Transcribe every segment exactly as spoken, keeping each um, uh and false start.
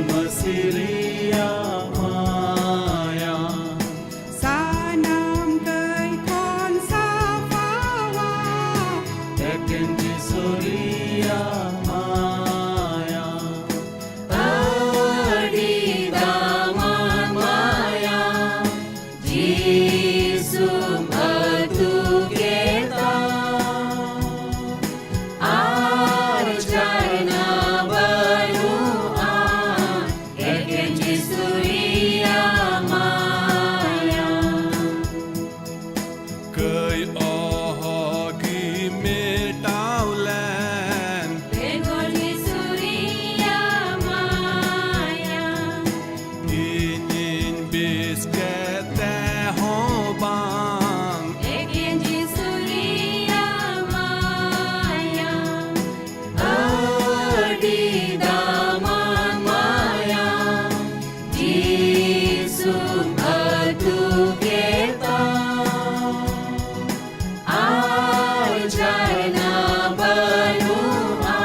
ᱢᱟᱹᱥᱤ ᱨᱮᱭᱟᱜ ᱢᱟᱭᱟ ᱥᱟᱱᱟᱢ ᱠᱟᱹᱭ ᱠᱷᱚᱱ ᱥᱟᱯᱷᱟᱣᱟ᱾ ᱮᱠᱮᱱ ᱡᱤᱥᱩ ᱨᱮᱭᱟᱜ ᱢᱟᱭᱟ ᱟᱹᱰᱤ ᱫᱟᱢᱟᱱ ᱢᱟᱭᱟ᱾ ᱡᱤᱥᱩᱢ ᱟᱹᱛᱩ ᱠᱮᱫᱟ ᱟᱨ ᱡᱷᱟᱨᱱᱟ ᱵᱟᱹᱱᱩᱜᱼᱟ᱾ ᱮᱠᱮᱱ ᱡᱤᱥᱩ ᱨᱮᱭᱟᱜ ᱢᱟᱭᱟ᱾ ᱠᱟᱹᱭ ᱚᱦᱚᱜᱤ ᱢᱮᱴᱟᱣ ᱞᱮᱱ ᱵᱮᱜᱚᱨ ᱡᱤᱥᱩ ᱨᱮᱭᱟᱜ ᱢᱟᱭᱟ᱾ ᱤᱧᱤᱧ ᱵᱮᱥ ᱠᱮᱫ ᱛᱮᱦᱚᱸ ᱵᱟᱝ᱾ ᱮᱠᱮᱱ ᱡᱤᱥᱩ ᱨᱮᱭᱟᱜ ᱢᱟᱭᱟ ᱟᱹᱰᱤ ᱫᱟᱢᱟᱱ ᱢᱟᱭᱟ᱾ ᱡᱤᱥᱩᱢ ᱟᱹᱛᱩ ᱠᱮᱫᱟ ᱟᱨ ᱡᱷᱟᱨᱱᱟ ᱵᱟᱹᱱᱩᱜᱼᱟ᱾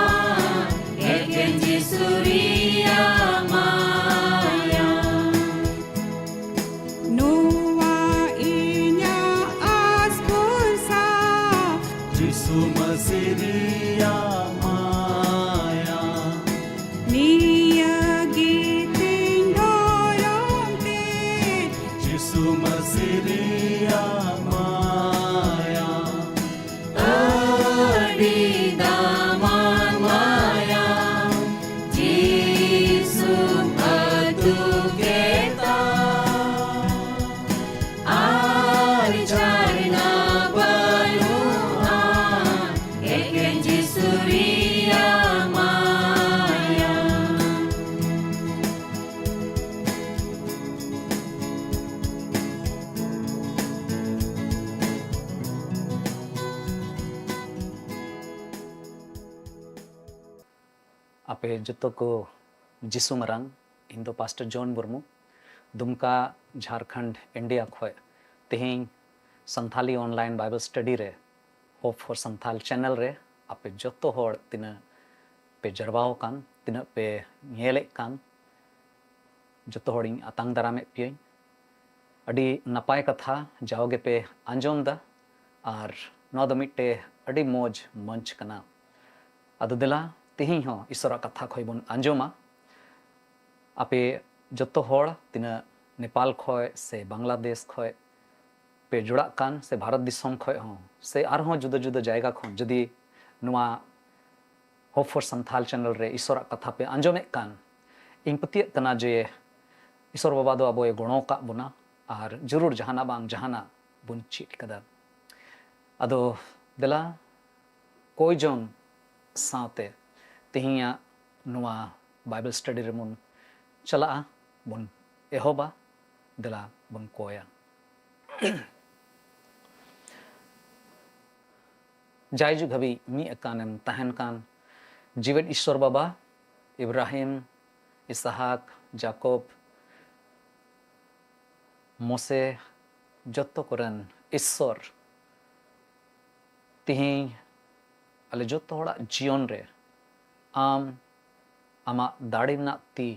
ᱮᱠᱮᱱ ᱡᱤᱥᱩ ᱨᱮᱭᱟᱜ ᱢᱟᱭᱟ᱾ ᱱᱚᱣᱟ ᱤᱧᱟᱹᱜ ᱟᱥ ᱵᱷᱚᱨᱥᱟ ᱡᱤᱥᱩ ᱢᱟᱹᱥᱤ ᱨᱮᱭᱟᱜ ᱢᱟᱭᱟ᱾ ᱱᱤᱭᱟᱹ ᱜᱮ ᱛᱤᱧ ᱫᱷᱚᱨᱚᱢ ᱛᱮ ᱡᱤᱥᱩ ᱢᱟᱹᱥᱤ ᱨᱮᱭᱟᱜ ᱢᱟᱭᱟ᱾ ᱟᱹᱰᱤ ᱫᱟᱢᱟᱱ ᱢᱟᱭᱟ ᱡᱤᱥᱩᱢ ᱟᱹᱛᱩ ᱠᱮᱫᱟ ᱟᱨ ᱡᱷᱟᱨᱱᱟ ᱵᱟᱹᱱᱩᱜᱼᱟ᱾ ᱮᱠᱮᱱ ᱡᱤᱥᱩ ᱨᱮᱭᱟᱜ ᱢᱟᱭᱟ᱾ ᱟᱯᱮ ᱡᱚᱛᱚ ᱠᱚ ᱡᱤᱥᱩ ᱢᱟᱨᱟᱝ᱾ ᱤᱧ ᱫᱚ ᱯᱟᱥᱴᱚᱨ ᱡᱚᱱ ᱢᱩᱨᱢᱩ, ᱫᱩᱢᱠᱟ, ᱡᱷᱟᱨᱠᱷᱚᱸᱰ, ᱤᱱᱰᱤᱭᱟ ᱠᱷᱚᱱ᱾ ᱛᱮᱦᱮᱧ ᱥᱟᱱᱛᱷᱟᱞᱤ ᱚᱱᱞᱟᱭᱤᱱ ᱵᱟᱭᱵᱮᱞ ᱥᱴᱟᱰᱤ ᱨᱮ, ᱦᱳᱯ ᱯᱷᱚᱨ ᱥᱟᱱᱛᱷᱟᱞ ᱪᱮᱱᱮᱞ ᱨᱮ ᱟᱯᱮ ᱡᱚᱛᱚ ᱦᱚᱲ ᱛᱤᱱᱟᱹᱜ ᱯᱮ ᱡᱟᱨᱣᱟ ᱟᱠᱟᱱ, ᱛᱤᱱᱟᱹᱜ ᱯᱮ ᱧᱮᱞᱮᱫ ᱠᱟᱱ, ᱡᱚᱛᱚ ᱦᱚᱲᱤᱧ ᱟᱛᱟᱝ ᱫᱟᱨᱟᱢᱮᱫ ᱯᱮᱭᱟᱹᱧ᱾ ᱟᱹᱰᱤ ᱱᱟᱯᱟᱭ ᱠᱟᱛᱷᱟ ᱡᱟᱣ ᱜᱮᱯᱮ ᱟᱸᱡᱚᱢ ᱫᱟ, ᱟᱨ ᱱᱚᱣᱟ ᱫᱚ ᱢᱤᱫᱴᱮᱡ ᱟᱹᱰᱤ ᱢᱚᱡᱽ ᱢᱚᱧᱪ ᱠᱟᱱᱟ᱾ ᱟᱫᱚ ᱫᱮᱞᱟ, ᱛᱮᱦᱮᱧ ᱦᱚᱸ ᱤᱥᱚᱨᱟᱜ ᱠᱟᱛᱷᱟ ᱠᱷᱚᱡ ᱵᱚᱱ ᱟᱸᱡᱚᱢᱟ᱾ ᱟᱯᱮ ᱡᱚᱛᱚ ᱦᱚᱲ ᱛᱤᱱᱟᱹᱜ ᱱᱮᱯᱟᱞ ᱠᱷᱚᱡ ᱥᱮ ᱵᱟᱝᱞᱟᱫᱮᱥ ᱠᱷᱚᱡ ᱯᱮ ᱡᱚᱲᱟᱜ ᱠᱟᱱ, ᱥᱮ ᱵᱷᱟᱨᱚᱛ ᱫᱤᱥᱚᱢ ᱠᱷᱚᱡ ᱦᱚᱸ, ᱥᱮ ᱟᱨᱦᱚᱸ ᱡᱩᱫᱟᱹ ᱡᱩᱫᱟᱹ ᱡᱟᱭᱜᱟ ᱠᱷᱚᱱ ᱡᱩᱫᱤ ᱱᱚᱣᱟ Hope for Santhal channel ᱨᱮ ᱤᱥᱚᱨᱟᱜ ᱠᱟᱛᱷᱟ ᱯᱮ ᱟᱸᱡᱚᱢᱮᱫ ᱠᱟᱱ, ᱤᱧ ᱯᱟᱹᱛᱭᱟᱹᱜ ᱠᱟᱱᱟ ᱡᱮ ᱤᱥᱚᱨ ᱵᱟᱵᱟ ᱫᱚ ᱟᱵᱚᱭ ᱜᱚᱲᱚ ᱟᱠᱟᱫ ᱵᱚᱱᱟ, ᱟᱨ ᱡᱟᱹᱨᱩᱲ ᱡᱟᱦᱟᱱᱟᱜ ᱵᱟᱝ ᱡᱟᱦᱟᱱᱟᱜ ᱵᱚᱱ ᱪᱮᱫ ᱠᱟᱫᱟ᱾ ᱟᱫᱚ ᱫᱮᱞᱟ, ᱠᱚᱭ ᱡᱚᱱ ᱥᱟᱶᱛᱮ ᱛᱮᱦᱮᱧᱟᱜ ᱱᱚᱣᱟ Bible study ᱨᱮᱵᱚᱱ ᱪᱟᱞᱟᱜᱼᱟ, ᱵᱚᱱ ᱮᱦᱚᱵᱟ᱾ ᱫᱮᱞᱟ ᱵᱚᱱ ᱠᱚᱭᱟ᱾ ᱡᱟᱭᱡᱩᱜᱽ ᱦᱟᱹᱵᱤᱡ ᱢᱤᱫ ᱟᱠᱟᱱᱮᱢ ᱛᱟᱦᱮᱱ ᱠᱟᱱ ᱡᱤᱣᱮᱫ ᱤᱥᱚᱨ ᱵᱟᱵᱟ, ᱤᱵᱨᱟᱦᱤᱢ, ᱤᱥᱟᱦᱟᱠ, ᱡᱟᱠᱚᱵ, ᱢᱚᱥᱮ, ᱡᱚᱛᱚ ᱠᱚᱨᱮᱱ ᱤᱥᱚᱨ, ᱛᱤᱦᱤᱧ ᱟᱞᱮ ᱡᱚᱛᱚ ᱦᱚᱲᱟᱜ ᱡᱤᱭᱚᱱ ᱨᱮ ᱟᱢ ᱟᱢᱟᱜ ᱫᱟᱲᱮ ᱨᱮᱱᱟᱜ ᱛᱤ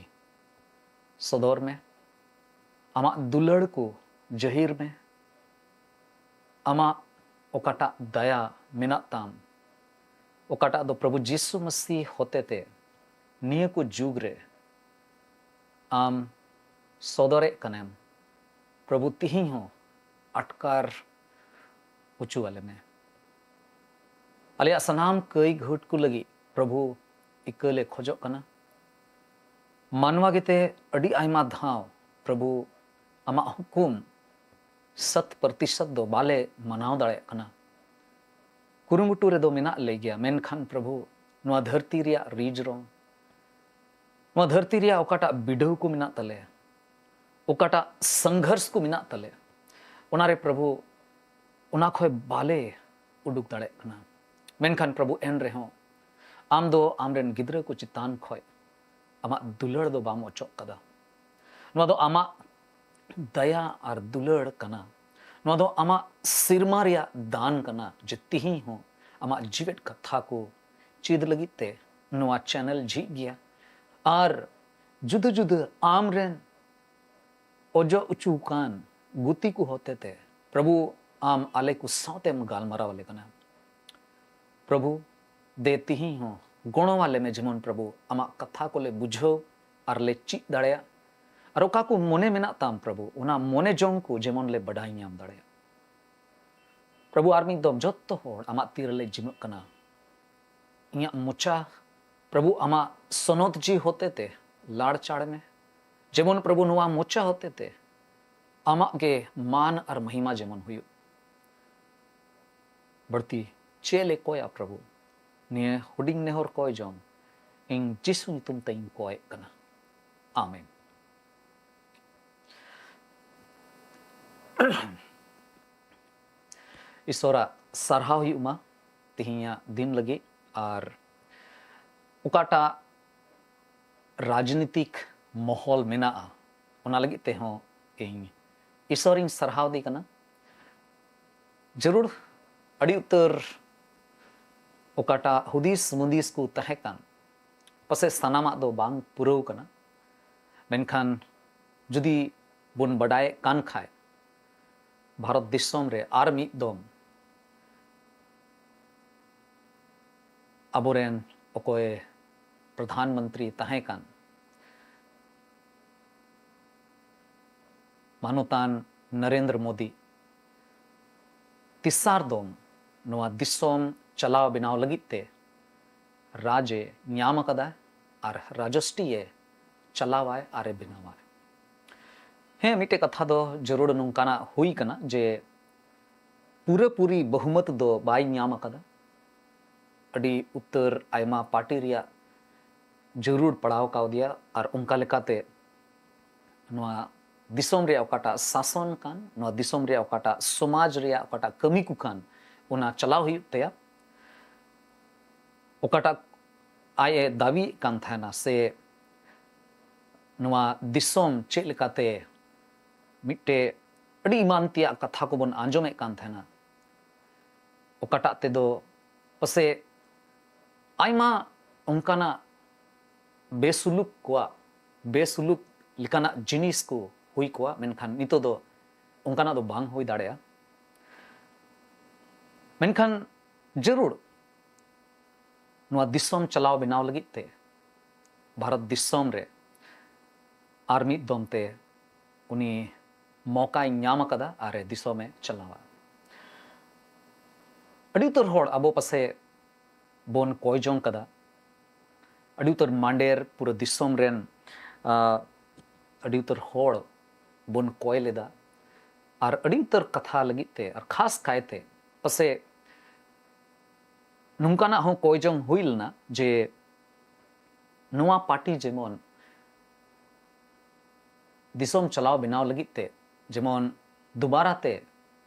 ᱥᱚᱫᱚᱨ ᱢᱮ᱾ ᱟᱢᱟᱜ ᱫᱩᱞᱟᱹᱲ ᱠᱚ ᱡᱟᱹᱦᱤᱨ ᱢᱮ᱾ ᱟᱢᱟᱜ ᱚᱠᱟᱴᱟᱜ ᱫᱟᱭᱟ ᱢᱮᱱᱟᱜ ᱛᱟᱢ, ᱚᱠᱟᱴᱟᱜ ᱫᱚ ᱯᱨᱚᱵᱷᱩ ᱡᱤᱥᱩ ᱢᱟᱹᱥᱤ ᱦᱚᱛᱮᱛᱮ ᱱᱤᱭᱟᱹ ᱠᱚ ᱡᱩᱜᱽ ᱨᱮ ᱟᱢ ᱥᱚᱫᱚᱨᱮᱫ ᱠᱟᱱᱮᱢ, ᱯᱨᱚᱵᱷᱩ ᱛᱤᱦᱤᱧ ᱦᱚᱸ ᱟᱴᱠᱟᱨ ᱦᱚᱪᱚ ᱟᱞᱮ ᱢᱮ᱾ ᱟᱞᱮᱭᱟᱜ ᱥᱟᱱᱟᱢ ᱠᱟᱹᱭ ᱜᱷᱟᱹᱴ ᱠᱚ ᱞᱟᱹᱜᱤᱫ ᱯᱨᱚᱵᱷᱩ ᱤᱠᱟᱹ ᱞᱮ ᱠᱷᱚᱡᱚᱜ ᱠᱟᱱᱟ᱾ ᱢᱟᱱᱣᱟ ᱜᱮᱛᱮ ᱟᱹᱰᱤ ᱟᱭᱢᱟ ᱫᱷᱟᱣ ᱯᱨᱚᱵᱷᱩ ᱟᱢᱟᱜ ᱦᱩᱠᱩᱢ ᱥᱟᱛ ᱯᱨᱚᱛᱤᱥᱚᱛ ᱫᱚ ᱵᱟᱞᱮ ᱢᱟᱱᱟᱣ ᱫᱟᱲᱮᱭᱟᱜ ᱠᱟᱱᱟ᱾ ᱠᱩᱨᱩᱢᱩᱴᱩ ᱨᱮᱫᱚ ᱢᱮᱱᱟᱜ ᱞᱮ ᱜᱮᱭᱟ, ᱢᱮᱱᱠᱷᱟᱱ ᱯᱨᱚᱵᱷᱩ, ᱱᱚᱣᱟ ᱫᱷᱟᱹᱨᱛᱤ ᱨᱮᱭᱟᱜ ᱨᱤᱡᱽ ᱨᱚᱝ, ᱱᱚᱣᱟ ᱫᱷᱟᱹᱨᱛᱤ ᱨᱮᱭᱟᱜ ᱚᱠᱟᱴᱟᱜ ᱵᱤᱰᱟᱹᱣ ᱠᱚ ᱢᱮᱱᱟᱜ ᱛᱟᱞᱮ, ᱚᱠᱟᱴᱟᱜ ᱥᱚᱝᱜᱷᱚᱨᱥ ᱠᱚ ᱢᱮᱱᱟᱜ ᱛᱟᱞᱮ, ᱚᱱᱟᱨᱮ ᱯᱨᱚᱵᱷᱩ, ᱚᱱᱟ ᱠᱷᱚᱡ ᱵᱟᱞᱮ ᱩᱰᱩᱠ ᱫᱟᱲᱮᱭᱟᱜ ᱠᱟᱱᱟ᱾ ᱢᱮᱱᱠᱷᱟᱱ ᱯᱨᱚᱵᱷᱩ, ᱮᱱ ᱨᱮᱦᱚᱸ ᱟᱢ ᱫᱚ ᱟᱢᱨᱮᱱ ᱜᱤᱫᱽᱨᱟᱹ ᱠᱚ ᱪᱮᱛᱟᱱ ᱠᱷᱚᱡ ᱟᱢᱟᱜ ᱫᱩᱞᱟᱹᱲ ᱫᱚ ᱵᱟᱢ ᱚᱪᱚᱜ ᱠᱟᱫᱟ᱾ ᱱᱚᱣᱟ ᱫᱚ ᱟᱢᱟᱜ ᱫᱟᱭᱟ ᱟᱨ ᱫᱩᱞᱟᱹᱲ ᱠᱟᱱᱟ᱾ ᱱᱚᱣᱟ ᱫᱚ ᱟᱢᱟᱜ ᱥᱤᱨᱢᱟ ᱨᱮᱭᱟᱜ ᱫᱟᱱ ᱠᱟᱱᱟ ᱡᱮ ᱛᱤᱦᱤᱧ ᱦᱚᱸ ᱟᱢᱟᱜ ᱡᱤᱣᱮᱫ ᱠᱟᱛᱷᱟ ᱠᱚ ᱪᱮᱫ ᱞᱟᱹᱜᱤᱫ ᱛᱮ ᱱᱚᱣᱟ ᱪᱮᱱᱮᱞ ᱡᱷᱤᱡ ᱜᱮᱭᱟ᱾ ᱟᱨ ᱡᱩᱫᱟᱹ ᱡᱩᱫᱟᱹ ᱟᱢ ᱨᱮᱱ ᱚᱡᱚᱜ ᱚᱪᱚ ᱟᱠᱟᱱ ᱜᱩᱛᱤ ᱠᱚ ᱦᱚᱛᱮᱛᱮ, ᱯᱨᱚᱵᱷᱩ, ᱟᱢ ᱟᱞᱮ ᱠᱚ ᱥᱟᱶᱛᱮᱢ ᱜᱟᱞᱢᱟᱨᱟᱣ ᱟᱞᱮ ᱠᱟᱱᱟ᱾ ᱯᱨᱚᱵᱷᱩ, ᱫᱮ ᱛᱤᱦᱤᱧ ᱦᱚᱸ ᱜᱚᱲᱚ ᱟᱞᱮ ᱢᱮ, ᱡᱮᱢᱚᱱ, ᱯᱨᱚᱵᱷᱩ, ᱟᱢᱟᱜ ᱠᱟᱛᱷᱟ ᱠᱚᱞᱮ ᱵᱩᱡᱷᱟᱹᱣ ᱟᱨ ᱞᱮ ᱪᱮᱫ ᱫᱟᱲᱮᱭᱟᱜ, ᱟᱨ ᱚᱠᱟ ᱠᱚ ᱢᱚᱱᱮ ᱢᱮᱱᱟᱜ ᱛᱟᱢ, ᱯᱨᱚᱵᱷᱩ, ᱚᱱᱟ ᱢᱚᱱᱮ ᱡᱚᱝ ᱠᱚ ᱡᱮᱢᱚᱱ ᱞᱮ ᱵᱟᱰᱟᱭ ᱧᱟᱢ ᱫᱟᱲᱮᱭᱟᱜ᱾ ᱯᱨᱚᱵᱷᱩ, ᱟᱨ ᱢᱤᱫ ᱫᱚᱢ ᱡᱚᱛᱚ ᱦᱚᱲ ᱟᱢᱟᱜ ᱛᱤ ᱨᱮᱞᱮ ᱡᱤᱢᱟᱹᱜ ᱠᱟᱱᱟ᱾ ᱤᱧᱟᱹᱜ ᱢᱚᱪᱟ, ᱯᱨᱚᱵᱷᱩ, ᱟᱢᱟᱜ ᱥᱚᱱᱚᱛ ᱡᱤᱣᱤ ᱦᱚᱛᱮᱛᱮ ᱞᱟᱲᱪᱟᱲ ᱢᱮ, ᱡᱮᱢᱚᱱ, ᱯᱨᱚᱵᱷᱩ, ᱱᱚᱣᱟ ᱢᱚᱪᱟ ᱦᱚᱛᱮᱛᱮ ᱟᱢᱟᱜ ᱜᱮ ᱢᱟᱱ ᱟᱨ ᱢᱚᱦᱤᱢᱟ ᱡᱮᱢᱚᱱ ᱦᱩᱭᱩᱜ᱾ ᱵᱟᱹᱲᱛᱤ ᱪᱮᱫ ᱞᱮ ᱠᱚᱭᱟ, ᱯᱨᱚᱵᱷᱩ? ᱱᱤᱭᱟᱹ ᱦᱩᱰᱤᱧ ᱱᱮᱦᱚᱨ ᱠᱚᱭ ᱡᱚᱝ ᱤᱧ ᱡᱤᱥᱩ ᱧᱩᱛᱩᱢ ᱛᱮᱧ ᱠᱚᱭᱮᱫ ᱠᱟᱱᱟ᱾ ᱟᱢᱮᱱ᱾ ᱤᱥᱚᱨᱟᱜ ᱥᱟᱨᱦᱟᱣ ᱦᱩᱭᱩᱜ ᱢᱟ ᱛᱮᱦᱮᱧᱟᱜ ᱫᱤᱱ ᱞᱟᱹᱜᱤᱫ, ᱟᱨ ᱚᱠᱟᱴᱟᱜ ᱨᱟᱡᱽᱱᱤᱛᱤᱠ ᱢᱚᱦᱚᱞ ᱢᱮᱱᱟᱜᱼᱟ, ᱚᱱᱟ ᱞᱟᱹᱜᱤᱫ ᱛᱮᱦᱚᱸ ᱤᱧ ᱤᱥᱚᱨᱤᱧ ᱥᱟᱨᱦᱟᱣ ᱫᱮ ᱠᱟᱱᱟ᱾ ᱡᱟᱹᱨᱩᱲ ᱟᱹᱰᱤ ᱩᱛᱟᱹᱨ ᱚᱠᱟᱴᱟᱜ ᱦᱩᱫᱤᱥ ᱢᱩᱫᱤᱥ ᱠᱚ ᱛᱟᱦᱮᱸ ᱠᱟᱱ, ᱯᱟᱥᱮᱡ ᱥᱟᱱᱟᱢᱟᱜ ᱫᱚ ᱵᱟᱝ ᱯᱩᱨᱟᱹᱣ ᱠᱟᱱᱟ, ᱢᱮᱱᱠᱷᱟᱱ ᱡᱩᱫᱤ ᱵᱚᱱ ᱵᱟᱰᱟᱭᱮᱫ ᱠᱟᱱ ᱠᱷᱟᱡ, ᱵᱷᱟᱨᱚᱛ ᱫᱤᱥᱚᱢ ᱨᱮ ᱟᱨ ᱢᱤᱫ ᱫᱚᱢ ᱟᱵᱚᱨᱮᱱ ᱚᱠᱚᱭ ᱯᱨᱚᱫᱷᱟᱱ ᱢᱚᱱᱛᱨᱤ ᱛᱟᱦᱮᱸ ᱠᱟᱱ, ᱢᱟᱱᱚᱛᱟᱱ ᱱᱚᱨᱮᱱᱫᱨᱚ ᱢᱳᱫᱤ, ᱛᱮᱥᱟᱨ ᱫᱚᱢ ᱱᱚᱣᱟ ᱫᱤᱥᱚᱢ ᱪᱟᱞᱟᱣ ᱵᱮᱱᱟᱣ ᱞᱟᱹᱜᱤᱫ ᱛᱮ ᱨᱟᱡᱽ ᱮ ᱧᱟᱢ ᱟᱠᱟᱫᱟ ᱟᱨ ᱨᱟᱡᱚᱥᱴᱤ ᱮ ᱪᱟᱞᱟᱣᱟᱭ ᱟᱨ ᱮ ᱵᱮᱱᱟᱣᱟᱭ᱾ ᱦᱮᱸ, ᱢᱤᱫᱴᱮᱡ ᱠᱟᱛᱷᱟ ᱫᱚ ᱡᱟᱹᱨᱩᱲ ᱱᱚᱝᱠᱟᱱᱟᱜ ᱦᱩᱭ ᱠᱟᱱᱟ ᱡᱮ ᱯᱩᱨᱟᱹᱯᱩᱨᱤ ᱵᱚᱦᱩᱢᱚᱛ ᱫᱚ ᱵᱟᱭ ᱧᱟᱢ ᱟᱠᱟᱫᱟ᱾ ᱟᱹᱰᱤ ᱩᱛᱟᱹᱨ ᱟᱭᱢᱟ ᱯᱟᱨᱴᱤ ᱨᱮᱭᱟᱜ ᱡᱟᱹᱨᱩᱲ ᱯᱟᱲᱟᱣ ᱠᱟᱣᱫᱮᱭᱟ, ᱟᱨ ᱚᱱᱠᱟ ᱞᱮᱠᱟᱛᱮ ᱱᱚᱣᱟ ᱫᱤᱥᱚᱢ ᱨᱮᱭᱟᱜ ᱚᱠᱟᱴᱟᱜ ᱥᱟᱥᱚᱱ ᱠᱟᱱ, ᱱᱚᱣᱟ ᱫᱤᱥᱚᱢ ᱨᱮᱭᱟᱜ ᱚᱠᱟᱴᱟᱜ ᱥᱚᱢᱟᱡᱽ ᱨᱮᱭᱟᱜ ᱚᱠᱟᱴᱟᱜ ᱠᱟᱹᱢᱤ ᱠᱚ ᱠᱟᱱ, ᱚᱱᱟ ᱪᱟᱞᱟᱣ ᱦᱩᱭᱩᱜ ᱛᱟᱭᱟ᱾ ᱚᱠᱟᱴᱟᱜ ᱟᱡ ᱮ ᱫᱟᱹᱵᱤᱭᱮᱫ ᱠᱟᱱ ᱛᱟᱦᱮᱱᱟ, ᱥᱮ ᱱᱚᱣᱟ ᱫᱤᱥᱚᱢ ᱪᱮᱫ ᱞᱮᱠᱟᱛᱮ ᱢᱤᱫᱴᱮᱡ ᱟᱹᱰᱤ ᱮᱢᱟᱱ ᱛᱮᱭᱟᱜ ᱠᱟᱛᱷᱟ ᱠᱚᱵᱚᱱ ᱟᱸᱡᱚᱢᱮᱫ ᱠᱟᱱ ᱛᱟᱦᱮᱱᱟ, ᱚᱠᱟᱴᱟᱜ ᱛᱮᱫᱚ ᱯᱟᱥᱮᱡ ᱟᱭᱢᱟ ᱚᱱᱠᱟᱱᱟᱜ ᱵᱮᱥᱩᱞᱩᱠ ᱠᱚᱣᱟᱜ ᱵᱮᱥᱩᱞᱩᱠ ᱞᱮᱠᱟᱱᱟᱜ ᱡᱤᱱᱤᱥ ᱠᱚ ᱦᱩᱭ ᱠᱚᱜᱼᱟ, ᱢᱮᱱᱠᱷᱟᱱ ᱱᱤᱛᱚᱜ ᱫᱚ ᱚᱱᱠᱟᱱᱟᱜ ᱫᱚ ᱵᱟᱝ ᱦᱩᱭ ᱫᱟᱲᱮᱭᱟᱜᱼᱟ᱾ ᱢᱮᱱᱠᱷᱟᱱ ᱡᱟᱹᱨᱩᱲ ᱱᱚᱣᱟ ᱫᱤᱥᱚᱢ ᱪᱟᱞᱟᱣ ᱵᱮᱱᱟᱣ ᱞᱟᱹᱜᱤᱫ ᱛᱮ ᱵᱷᱟᱨᱚᱛ ᱫᱤᱥᱚᱢ ᱨᱮ ᱟᱨ ᱢᱤᱫ ᱫᱚᱢ ᱛᱮ ᱩᱱᱤ ᱢᱚᱠᱟᱭ ᱧᱟᱢ ᱟᱠᱟᱫᱟ ᱟᱨ ᱫᱤᱥᱚᱢᱮ ᱪᱟᱞᱟᱣᱟ᱾ ᱟᱹᱰᱤ ᱩᱛᱟᱹᱨ ᱦᱚᱲ ᱟᱵᱚ ᱯᱟᱥᱮ ᱵᱚᱱ ᱠᱚᱭ ᱡᱚᱝ ᱠᱟᱫᱟ, ᱟᱹᱰᱤ ᱩᱛᱟᱹᱨ ᱢᱟᱸᱰᱮᱨ ᱯᱩᱨᱟᱹ ᱫᱤᱥᱚᱢ ᱨᱮᱱ, ᱟᱸ, ᱟᱹᱰᱤ ᱩᱛᱟᱹᱨ ᱦᱚᱲ ᱵᱚᱱ ᱠᱚᱭ ᱞᱮᱫᱟ, ᱟᱨ ᱟᱹᱰᱤ ᱩᱛᱟᱹᱨ ᱠᱟᱛᱷᱟ ᱞᱟᱹᱜᱤᱫ ᱛᱮ, ᱟᱨ ᱠᱷᱟᱥ ᱠᱟᱭᱛᱮ ᱯᱟᱥᱮ ᱱᱚᱝᱠᱟᱱᱟᱜ ᱦᱚᱸ ᱠᱚᱭ ᱡᱚᱝ ᱦᱩᱭ ᱞᱮᱱᱟ ᱡᱮ ᱱᱚᱣᱟ ᱯᱟᱨᱴᱤ ᱡᱮᱢᱚᱱ ᱫᱤᱥᱚᱢ ᱪᱟᱞᱟᱣ ᱵᱮᱱᱟᱣ ᱞᱟᱹᱜᱤᱫ ᱛᱮ ᱡᱮᱢᱚᱱ ᱫᱩᱵᱟᱨᱟ ᱛᱮ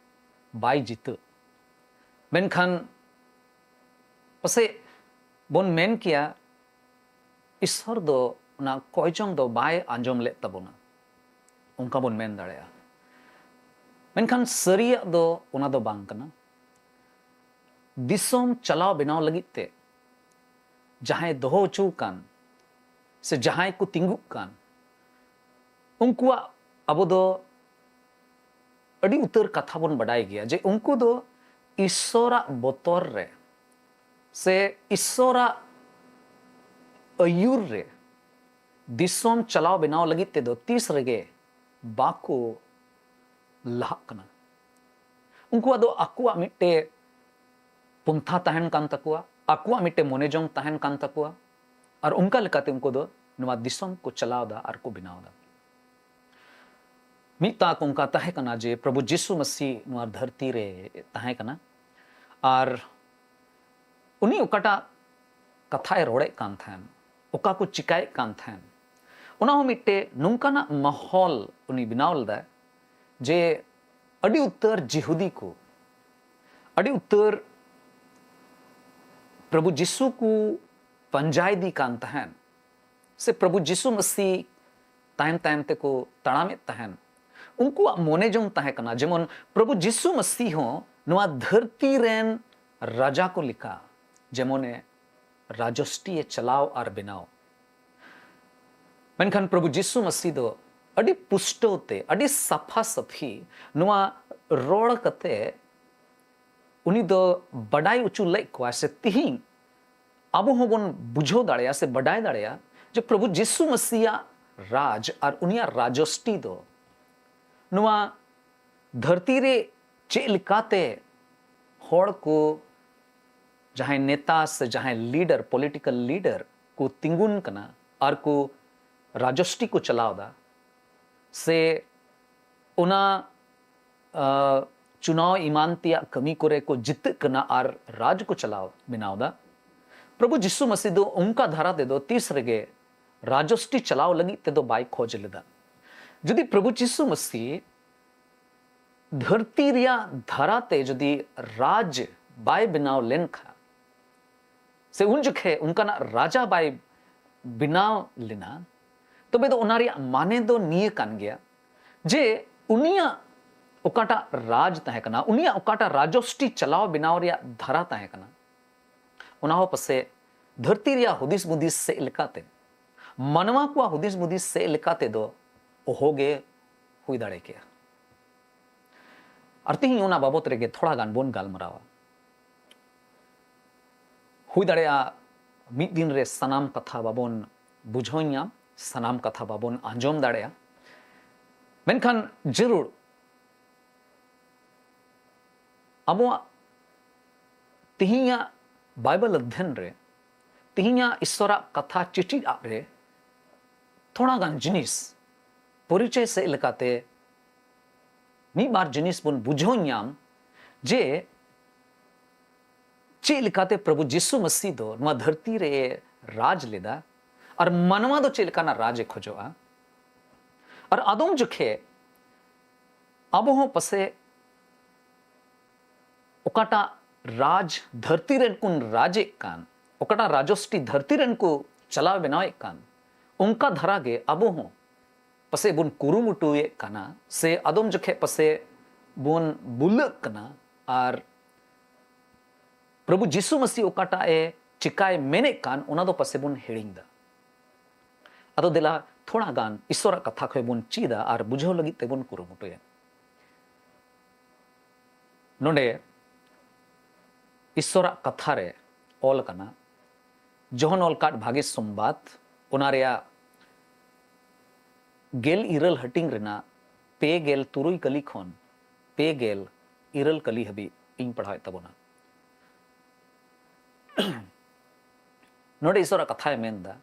ᱵᱟᱭ ᱡᱤᱛᱟᱹᱜ, ᱢᱮᱱᱠᱷᱟᱱ ᱯᱟᱥᱮᱡ ᱵᱚᱱ ᱢᱮᱱ ᱠᱮᱭᱟ, ᱤᱥᱥᱚᱨ ᱫᱚ ᱚᱱᱟ ᱠᱚᱭ ᱡᱚᱝ ᱫᱚ ᱵᱟᱭ ᱟᱸᱡᱚᱢ ᱞᱮᱫ ᱛᱟᱵᱚᱱᱟ, ᱚᱱᱠᱟ ᱵᱚᱱ ᱢᱮᱱ ᱫᱟᱲᱮᱭᱟᱜᱼᱟ᱾ ᱢᱮᱱᱠᱷᱟᱱ ᱥᱟᱹᱨᱤᱭᱟᱜ ᱫᱚ ᱚᱱᱟ ᱫᱚ ᱵᱟᱝ ᱠᱟᱱᱟ᱾ ᱫᱤᱥᱚᱢ ᱪᱟᱞᱟᱣ ᱵᱮᱱᱟᱣ ᱞᱟᱹᱜᱤᱫ ᱛᱮ ᱡᱟᱦᱟᱸᱭ ᱫᱚᱦᱚ ᱦᱚᱪᱚ ᱟᱠᱟᱱ ᱥᱮ ᱡᱟᱦᱟᱸᱭ ᱠᱚ ᱛᱤᱸᱜᱩᱜ ᱠᱟᱱ, ᱩᱱᱠᱩᱣᱟᱜ ᱟᱵᱚ ᱫᱚ ᱟᱹᱰᱤ ᱩᱛᱟᱹᱨ ᱠᱟᱛᱷᱟ ᱵᱚᱱ ᱵᱟᱰᱟᱭ ᱜᱮᱭᱟ ᱡᱮ ᱩᱱᱠᱩ ᱫᱚ ᱤᱥᱥᱚᱨᱟᱜ ᱵᱚᱛᱚᱨ ᱨᱮ ᱥᱮ ᱤᱥᱥᱚᱨᱟᱜ ᱟᱹᱭᱩᱨ ᱨᱮ ᱫᱤᱥᱚᱢ ᱪᱟᱞᱟᱣ ᱵᱮᱱᱟᱣ ᱞᱟᱹᱜᱤᱫ ᱛᱮᱫᱚ ᱛᱤᱥ ᱨᱮᱜᱮ ᱵᱟᱠᱚ ᱞᱟᱦᱟᱜ ᱠᱟᱱᱟ᱾ ᱩᱱᱠᱩᱣᱟᱜ ᱫᱚ ᱟᱠᱚᱣᱟᱜ ᱢᱤᱫᱴᱮᱡ ᱯᱚᱱᱛᱷᱟ ᱛᱟᱦᱮᱱ ᱠᱟᱱ ᱛᱟᱠᱚᱣᱟ, ᱟᱠᱚᱣᱟᱜ ᱢᱤᱫᱴᱮᱡ ᱢᱚᱱᱮ ᱡᱚᱝ ᱛᱟᱦᱮᱱ ᱠᱟᱱ ᱛᱟᱠᱚᱣᱟ, ᱟᱨ ᱚᱱᱠᱟ ᱞᱮᱠᱟᱛᱮ ᱩᱱᱠᱩ ᱫᱚ ᱱᱚᱣᱟ ᱫᱤᱥᱚᱢ ᱠᱚ ᱪᱟᱞᱟᱣ ᱮᱫᱟ ᱟᱨ ᱠᱚ ᱵᱮᱱᱟᱣ ᱮᱫᱟ᱾ ᱢᱤᱫ ᱛᱟᱠ ᱚᱱᱠᱟ ᱛᱟᱦᱮᱸ ᱠᱟᱱᱟ ᱡᱮ ᱯᱨᱚᱵᱷᱩ ᱡᱤᱥᱩ ᱢᱟᱹᱥᱤ ᱱᱚᱣᱟ ᱫᱷᱟᱹᱨᱛᱤ ᱨᱮ ᱛᱟᱦᱮᱸ ᱠᱟᱱᱟ, ᱟᱨ ᱩᱱᱤ ᱚᱠᱟᱴᱟᱜ ᱠᱟᱛᱷᱟᱭ ᱨᱚᱲᱮᱫ ᱠᱟᱱ ᱛᱟᱦᱮᱱ, ᱚᱠᱟ ᱠᱚ ᱪᱤᱠᱟᱭᱮᱫ ᱠᱟᱱ ᱛᱟᱦᱮᱱ, ᱚᱱᱟ ᱦᱚᱸ ᱢᱤᱫᱴᱮᱡ ᱱᱚᱝᱠᱟᱱᱟᱜ ᱢᱟᱦᱚᱞ ᱩᱱᱤ ᱵᱮᱱᱟᱣ ᱞᱮᱫᱟᱭ ᱡᱮ ᱟᱹᱰᱤ ᱩᱛᱟᱹᱨ ᱡᱤᱦᱩᱫᱤ ᱠᱚ, ᱟᱹᱰᱤ ᱩᱛᱟᱹᱨ ᱯᱨᱚᱵᱷᱩ ᱡᱤᱥᱩ ᱠᱚ ᱯᱟᱸᱡᱟᱭᱮᱫᱮ ᱠᱟᱱ ᱛᱟᱦᱮᱱ, ᱥᱮ ᱯᱨᱚᱵᱷᱩ ᱡᱤᱥᱩ ᱢᱟᱹᱥᱤ ᱛᱟᱭᱚᱢ ᱛᱟᱭᱚᱢ ᱛᱮᱠᱚ ᱛᱟᱲᱟᱢᱮᱫ ᱛᱟᱦᱮᱱ᱾ ᱩᱱᱠᱩᱣᱟᱜ ᱢᱚᱱᱮ ᱡᱚᱝ ᱛᱟᱦᱮᱸ ᱠᱟᱱᱟ ᱡᱮᱢᱚᱱ ᱯᱨᱚᱵᱷᱩ ᱡᱤᱥᱩ ᱢᱟᱹᱥᱤ ᱦᱚᱸ ᱱᱚᱣᱟ ᱫᱷᱟᱹᱨᱛᱤ ᱨᱮᱱ ᱨᱟᱡᱟ ᱠᱚ ᱞᱮᱠᱟ ᱡᱮᱢᱚᱱᱮ ᱨᱟᱡᱚᱥᱴᱤᱭᱮ ᱪᱟᱞᱟᱣ ᱟᱨ ᱵᱮᱱᱟᱣ᱾ ᱢᱮᱱᱠᱷᱟᱱ ᱯᱨᱚᱵᱷᱩ ᱡᱤᱥᱩ ᱢᱟᱹᱥᱤ ᱫᱚ ᱟᱹᱰᱤ ᱯᱩᱥᱴᱟᱹᱣ ᱛᱮ, ᱟᱹᱰᱤ ᱥᱟᱯᱷᱟ ᱥᱟᱹᱯᱷᱤ ᱱᱚᱣᱟ ᱨᱚᱲ ᱠᱟᱛᱮ ᱩᱱᱤ ᱫᱚ ᱵᱟᱰᱟᱭ ᱦᱚᱪᱚ ᱞᱮᱫ ᱠᱚᱣᱟ ᱥᱮ ᱛᱤᱦᱤᱧ ᱟᱵᱚ ᱦᱚᱸᱵᱚᱱ ᱵᱩᱡᱷᱟᱹᱣ ᱫᱟᱲᱮᱭᱟᱜᱼᱟ ᱥᱮ ᱵᱟᱰᱟᱭ ᱫᱟᱲᱮᱭᱟᱜᱼᱟ ᱡᱮ ᱯᱨᱚᱵᱷᱩ ᱡᱤᱥᱩ ᱢᱟᱹᱥᱤᱭᱟᱜ ᱨᱟᱡᱽ ᱟᱨ ᱩᱱᱤᱭᱟᱜ ᱨᱟᱡᱚᱥᱴᱤ ᱫᱚ ᱱᱚᱣᱟ ᱫᱷᱟᱹᱨᱛᱤ ᱨᱮ ᱪᱮᱫ ᱞᱮᱠᱟᱛᱮ ᱦᱚᱲ ᱠᱚ, ᱡᱟᱦᱟᱸᱭ ᱱᱮᱛᱟ ᱥᱮ ᱡᱟᱦᱟᱸᱭ ᱞᱤᱰᱟᱨ, ᱯᱚᱞᱤᱴᱤᱠᱟᱞ ᱞᱤᱰᱟᱨ ᱠᱚ ᱛᱤᱸᱜᱩᱱ ᱠᱟᱱᱟ ᱟᱨ ᱠᱚ ᱨᱟᱡᱚᱥᱴᱤ ᱠᱚ ᱪᱟᱞᱟᱣ ᱮᱫᱟ, ᱥᱮ ᱚᱱᱟ ᱟᱸ, ᱪᱩᱱᱟᱣ ᱮᱢᱟᱱ ᱛᱮᱭᱟᱜ ᱠᱟᱹᱢᱤ ᱠᱚᱨᱮ ᱠᱚ ᱡᱤᱛᱟᱹᱜ ᱠᱟᱱᱟ ᱟᱨ ᱨᱟᱡᱽ ᱠᱚ ᱪᱟᱞᱟᱣ ᱵᱮᱱᱟᱣ ᱮᱫᱟ᱾ ᱯᱨᱚᱵᱷᱩ ᱡᱤᱥᱩ ᱢᱟᱹᱥᱤ ᱫᱚ ᱚᱱᱠᱟ ᱫᱷᱟᱨᱟ ᱛᱮᱫᱚ ᱛᱤᱥ ᱨᱮᱜᱮ ᱨᱟᱡᱚᱥᱴᱤ ᱪᱟᱞᱟᱣ ᱞᱟᱹᱜᱤᱫ ᱛᱮᱫᱚ ᱵᱟᱭ ᱠᱷᱚᱡᱽ ᱞᱮᱫᱟ᱾ ᱡᱩᱫᱤ ᱯᱨᱚᱵᱷᱩ ᱡᱤᱥᱩ ᱢᱟᱹᱥᱤ ᱫᱷᱟᱹᱨᱛᱤ ᱨᱮᱭᱟᱜ ᱫᱷᱟᱨᱟ ᱛᱮ ᱡᱩᱫᱤ ᱨᱟᱡᱽ ᱵᱟᱭ ᱵᱮᱱᱟᱣ ᱞᱮᱱᱠᱷᱟᱱ, ᱥᱮ ᱩᱱ ᱡᱚᱠᱷᱮ ᱚᱱᱠᱟᱱᱟᱜ ᱨᱟᱡᱟ ᱵᱟᱭ ᱵᱮᱱᱟᱣ ᱞᱮᱱᱟ, ᱛᱚᱵᱮ ᱫᱚ ᱚᱱᱟ ᱨᱮᱭᱟᱜ ᱢᱟᱱᱮ ᱫᱚ ᱱᱤᱭᱟᱹ ᱠᱟᱱ ᱜᱮᱭᱟ ᱡᱮ ᱩᱱᱤᱭᱟᱜ ᱚᱠᱟᱴᱟᱜ ᱨᱟᱡᱽ ᱛᱟᱦᱮᱸ ᱠᱟᱱᱟ, ᱩᱱᱤᱭᱟᱜ ᱚᱠᱟᱴᱟᱜ ᱨᱟᱡᱚᱥᱴᱤ ᱪᱟᱞᱟᱣ ᱵᱮᱱᱟᱣ ᱨᱮᱭᱟᱜ ᱫᱷᱟᱨᱟ ᱛᱟᱦᱮᱸ ᱠᱟᱱᱟ, ᱚᱱᱟ ᱦᱚᱸ ᱯᱟᱥᱮ ᱫᱷᱟᱹᱨᱛᱤ ᱨᱮᱭᱟᱜ ᱦᱩᱫᱤᱥ ᱢᱩᱫᱤᱥ ᱥᱮᱫ ᱞᱮᱠᱟᱛᱮ, ᱢᱟᱱᱣᱟ ᱠᱚᱣᱟᱜ ᱦᱩᱫᱤᱥ ᱢᱩᱫᱤᱥ ᱥᱮᱫ ᱞᱮᱠᱟᱛᱮ ᱫᱚ ᱚᱦᱚᱜᱮ ᱦᱩᱭ ᱫᱟᱲᱮ ᱠᱮᱭᱟ᱾ ᱟᱨ ᱛᱤᱦᱤᱧ ᱚᱱᱟ ᱵᱟᱵᱚᱛ ᱨᱮᱜᱮ ᱛᱷᱚᱲᱟ ᱜᱟᱱ ᱵᱚᱱ ᱜᱟᱞᱢᱟᱨᱟᱣᱟ᱾ ᱦᱩᱭ ᱫᱟᱲᱮᱭᱟᱜᱼᱟ ᱢᱤᱫ ᱫᱤᱱ ᱨᱮ ᱥᱟᱱᱟᱢ ᱠᱟᱛᱷᱟ ᱵᱟᱵᱚᱱ ᱵᱩᱡᱷᱟᱹᱣ ᱧᱟᱢ, ᱥᱟᱱᱟᱢ ᱠᱟᱛᱷᱟ ᱵᱟᱵᱚᱱ ᱟᱸᱡᱚᱢ ᱫᱟᱲᱮᱭᱟᱜᱼᱟ, ᱢᱮᱱᱠᱷᱟᱱ ᱡᱟᱹᱨᱩᱲ ᱟᱵᱚᱣᱟᱜ ᱛᱤᱦᱤᱧᱟᱜ ᱵᱟᱭᱵᱮᱞ ᱚᱫᱽᱫᱷᱮᱱ ᱨᱮ, ᱛᱤᱦᱤᱧᱟᱜ ᱤᱥᱥᱚᱨᱟᱜ ᱠᱟᱛᱷᱟ ᱪᱤᱴᱤᱡ ᱟᱜ ᱨᱮ ᱛᱷᱚᱲᱟ ᱜᱟᱱ ᱡᱤᱱᱤᱥ ᱯᱚᱨᱤᱪᱚᱭ ᱥᱮᱫ ᱞᱮᱠᱟᱛᱮ ᱢᱤᱫ ᱵᱟᱨ ᱡᱤᱱᱤᱥ ᱵᱚᱱ ᱵᱩᱡᱷᱟᱹᱣ ᱧᱟᱢ ᱡᱮ ᱪᱮᱫ ᱞᱮᱠᱟᱛᱮ ᱯᱨᱚᱵᱷᱩ ᱡᱤᱥᱩ ᱢᱟᱹᱥᱤ ᱫᱚ ᱱᱚᱣᱟ ᱫᱷᱟᱹᱨᱛᱤ ᱨᱮ ᱨᱟᱡᱽ ᱞᱮᱫᱟ ᱟᱨ ᱢᱟᱱᱣᱟ ᱫᱚ ᱪᱮᱫ ᱞᱮᱠᱟᱱᱟᱜ ᱨᱟᱡᱽ ᱮ ᱠᱷᱚᱡᱚᱜᱼᱟ᱾ ᱟᱨ ᱟᱫᱚᱢ ᱡᱚᱠᱷᱮ ᱟᱵᱚ ᱦᱚᱸ ᱯᱟᱥᱮ ᱚᱠᱟᱴᱟᱜ ᱨᱟᱡᱽ ᱫᱷᱟᱹᱨᱛᱤ ᱨᱮᱱ ᱠᱚ ᱨᱟᱡᱮᱫ ᱠᱟᱱ, ᱚᱠᱟᱴᱟᱜ ᱨᱟᱡᱚᱥᱴᱤ ᱫᱷᱟᱹᱨᱛᱤ ᱨᱮᱱ ᱠᱚ ᱪᱟᱞᱟᱣ ᱵᱮᱱᱟᱣᱮᱫ ᱠᱟᱱ, ᱚᱱᱠᱟ ᱫᱷᱟᱨᱟ ᱜᱮ ᱟᱵᱚ ᱦᱚᱸ ᱯᱟᱥᱮ ᱵᱚᱱ ᱠᱩᱨᱩᱢᱩᱴᱩᱭᱮᱫ ᱠᱟᱱᱟ, ᱥᱮ ᱟᱫᱚᱢ ᱡᱚᱠᱷᱮᱡ ᱯᱟᱥᱮ ᱵᱚᱱ ᱵᱩᱞᱟᱹᱜ ᱠᱟᱱᱟ ᱟᱨ ᱯᱨᱚᱵᱷᱩ ᱡᱤᱥᱩ ᱢᱟᱹᱥᱤ ᱚᱠᱟᱴᱟᱜ ᱮ ᱪᱤᱠᱟᱭ ᱢᱮᱱᱮᱫ ᱠᱟᱱ, ᱚᱱᱟ ᱫᱚ ᱯᱟᱥᱮ ᱵᱚᱱ ᱦᱤᱲᱤᱧ ᱮᱫᱟ᱾ ᱟᱫᱚ ᱫᱮᱞᱟ ᱛᱷᱚᱲᱟ ᱜᱟᱱ ᱤᱥᱚᱨᱟᱜ ᱠᱟᱛᱷᱟ ᱠᱷᱚᱱ ᱵᱚᱱ ᱪᱮᱫᱟ ᱟᱨ ᱵᱩᱡᱷᱟᱹᱣ ᱞᱟᱹᱜᱤᱫ ᱛᱮᱵᱚᱱ ᱠᱩᱨᱩᱢᱩᱴᱩᱭᱟ᱾ ᱱᱚᱰᱮ ᱤᱥᱚᱨᱟᱜ ᱠᱟᱛᱷᱟ ᱨᱮ ᱚᱞ ᱠᱟᱱᱟ, ᱡᱚᱦᱚᱱ ᱚᱞ ᱠᱟᱫ ᱵᱷᱟᱜᱮ ᱥᱚᱢᱵᱟᱫ, ᱚᱱᱟ ᱨᱮᱭᱟᱜ ᱜᱮᱞ ᱤᱨᱟᱹᱞ ᱦᱟᱹᱴᱤᱧ ᱨᱮᱱᱟᱜ ᱯᱮ ᱜᱮᱞ ᱛᱩᱨᱩᱭ ᱠᱟᱹᱞᱤ ᱠᱷᱚᱱ ᱯᱮ ᱜᱮᱞ ᱤᱨᱟᱹᱞ ᱠᱟᱹᱞᱤ ᱦᱟᱹᱵᱤᱡ ᱤᱧ ᱯᱟᱲᱦᱟᱣᱮᱫ ᱛᱟᱵᱚᱱᱟ᱾ ᱱᱚᱰᱮ ᱤᱥᱚᱨᱟᱜ ᱠᱟᱛᱷᱟᱭ ᱢᱮᱱᱫᱟ,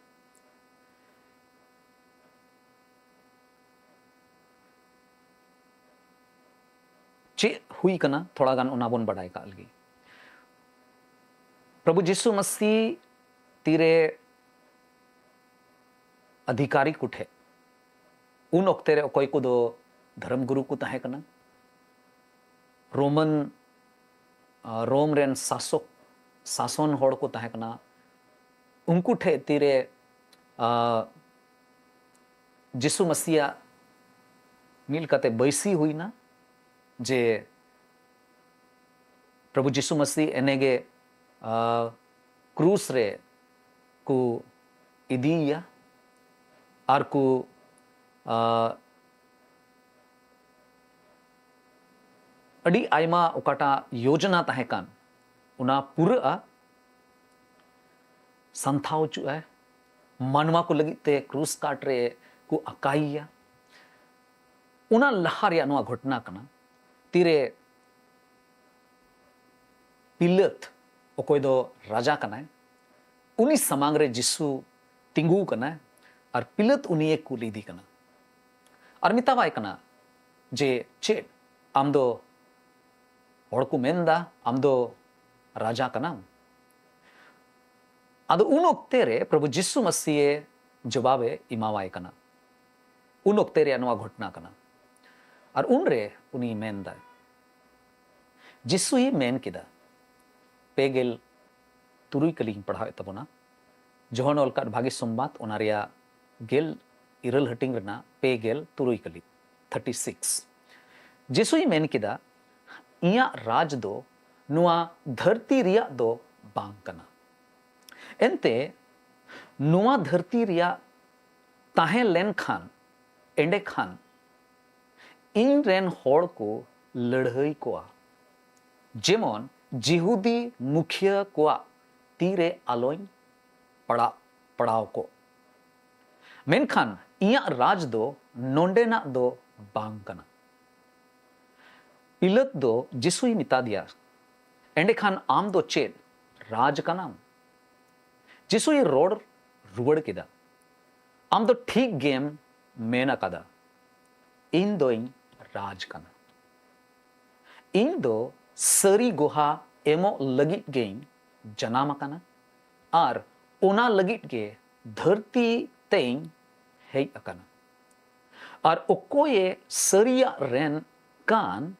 ᱪᱮᱫ ᱦᱩᱭ ᱠᱟᱱᱟ, ᱛᱷᱚᱲᱟ ᱜᱟᱱ ᱚᱱᱟ ᱵᱚᱱ ᱵᱟᱰᱟᱭ ᱠᱟᱜ ᱞᱮᱜᱮ᱾ ᱯᱨᱚᱵᱷᱩ ᱡᱤᱥᱩ ᱢᱟᱥᱤ ᱛᱤᱨᱮ ᱟᱫᱷᱤᱠᱟᱨᱤ ᱠᱚᱴᱷᱮᱱ, ᱩᱱ ᱚᱠᱛᱮ ᱨᱮ ᱚᱠᱚᱭ ᱠᱚᱫᱚ ᱫᱷᱚᱨᱚᱢ ᱜᱩᱨᱩ ᱠᱚ ᱛᱟᱦᱮᱸ ᱠᱟᱱᱟ, ᱨᱳᱢᱟᱱ, ᱟ, ᱨᱳᱢ ᱨᱮᱱ ᱥᱟᱥᱚᱠ, ᱥᱟᱥᱚᱱ ᱦᱚᱲ ᱠᱚ ᱛᱟᱦᱮᱸ ᱠᱟᱱᱟ, ᱩᱱᱠᱩ ᱴᱷᱮᱱ ᱛᱤᱨᱮ, ᱟ, ᱡᱤᱥᱩ ᱢᱟᱥᱤᱭᱟᱜ ᱢᱤᱫ ᱞᱮᱠᱟᱛᱮ ᱵᱟᱹᱭᱥᱤ ᱦᱩᱭᱱᱟ ᱡᱮ ᱯᱨᱚᱵᱷᱩ ᱡᱤᱥᱩ ᱢᱟᱥᱤ ᱮᱱᱮᱜᱮ, ᱟ, ᱠᱨᱩᱥ ᱨᱮ ᱠᱚ ᱤᱫᱤᱭᱮᱭᱟ ᱟᱨ ᱠᱚ, ᱟ, ᱟᱹᱰᱤ ᱟᱭᱢᱟ ᱚᱠᱟᱴᱟᱜ ᱭᱳᱡᱚᱱᱟ ᱛᱟᱦᱮᱸ ᱠᱟᱱ, ᱚᱱᱟ ᱯᱩᱨᱟᱹᱜᱼᱟ, ᱥᱟᱱᱛᱷᱟᱣ ᱦᱚᱪᱚᱜᱼᱟᱭ, ᱢᱟᱱᱣᱟ ᱠᱚ ᱞᱟᱹᱜᱤᱫ ᱛᱮ ᱠᱨᱩᱥ ᱠᱟᱴ ᱨᱮ ᱠᱚ ᱟᱠᱟᱭᱮᱭᱟ᱾ ᱚᱱᱟ ᱞᱟᱦᱟ ᱨᱮᱭᱟᱜ ᱱᱚᱣᱟ ᱜᱷᱚᱴᱚᱱᱟ ᱠᱟᱱᱟ, ᱛᱤᱨᱮ ᱯᱤᱞᱟᱹᱛ, ᱚᱠᱚᱭ ᱫᱚ ᱨᱟᱡᱟ ᱠᱟᱱᱟᱭ, ᱩᱱᱤ ᱥᱟᱢᱟᱝ ᱨᱮ ᱡᱤᱥᱩ ᱛᱤᱸᱜᱩ ᱠᱟᱱᱟᱭ ᱟᱨ ᱯᱤᱞᱟᱹᱛ ᱩᱱᱤᱭᱮ ᱠᱩᱞ ᱤᱫᱤ ᱠᱟᱱᱟ ᱟᱨ ᱢᱮᱛᱟᱣᱟᱭ ᱠᱟᱱᱟ ᱡᱮ, "ᱪᱮᱫ, ᱟᱢ ᱫᱚ, ᱦᱚᱲ ᱠᱚ ᱢᱮᱱᱫᱟ ᱟᱢ ᱫᱚ ᱨᱟᱡᱟ ᱠᱟᱱᱟᱢ?" ᱟᱫᱚ ᱩᱱ ᱚᱠᱛᱮ ᱨᱮ ᱯᱨᱚᱵᱷᱩ ᱡᱤᱥᱩ ᱢᱟᱥᱤᱭᱮ ᱡᱚᱵᱟᱵᱮ ᱮᱢᱟᱣᱟᱭ ᱠᱟᱱᱟ᱾ ᱩᱱ ᱚᱠᱛᱮ ᱨᱮᱭᱟᱜ ᱱᱚᱣᱟ ᱜᱷᱚᱴᱚᱱᱟ ᱠᱟᱱᱟ᱾ ᱟᱨ ᱩᱱᱨᱮ ᱩᱱᱤ ᱢᱮᱱᱫᱟᱭ, ᱡᱤᱥᱩᱭ ᱢᱮᱱ ᱠᱮᱫᱟ, ᱯᱮ ᱜᱮᱞ ᱛᱩᱨᱩᱭ ᱠᱟᱹᱞᱤᱧ ᱯᱟᱲᱦᱟᱣᱮᱫ ᱛᱟᱵᱚᱱᱟ, ᱡᱚᱦᱚᱱ ᱚᱞ ᱠᱟᱫ ᱵᱷᱟᱜᱮ ᱥᱚᱢᱵᱟᱫ, ᱚᱱᱟ ᱨᱮᱭᱟᱜ ᱜᱮᱞ ᱤᱨᱟᱹᱞ ᱦᱟᱹᱴᱤᱧ ᱨᱮᱱᱟᱜ ᱯᱮ ᱜᱮᱞ ᱛᱩᱨᱩᱭ ᱠᱟᱹᱞᱤ, ᱛᱷᱟᱨᱴᱤ ᱥᱤᱠᱥ᱾ ᱡᱤᱥᱩᱭ ᱢᱮᱱ ᱠᱮᱫᱟ, "ᱤᱧᱟᱹᱜ ᱨᱟᱡᱽ ᱫᱚ ᱱᱚᱣᱟ ᱫᱷᱟᱹᱨᱛᱤ ᱨᱮᱭᱟᱜ ᱫᱚ ᱵᱟᱝ ᱠᱟᱱᱟ᱾ ᱮᱱᱛᱮ ᱱᱚᱣᱟ ᱫᱷᱟᱹᱨᱛᱤ ᱨᱮᱭᱟᱜ ᱛᱟᱦᱮᱸ ᱞᱮᱱᱠᱷᱟᱱ, ᱮᱸᱰᱮᱠᱷᱟᱱ ᱤᱧ ᱨᱮᱱ ᱦᱚᱲ ᱠᱚ ᱞᱟᱹᱲᱦᱟᱹᱭ ᱠᱚᱣᱟ, ᱡᱮᱢᱚᱱ ᱡᱤᱦᱩᱫᱤ ᱢᱩᱠᱷᱤᱭᱟᱹ ᱠᱚᱣᱟᱜ ᱛᱤ ᱨᱮ ᱟᱞᱚᱧ ᱯᱟᱲᱟᱜ, ᱯᱟᱲᱟᱣ ᱠᱚᱜ᱾ ᱢᱮᱱᱠᱷᱟᱱ ᱤᱧᱟᱹᱜ ᱨᱟᱡᱽ ᱫᱚ ᱱᱚᱸᱰᱮᱱᱟᱜ ᱫᱚ ᱵᱟᱝ ᱠᱟᱱᱟ᱾ ᱯᱤᱞᱟᱹᱛ ᱫᱚ ᱡᱤᱥᱩᱭ ᱢᱮᱛᱟ ᱫᱮᱭᱟ, "ᱮᱸᱰᱮᱠᱷᱟᱱ ᱟᱢ ᱫᱚ ᱪᱮᱫ ᱨᱟᱡᱽ ᱠᱟᱱᱟᱢ?" ᱡᱤᱥᱩᱭ ᱨᱚᱲ ᱨᱩᱣᱟᱹᱲ ᱠᱮᱫᱟ, "ᱟᱢ ᱫᱚ ᱴᱷᱤᱠ ᱜᱮᱢ ᱢᱮᱱ ᱟᱠᱟᱫᱟ, ᱤᱧ ᱫᱚᱧ ᱨᱟᱡᱽ ᱠᱟᱱᱟ᱾ ᱤᱧ ᱫᱚ ᱥᱟᱹᱨᱤ ᱜᱚᱦᱟ ᱮᱢᱚᱜ ᱞᱟᱹᱜᱤᱫ ᱜᱮᱧ ᱡᱟᱱᱟᱢ ᱟᱠᱟᱱᱟ ᱟᱨ ᱚᱱᱟ ᱞᱟᱹᱜᱤᱫ ᱜᱮ ᱫᱷᱟᱹᱨᱛᱤ ᱛᱮᱧ ᱦᱮᱡ ᱟᱠᱟᱱᱟ᱾ ᱟᱨ ᱚᱠᱚᱭᱮ ᱥᱟᱹᱨᱤᱭᱟᱜ ᱨᱮᱱ ᱠᱟᱱ,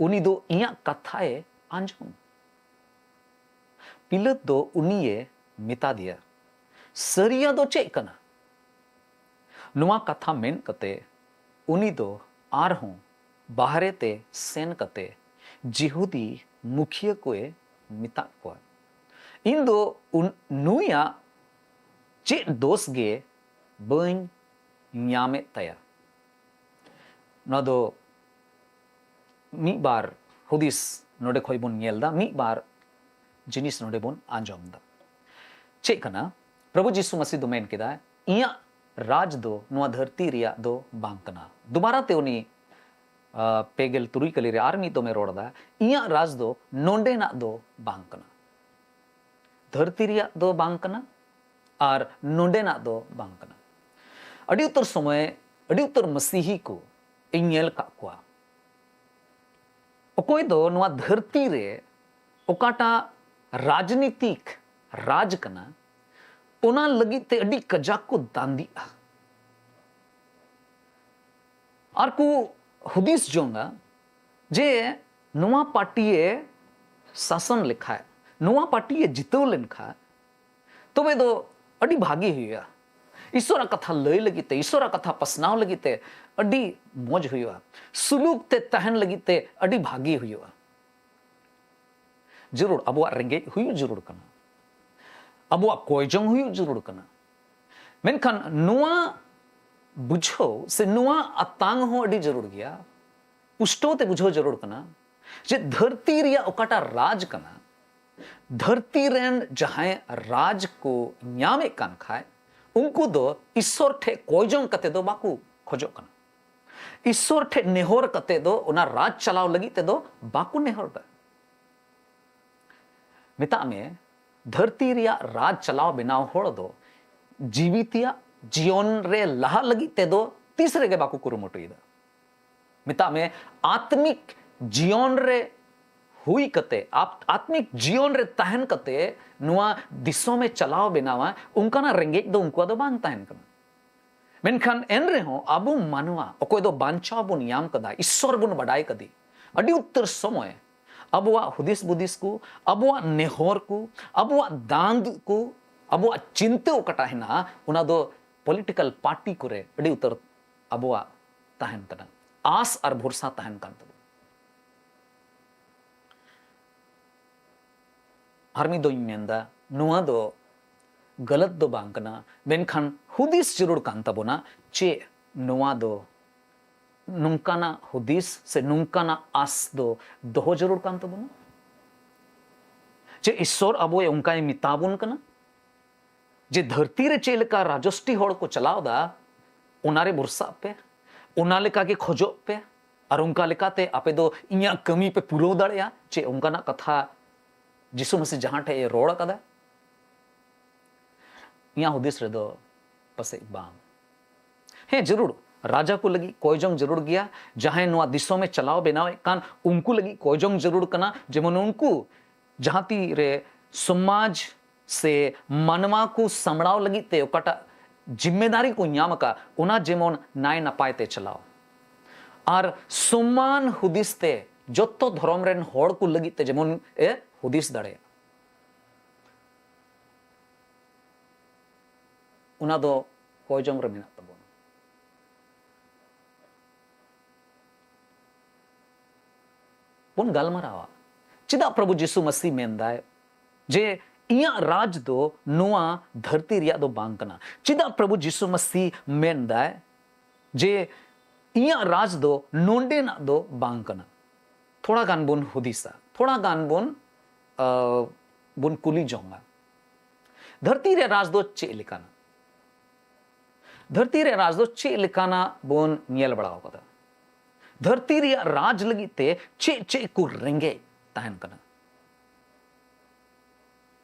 ᱩᱱᱤ ᱫᱚ ᱤᱧᱟᱹᱜ ᱠᱟᱛᱷᱟᱭ ᱟᱸᱡᱚᱢ᱾" ᱯᱤᱞᱟᱹᱛ ᱫᱚ ᱩᱱᱤᱭᱮ ᱢᱮᱛᱟ ᱫᱮᱭᱟ, "ᱥᱟᱹᱨᱤᱭᱟᱜ ᱫᱚ ᱪᱮᱫ ᱠᱟᱱᱟ?" ᱱᱚᱣᱟ ᱠᱟᱛᱷᱟ ᱢᱮᱱ ᱠᱟᱛᱮ ᱩᱱᱤ ᱫᱚ ᱟᱨᱦᱚᱸ ᱵᱟᱦᱨᱮ ᱛᱮ ᱥᱮᱱ ᱠᱟᱛᱮ ᱡᱤᱦᱩᱫᱤ ᱢᱩᱠᱷᱤᱭᱟᱹ ᱠᱚᱭ ᱢᱮᱛᱟᱫ ᱠᱚᱣᱟ, "ᱤᱧ ᱫᱚ ᱩᱱ-, ᱱᱩᱭᱟᱜ ᱪᱮᱫ ᱫᱳᱥ ᱜᱮ ᱵᱟᱹᱧ ᱧᱟᱢᱮᱫ ᱛᱟᱭᱟ᱾" ᱱᱚᱣᱟ ᱫᱚ ᱢᱤᱫ ᱵᱟᱨ ᱦᱩᱫᱤᱥ ᱱᱚᱰᱮ ᱠᱷᱚᱡ ᱵᱚᱱ ᱧᱮᱞ ᱮᱫᱟ, ᱢᱤᱫ ᱵᱟᱨ ᱡᱤᱱᱤᱥ ᱱᱚᱰᱮ ᱵᱚᱱ ᱟᱸᱡᱚᱢ ᱮᱫᱟ᱾ ᱪᱮᱫ ᱠᱟᱱᱟ? ᱯᱨᱚᱵᱷᱩ ᱡᱤᱥᱩ ᱢᱟᱥᱤ ᱫᱚ ᱢᱮᱱ ᱠᱮᱫᱟ, "ᱤᱧᱟᱹᱜ ᱨᱟᱡᱽ ᱫᱚ ᱱᱚᱣᱟ ᱫᱷᱟᱹᱨᱛᱤ ᱨᱮᱭᱟᱜ ᱫᱚ ᱵᱟᱝ ᱠᱟᱱᱟ᱾" ᱫᱩᱵᱟᱨᱟ ᱛᱮ ᱩᱱᱤ, ᱟ, ᱯᱮ ᱜᱮᱞ ᱛᱩᱨᱩᱭ ᱠᱟᱹᱞᱤ ᱨᱮ ᱟᱨ ᱢᱤᱫ ᱫᱚᱢᱮ ᱨᱚᱲ ᱮᱫᱟ, "ᱤᱧᱟᱹᱜ ᱨᱟᱡᱽ ᱫᱚ ᱱᱚᱸᱰᱮᱱᱟᱜ ᱫᱚ ᱵᱟᱝ ᱠᱟᱱᱟ, ᱫᱷᱟᱹᱨᱛᱤ ᱨᱮᱭᱟᱜ ᱫᱚ ᱵᱟᱝ ᱠᱟᱱᱟ ᱟᱨ ᱱᱚᱸᱰᱮᱱᱟᱜ ᱫᱚ ᱵᱟᱝ ᱠᱟᱱᱟ᱾" ᱟᱹᱰᱤ ᱩᱛᱟᱹᱨ ᱥᱚᱢᱚᱭ, ᱟᱹᱰᱤ ᱩᱛᱟᱹᱨ ᱢᱟᱹᱥᱤᱦᱤ ᱠᱚ ᱤᱧ ᱧᱮᱞ ᱟᱠᱟᱫ ᱠᱚᱣᱟ, ᱚᱠᱚᱭ ᱫᱚ ᱱᱚᱣᱟ ᱫᱷᱟᱹᱨᱛᱤ ᱨᱮ ᱚᱠᱟᱴᱟᱜ ᱨᱟᱡᱽᱱᱤᱛᱤᱠ ᱨᱟᱡᱽ ᱠᱟᱱᱟ, ᱚᱱᱟ ᱞᱟᱹᱜᱤᱫ ᱛᱮ ᱟᱹᱰᱤ ᱠᱟᱡᱟᱠ ᱠᱚ ᱫᱟᱱᱫᱤᱜᱼᱟ᱾ ᱟᱨ ᱠᱚ ᱦᱩᱫᱤᱥ ᱡᱚᱝᱟ ᱡᱮ ᱱᱚᱣᱟ ᱯᱟᱨᱴᱤᱭᱮ ᱥᱟᱥᱚᱱ ᱞᱮᱠᱷᱟᱡ, ᱱᱚᱣᱟ ᱯᱟᱨᱴᱤᱭᱮ ᱡᱤᱛᱟᱹᱣ ᱞᱮᱱᱠᱷᱟᱡ, ᱛᱚᱵᱮ ᱫᱚ ᱟᱹᱰᱤ ᱵᱷᱟᱜᱮ ᱦᱩᱭᱩᱜᱼᱟ᱾ ᱤᱥᱚᱨᱟᱜ ᱠᱟᱛᱷᱟ ᱞᱟᱹᱭ ᱞᱟᱹᱜᱤᱫ ᱛᱮ, ᱤᱥᱚᱨᱟᱜ ᱠᱟᱛᱷᱟ ᱯᱟᱥᱱᱟᱣ ᱞᱟᱹᱜᱤᱫ ᱛᱮ ᱟᱹᱰᱤ ᱢᱚᱡᱽ ᱦᱩᱭᱩᱜᱼᱟ᱾ ᱥᱩᱞᱩᱠ ᱛᱮ ᱛᱟᱦᱮᱱ ᱞᱟᱹᱜᱤᱫ ᱛᱮ ᱟᱹᱰᱤ ᱵᱷᱟᱜᱮ ᱦᱩᱭᱩᱜᱼᱟ᱾ ᱡᱟᱹᱨᱩᱲ, ᱟᱵᱚᱣᱟᱜ ᱨᱮᱸᱜᱮᱡ ᱦᱩᱭᱩᱜ ᱡᱟᱹᱨᱩᱲ ᱠᱟᱱᱟ, ᱟᱵᱚᱣᱟᱜ ᱠᱚᱭ ᱡᱚᱝ ᱦᱩᱭᱩᱜ ᱡᱟᱹᱨᱩᱲ ᱠᱟᱱᱟ᱾ ᱢᱮᱱᱠᱷᱟᱱ ᱱᱚᱣᱟ ᱵᱩᱡᱷᱟᱹᱣ ᱥᱮ ᱱᱚᱣᱟ ᱟᱛᱟᱝ ᱦᱚᱸ ᱟᱹᱰᱤ ᱡᱟᱹᱨᱩᱲ ᱜᱮᱭᱟ᱾ ᱯᱩᱥᱴᱟᱹᱣ ᱛᱮ ᱵᱩᱡᱷᱟᱹᱣ ᱡᱟᱹᱨᱩᱲ ᱠᱟᱱᱟ ᱡᱮ ᱫᱷᱟᱹᱨᱛᱤ ᱨᱮᱭᱟᱜ ᱚᱠᱟᱴᱟᱜ ᱨᱟᱡᱽ ᱠᱟᱱᱟ, ᱫᱷᱟᱹᱨᱛᱤ ᱨᱮᱱ ᱡᱟᱦᱟᱸᱭ ᱨᱟᱡᱽ ᱠᱚ ᱧᱟᱢᱮᱫ ᱠᱟᱱ ᱠᱷᱟᱡ, ᱩᱱᱠᱩ ᱫᱚ ᱤᱥᱥᱚᱨ ᱴᱷᱮᱡ ᱠᱚᱭ ᱡᱚᱝ ᱠᱟᱛᱮ ᱫᱚ ᱵᱟᱠᱚ ᱠᱷᱚᱡᱚᱜ ᱠᱟᱱᱟ᱾ ᱤᱥᱥᱚᱨ ᱴᱷᱮᱡ ᱱᱮᱦᱚᱨ ᱠᱟᱛᱮ ᱫᱚ ᱚᱱᱟ ᱨᱟᱡᱽ ᱪᱟᱞᱟᱣ ᱞᱟᱹᱜᱤᱫ ᱛᱮᱫᱚ ᱵᱟᱠᱚ ᱱᱮᱦᱚᱨ ᱫᱟ᱾ ᱢᱮᱛᱟᱜ ᱢᱮ, ᱫᱷᱟᱹᱨᱛᱤ ᱨᱮᱭᱟᱜ ᱨᱟᱡᱽ ᱪᱟᱞᱟᱣ ᱵᱮᱱᱟᱣ ᱦᱚᱲ ᱫᱚ ᱡᱤᱣᱤ ᱛᱮᱭᱟᱜ ᱡᱤᱭᱚᱱ ᱨᱮ ᱞᱟᱦᱟᱜ ᱞᱟᱹᱜᱤᱫ ᱛᱮᱫᱚ ᱛᱤᱥ ᱨᱮᱜᱮ ᱵᱟᱠᱚ ᱠᱩᱨᱩᱢᱩᱴᱩᱭᱮᱫᱟ᱾ ᱢᱮᱛᱟᱜ ᱢᱮ, ᱟᱛᱢᱤᱠ ᱡᱤᱭᱚᱱ ᱨᱮ ᱦᱩᱭ ᱠᱟᱛᱮ, ᱟᱯ-, ᱟᱛᱢᱤᱠ ᱡᱤᱭᱚᱱ ᱨᱮ ᱛᱟᱦᱮᱱ ᱠᱟᱛᱮ ᱱᱚᱣᱟ ᱫᱤᱥᱚᱢᱮ ᱪᱟᱞᱟᱣ ᱵᱮᱱᱟᱣᱟ, ᱚᱱᱠᱟᱱᱟᱜ ᱨᱮᱸᱜᱮᱡ ᱫᱚ ᱩᱱᱠᱩᱣᱟᱜ ᱫᱚ ᱵᱟᱝ ᱛᱟᱦᱮᱱ ᱠᱟᱱᱟ᱾ ᱢᱮᱱᱠᱷᱟᱱ ᱮᱱ ᱨᱮᱦᱚᱸ ᱟᱵᱚ ᱢᱟᱱᱣᱟ, ᱚᱠᱚᱭ ᱫᱚ ᱵᱟᱧᱪᱟᱣ ᱵᱚᱱ ᱧᱟᱢ ᱠᱟᱫᱟ, ᱤᱥᱥᱚᱨ ᱵᱚᱱ ᱵᱟᱰᱟᱭ ᱠᱟᱫᱮ, ᱟᱹᱰᱤ ᱩᱛᱟᱹᱨ ᱥᱚᱢᱚᱭ ᱟᱵᱚᱣᱟᱜ ᱦᱩᱫᱤᱥ ᱵᱩᱫᱤᱥ ᱠᱚ, ᱟᱵᱚᱣᱟᱜ ᱱᱮᱦᱚᱨ ᱠᱚ, ᱟᱵᱚᱣᱟᱜ ᱫᱟᱸᱫ ᱠᱚ, ᱟᱵᱚᱣᱟᱜ ᱪᱤᱱᱛᱟᱹ ᱚᱠᱟᱴᱟᱜ ᱦᱮᱱᱟᱜᱼᱟ, ᱚᱱᱟ ᱫᱚ ᱯᱚᱞᱤᱴᱤᱠᱟᱞ ᱯᱟᱨᱴᱤ ᱠᱚᱨᱮ ᱟᱹᱰᱤ ᱩᱛᱟᱹᱨ ᱟᱵᱚᱣᱟᱜ ᱛᱟᱦᱮᱱ ᱠᱟᱱᱟ, ᱟᱥ ᱟᱨ ᱵᱷᱚᱨᱥᱟ ᱛᱟᱦᱮᱱ ᱠᱟᱱ ᱛᱟᱵᱚᱱᱟ᱾ ᱟᱨ ᱢᱤᱫ ᱫᱚᱧ ᱢᱮᱱᱫᱟ, ᱱᱚᱣᱟ ᱫᱚ ᱜᱟᱞᱟᱛ ᱫᱚ ᱵᱟᱝ ᱠᱟᱱᱟ, ᱢᱮᱱᱠᱷᱟᱱ ᱦᱩᱫᱤᱥ ᱡᱟᱹᱨᱩᱲ ᱠᱟᱱ ᱛᱟᱵᱚᱱᱟ᱾ ᱪᱮᱫ ᱱᱚᱣᱟ ᱫᱚ ᱱᱚᱝᱠᱟᱱᱟᱜ ᱦᱩᱫᱤᱥ ᱥᱮ ᱱᱚᱝᱠᱟᱱᱟᱜ ᱟᱥ ᱫᱚ ᱫᱚᱦᱚ ᱡᱟᱹᱨᱩᱲ ᱠᱟᱱ ᱛᱟᱵᱚᱱᱟ? ᱪᱮᱫ ᱤᱥᱥᱚᱨ ᱟᱵᱚᱭ ᱚᱱᱠᱟᱭ ᱢᱮᱛᱟ ᱵᱚᱱ ᱠᱟᱱᱟ ᱡᱮ ᱫᱷᱟᱹᱨᱛᱤ ᱨᱮ ᱪᱮᱫ ᱞᱮᱠᱟ ᱨᱟᱡᱚᱥᱴᱤ ᱦᱚᱲ ᱠᱚ ᱪᱟᱞᱟᱣ ᱮᱫᱟ, ᱚᱱᱟᱨᱮ ᱵᱷᱚᱨᱥᱟᱜ ᱯᱮ, ᱚᱱᱟ ᱞᱮᱠᱟ ᱜᱮ ᱠᱷᱚᱡᱚᱜ ᱯᱮ, ᱟᱨ ᱚᱱᱠᱟ ᱞᱮᱠᱟᱛᱮ ᱟᱯᱮ ᱫᱚ ᱤᱧᱟᱹᱜ ᱠᱟᱹᱢᱤ ᱯᱮ ᱯᱩᱨᱟᱹᱣ ᱫᱟᱲᱮᱭᱟᱜᱼᱟ? ᱪᱮᱫ ᱚᱱᱠᱟᱱᱟᱜ ᱠᱟᱛᱷᱟ ᱡᱤᱥᱩ ᱢᱟᱹᱥᱤ ᱡᱟᱦᱟᱸ ᱴᱷᱮᱡ ᱮ ᱨᱚᱲ ᱟᱠᱟᱫᱟ? ᱤᱧᱟᱹᱜ ᱦᱩᱫᱤᱥ ᱨᱮᱫᱚ ᱯᱟᱥᱮᱡ ᱵᱟᱝ᱾ ᱦᱮᱸ, ᱡᱟᱹᱨᱩᱲ, ᱨᱟᱡᱟ ᱠᱚ ᱞᱟᱹᱜᱤᱫ ᱠᱚᱭ ᱡᱚᱝ ᱡᱟᱹᱨᱩᱲ ᱜᱮᱭᱟ, ᱡᱟᱦᱟᱸᱭ ᱱᱚᱣᱟ ᱫᱤᱥᱚᱢᱮ ᱪᱟᱞᱟᱣ ᱵᱮᱱᱟᱣᱮᱫ ᱠᱟᱱ ᱩᱱᱠᱩ ᱞᱟᱹᱜᱤᱫ ᱠᱚᱭ ᱡᱚᱝ ᱡᱟᱹᱨᱩᱲ ᱠᱟᱱᱟ, ᱡᱮᱢᱚᱱ ᱩᱱᱠᱩ ᱡᱟᱦᱟᱸ ᱛᱤ ᱨᱮ ᱥᱚᱢᱟᱡᱽ ᱥᱮ ᱢᱟᱱᱣᱟ ᱠᱚ ᱥᱟᱢᱲᱟᱣ ᱞᱟᱹᱜᱤᱫ ᱛᱮ ᱚᱠᱟᱴᱟᱜ ᱡᱤᱢᱢᱮᱫᱟᱨᱤ ᱠᱚ ᱧᱟᱢ ᱟᱠᱟᱫ, ᱚᱱᱟ ᱡᱮᱢᱚᱱ ᱱᱟᱭ ᱱᱟᱯᱟᱭ ᱛᱮ ᱪᱟᱞᱟᱣ ᱟᱨ ᱥᱚᱢᱟᱱ ᱦᱩᱫᱤᱥ ᱛᱮ ᱡᱚᱛᱚ ᱫᱷᱚᱨᱚᱢ ᱨᱮᱱ ᱦᱚᱲ ᱠᱚ ᱞᱟᱹᱜᱤᱫ ᱛᱮ ᱡᱮᱢᱚᱱ ᱮ ᱦᱩᱫᱤᱥ ᱫᱟᱲᱮᱭᱟᱜ, ᱚᱱᱟ ᱫᱚ ᱠᱚᱭ ᱡᱚᱝ ᱨᱮ ᱢᱮᱱᱟᱜ ᱛᱟᱵᱚᱱᱟ᱾ ᱵᱚᱱ ᱜᱟᱞᱢᱟᱨᱟᱣᱟ᱾ ᱪᱮᱫᱟᱜ ᱯᱨᱚᱵᱷᱩ ᱡᱤᱥᱩ ᱢᱟᱹᱥᱤ ᱢᱮᱱᱫᱟᱭ ᱡᱮ ᱤᱧᱟᱹᱜ ᱨᱟᱡᱽ ᱫᱚ ᱱᱚᱣᱟ ᱫᱷᱟᱹᱨᱛᱤ ᱨᱮᱭᱟᱜ ᱫᱚ ᱵᱟᱝ ᱠᱟᱱᱟ? ᱪᱮᱫᱟᱜ ᱯᱨᱚᱵᱷᱩ ᱡᱤᱥᱩ ᱢᱟᱹᱥᱤ ᱢᱮᱱᱫᱟᱭ ᱡᱮ ᱤᱧᱟᱹᱜ ᱨᱟᱡᱽ ᱫᱚ ᱱᱚᱰᱮᱱᱟᱜ ᱫᱚ ᱵᱟᱝ ᱠᱟᱱᱟ᱾ ᱛᱷᱚᱲᱟ ᱜᱟᱱ ᱵᱚᱱ ᱦᱩᱫᱤᱥᱟ, ᱛᱷᱚᱲᱟ ᱜᱟᱱ ᱵᱚᱱ ᱟ, ᱵᱚᱱ ᱠᱩᱞᱤ ᱡᱚᱝᱟ᱾ ᱫᱷᱟᱹᱨᱛᱤ ᱨᱮ ᱨᱟᱡᱽ ᱫᱚ ᱪᱮᱫ ᱞᱮᱠᱟᱱᱟ? ᱫᱷᱟᱹᱨᱛᱤ ᱨᱮ ᱨᱟᱡᱽ ᱫᱚ ᱪᱮᱫ ᱞᱮᱠᱟᱱᱟ ᱵᱚᱱ ᱧᱮᱞ ᱵᱟᱲᱟ ᱟᱠᱟᱫᱟ? ᱫᱷᱟᱹᱨᱛᱤ ᱨᱮᱭᱟᱜ ᱨᱟᱡᱽ ᱞᱟᱹᱜᱤᱫ ᱛᱮ ᱪᱮᱫ ᱪᱮᱫ ᱠᱚ ᱨᱮᱸᱜᱮᱡ ᱛᱟᱦᱮᱱ ᱠᱟᱱᱟ?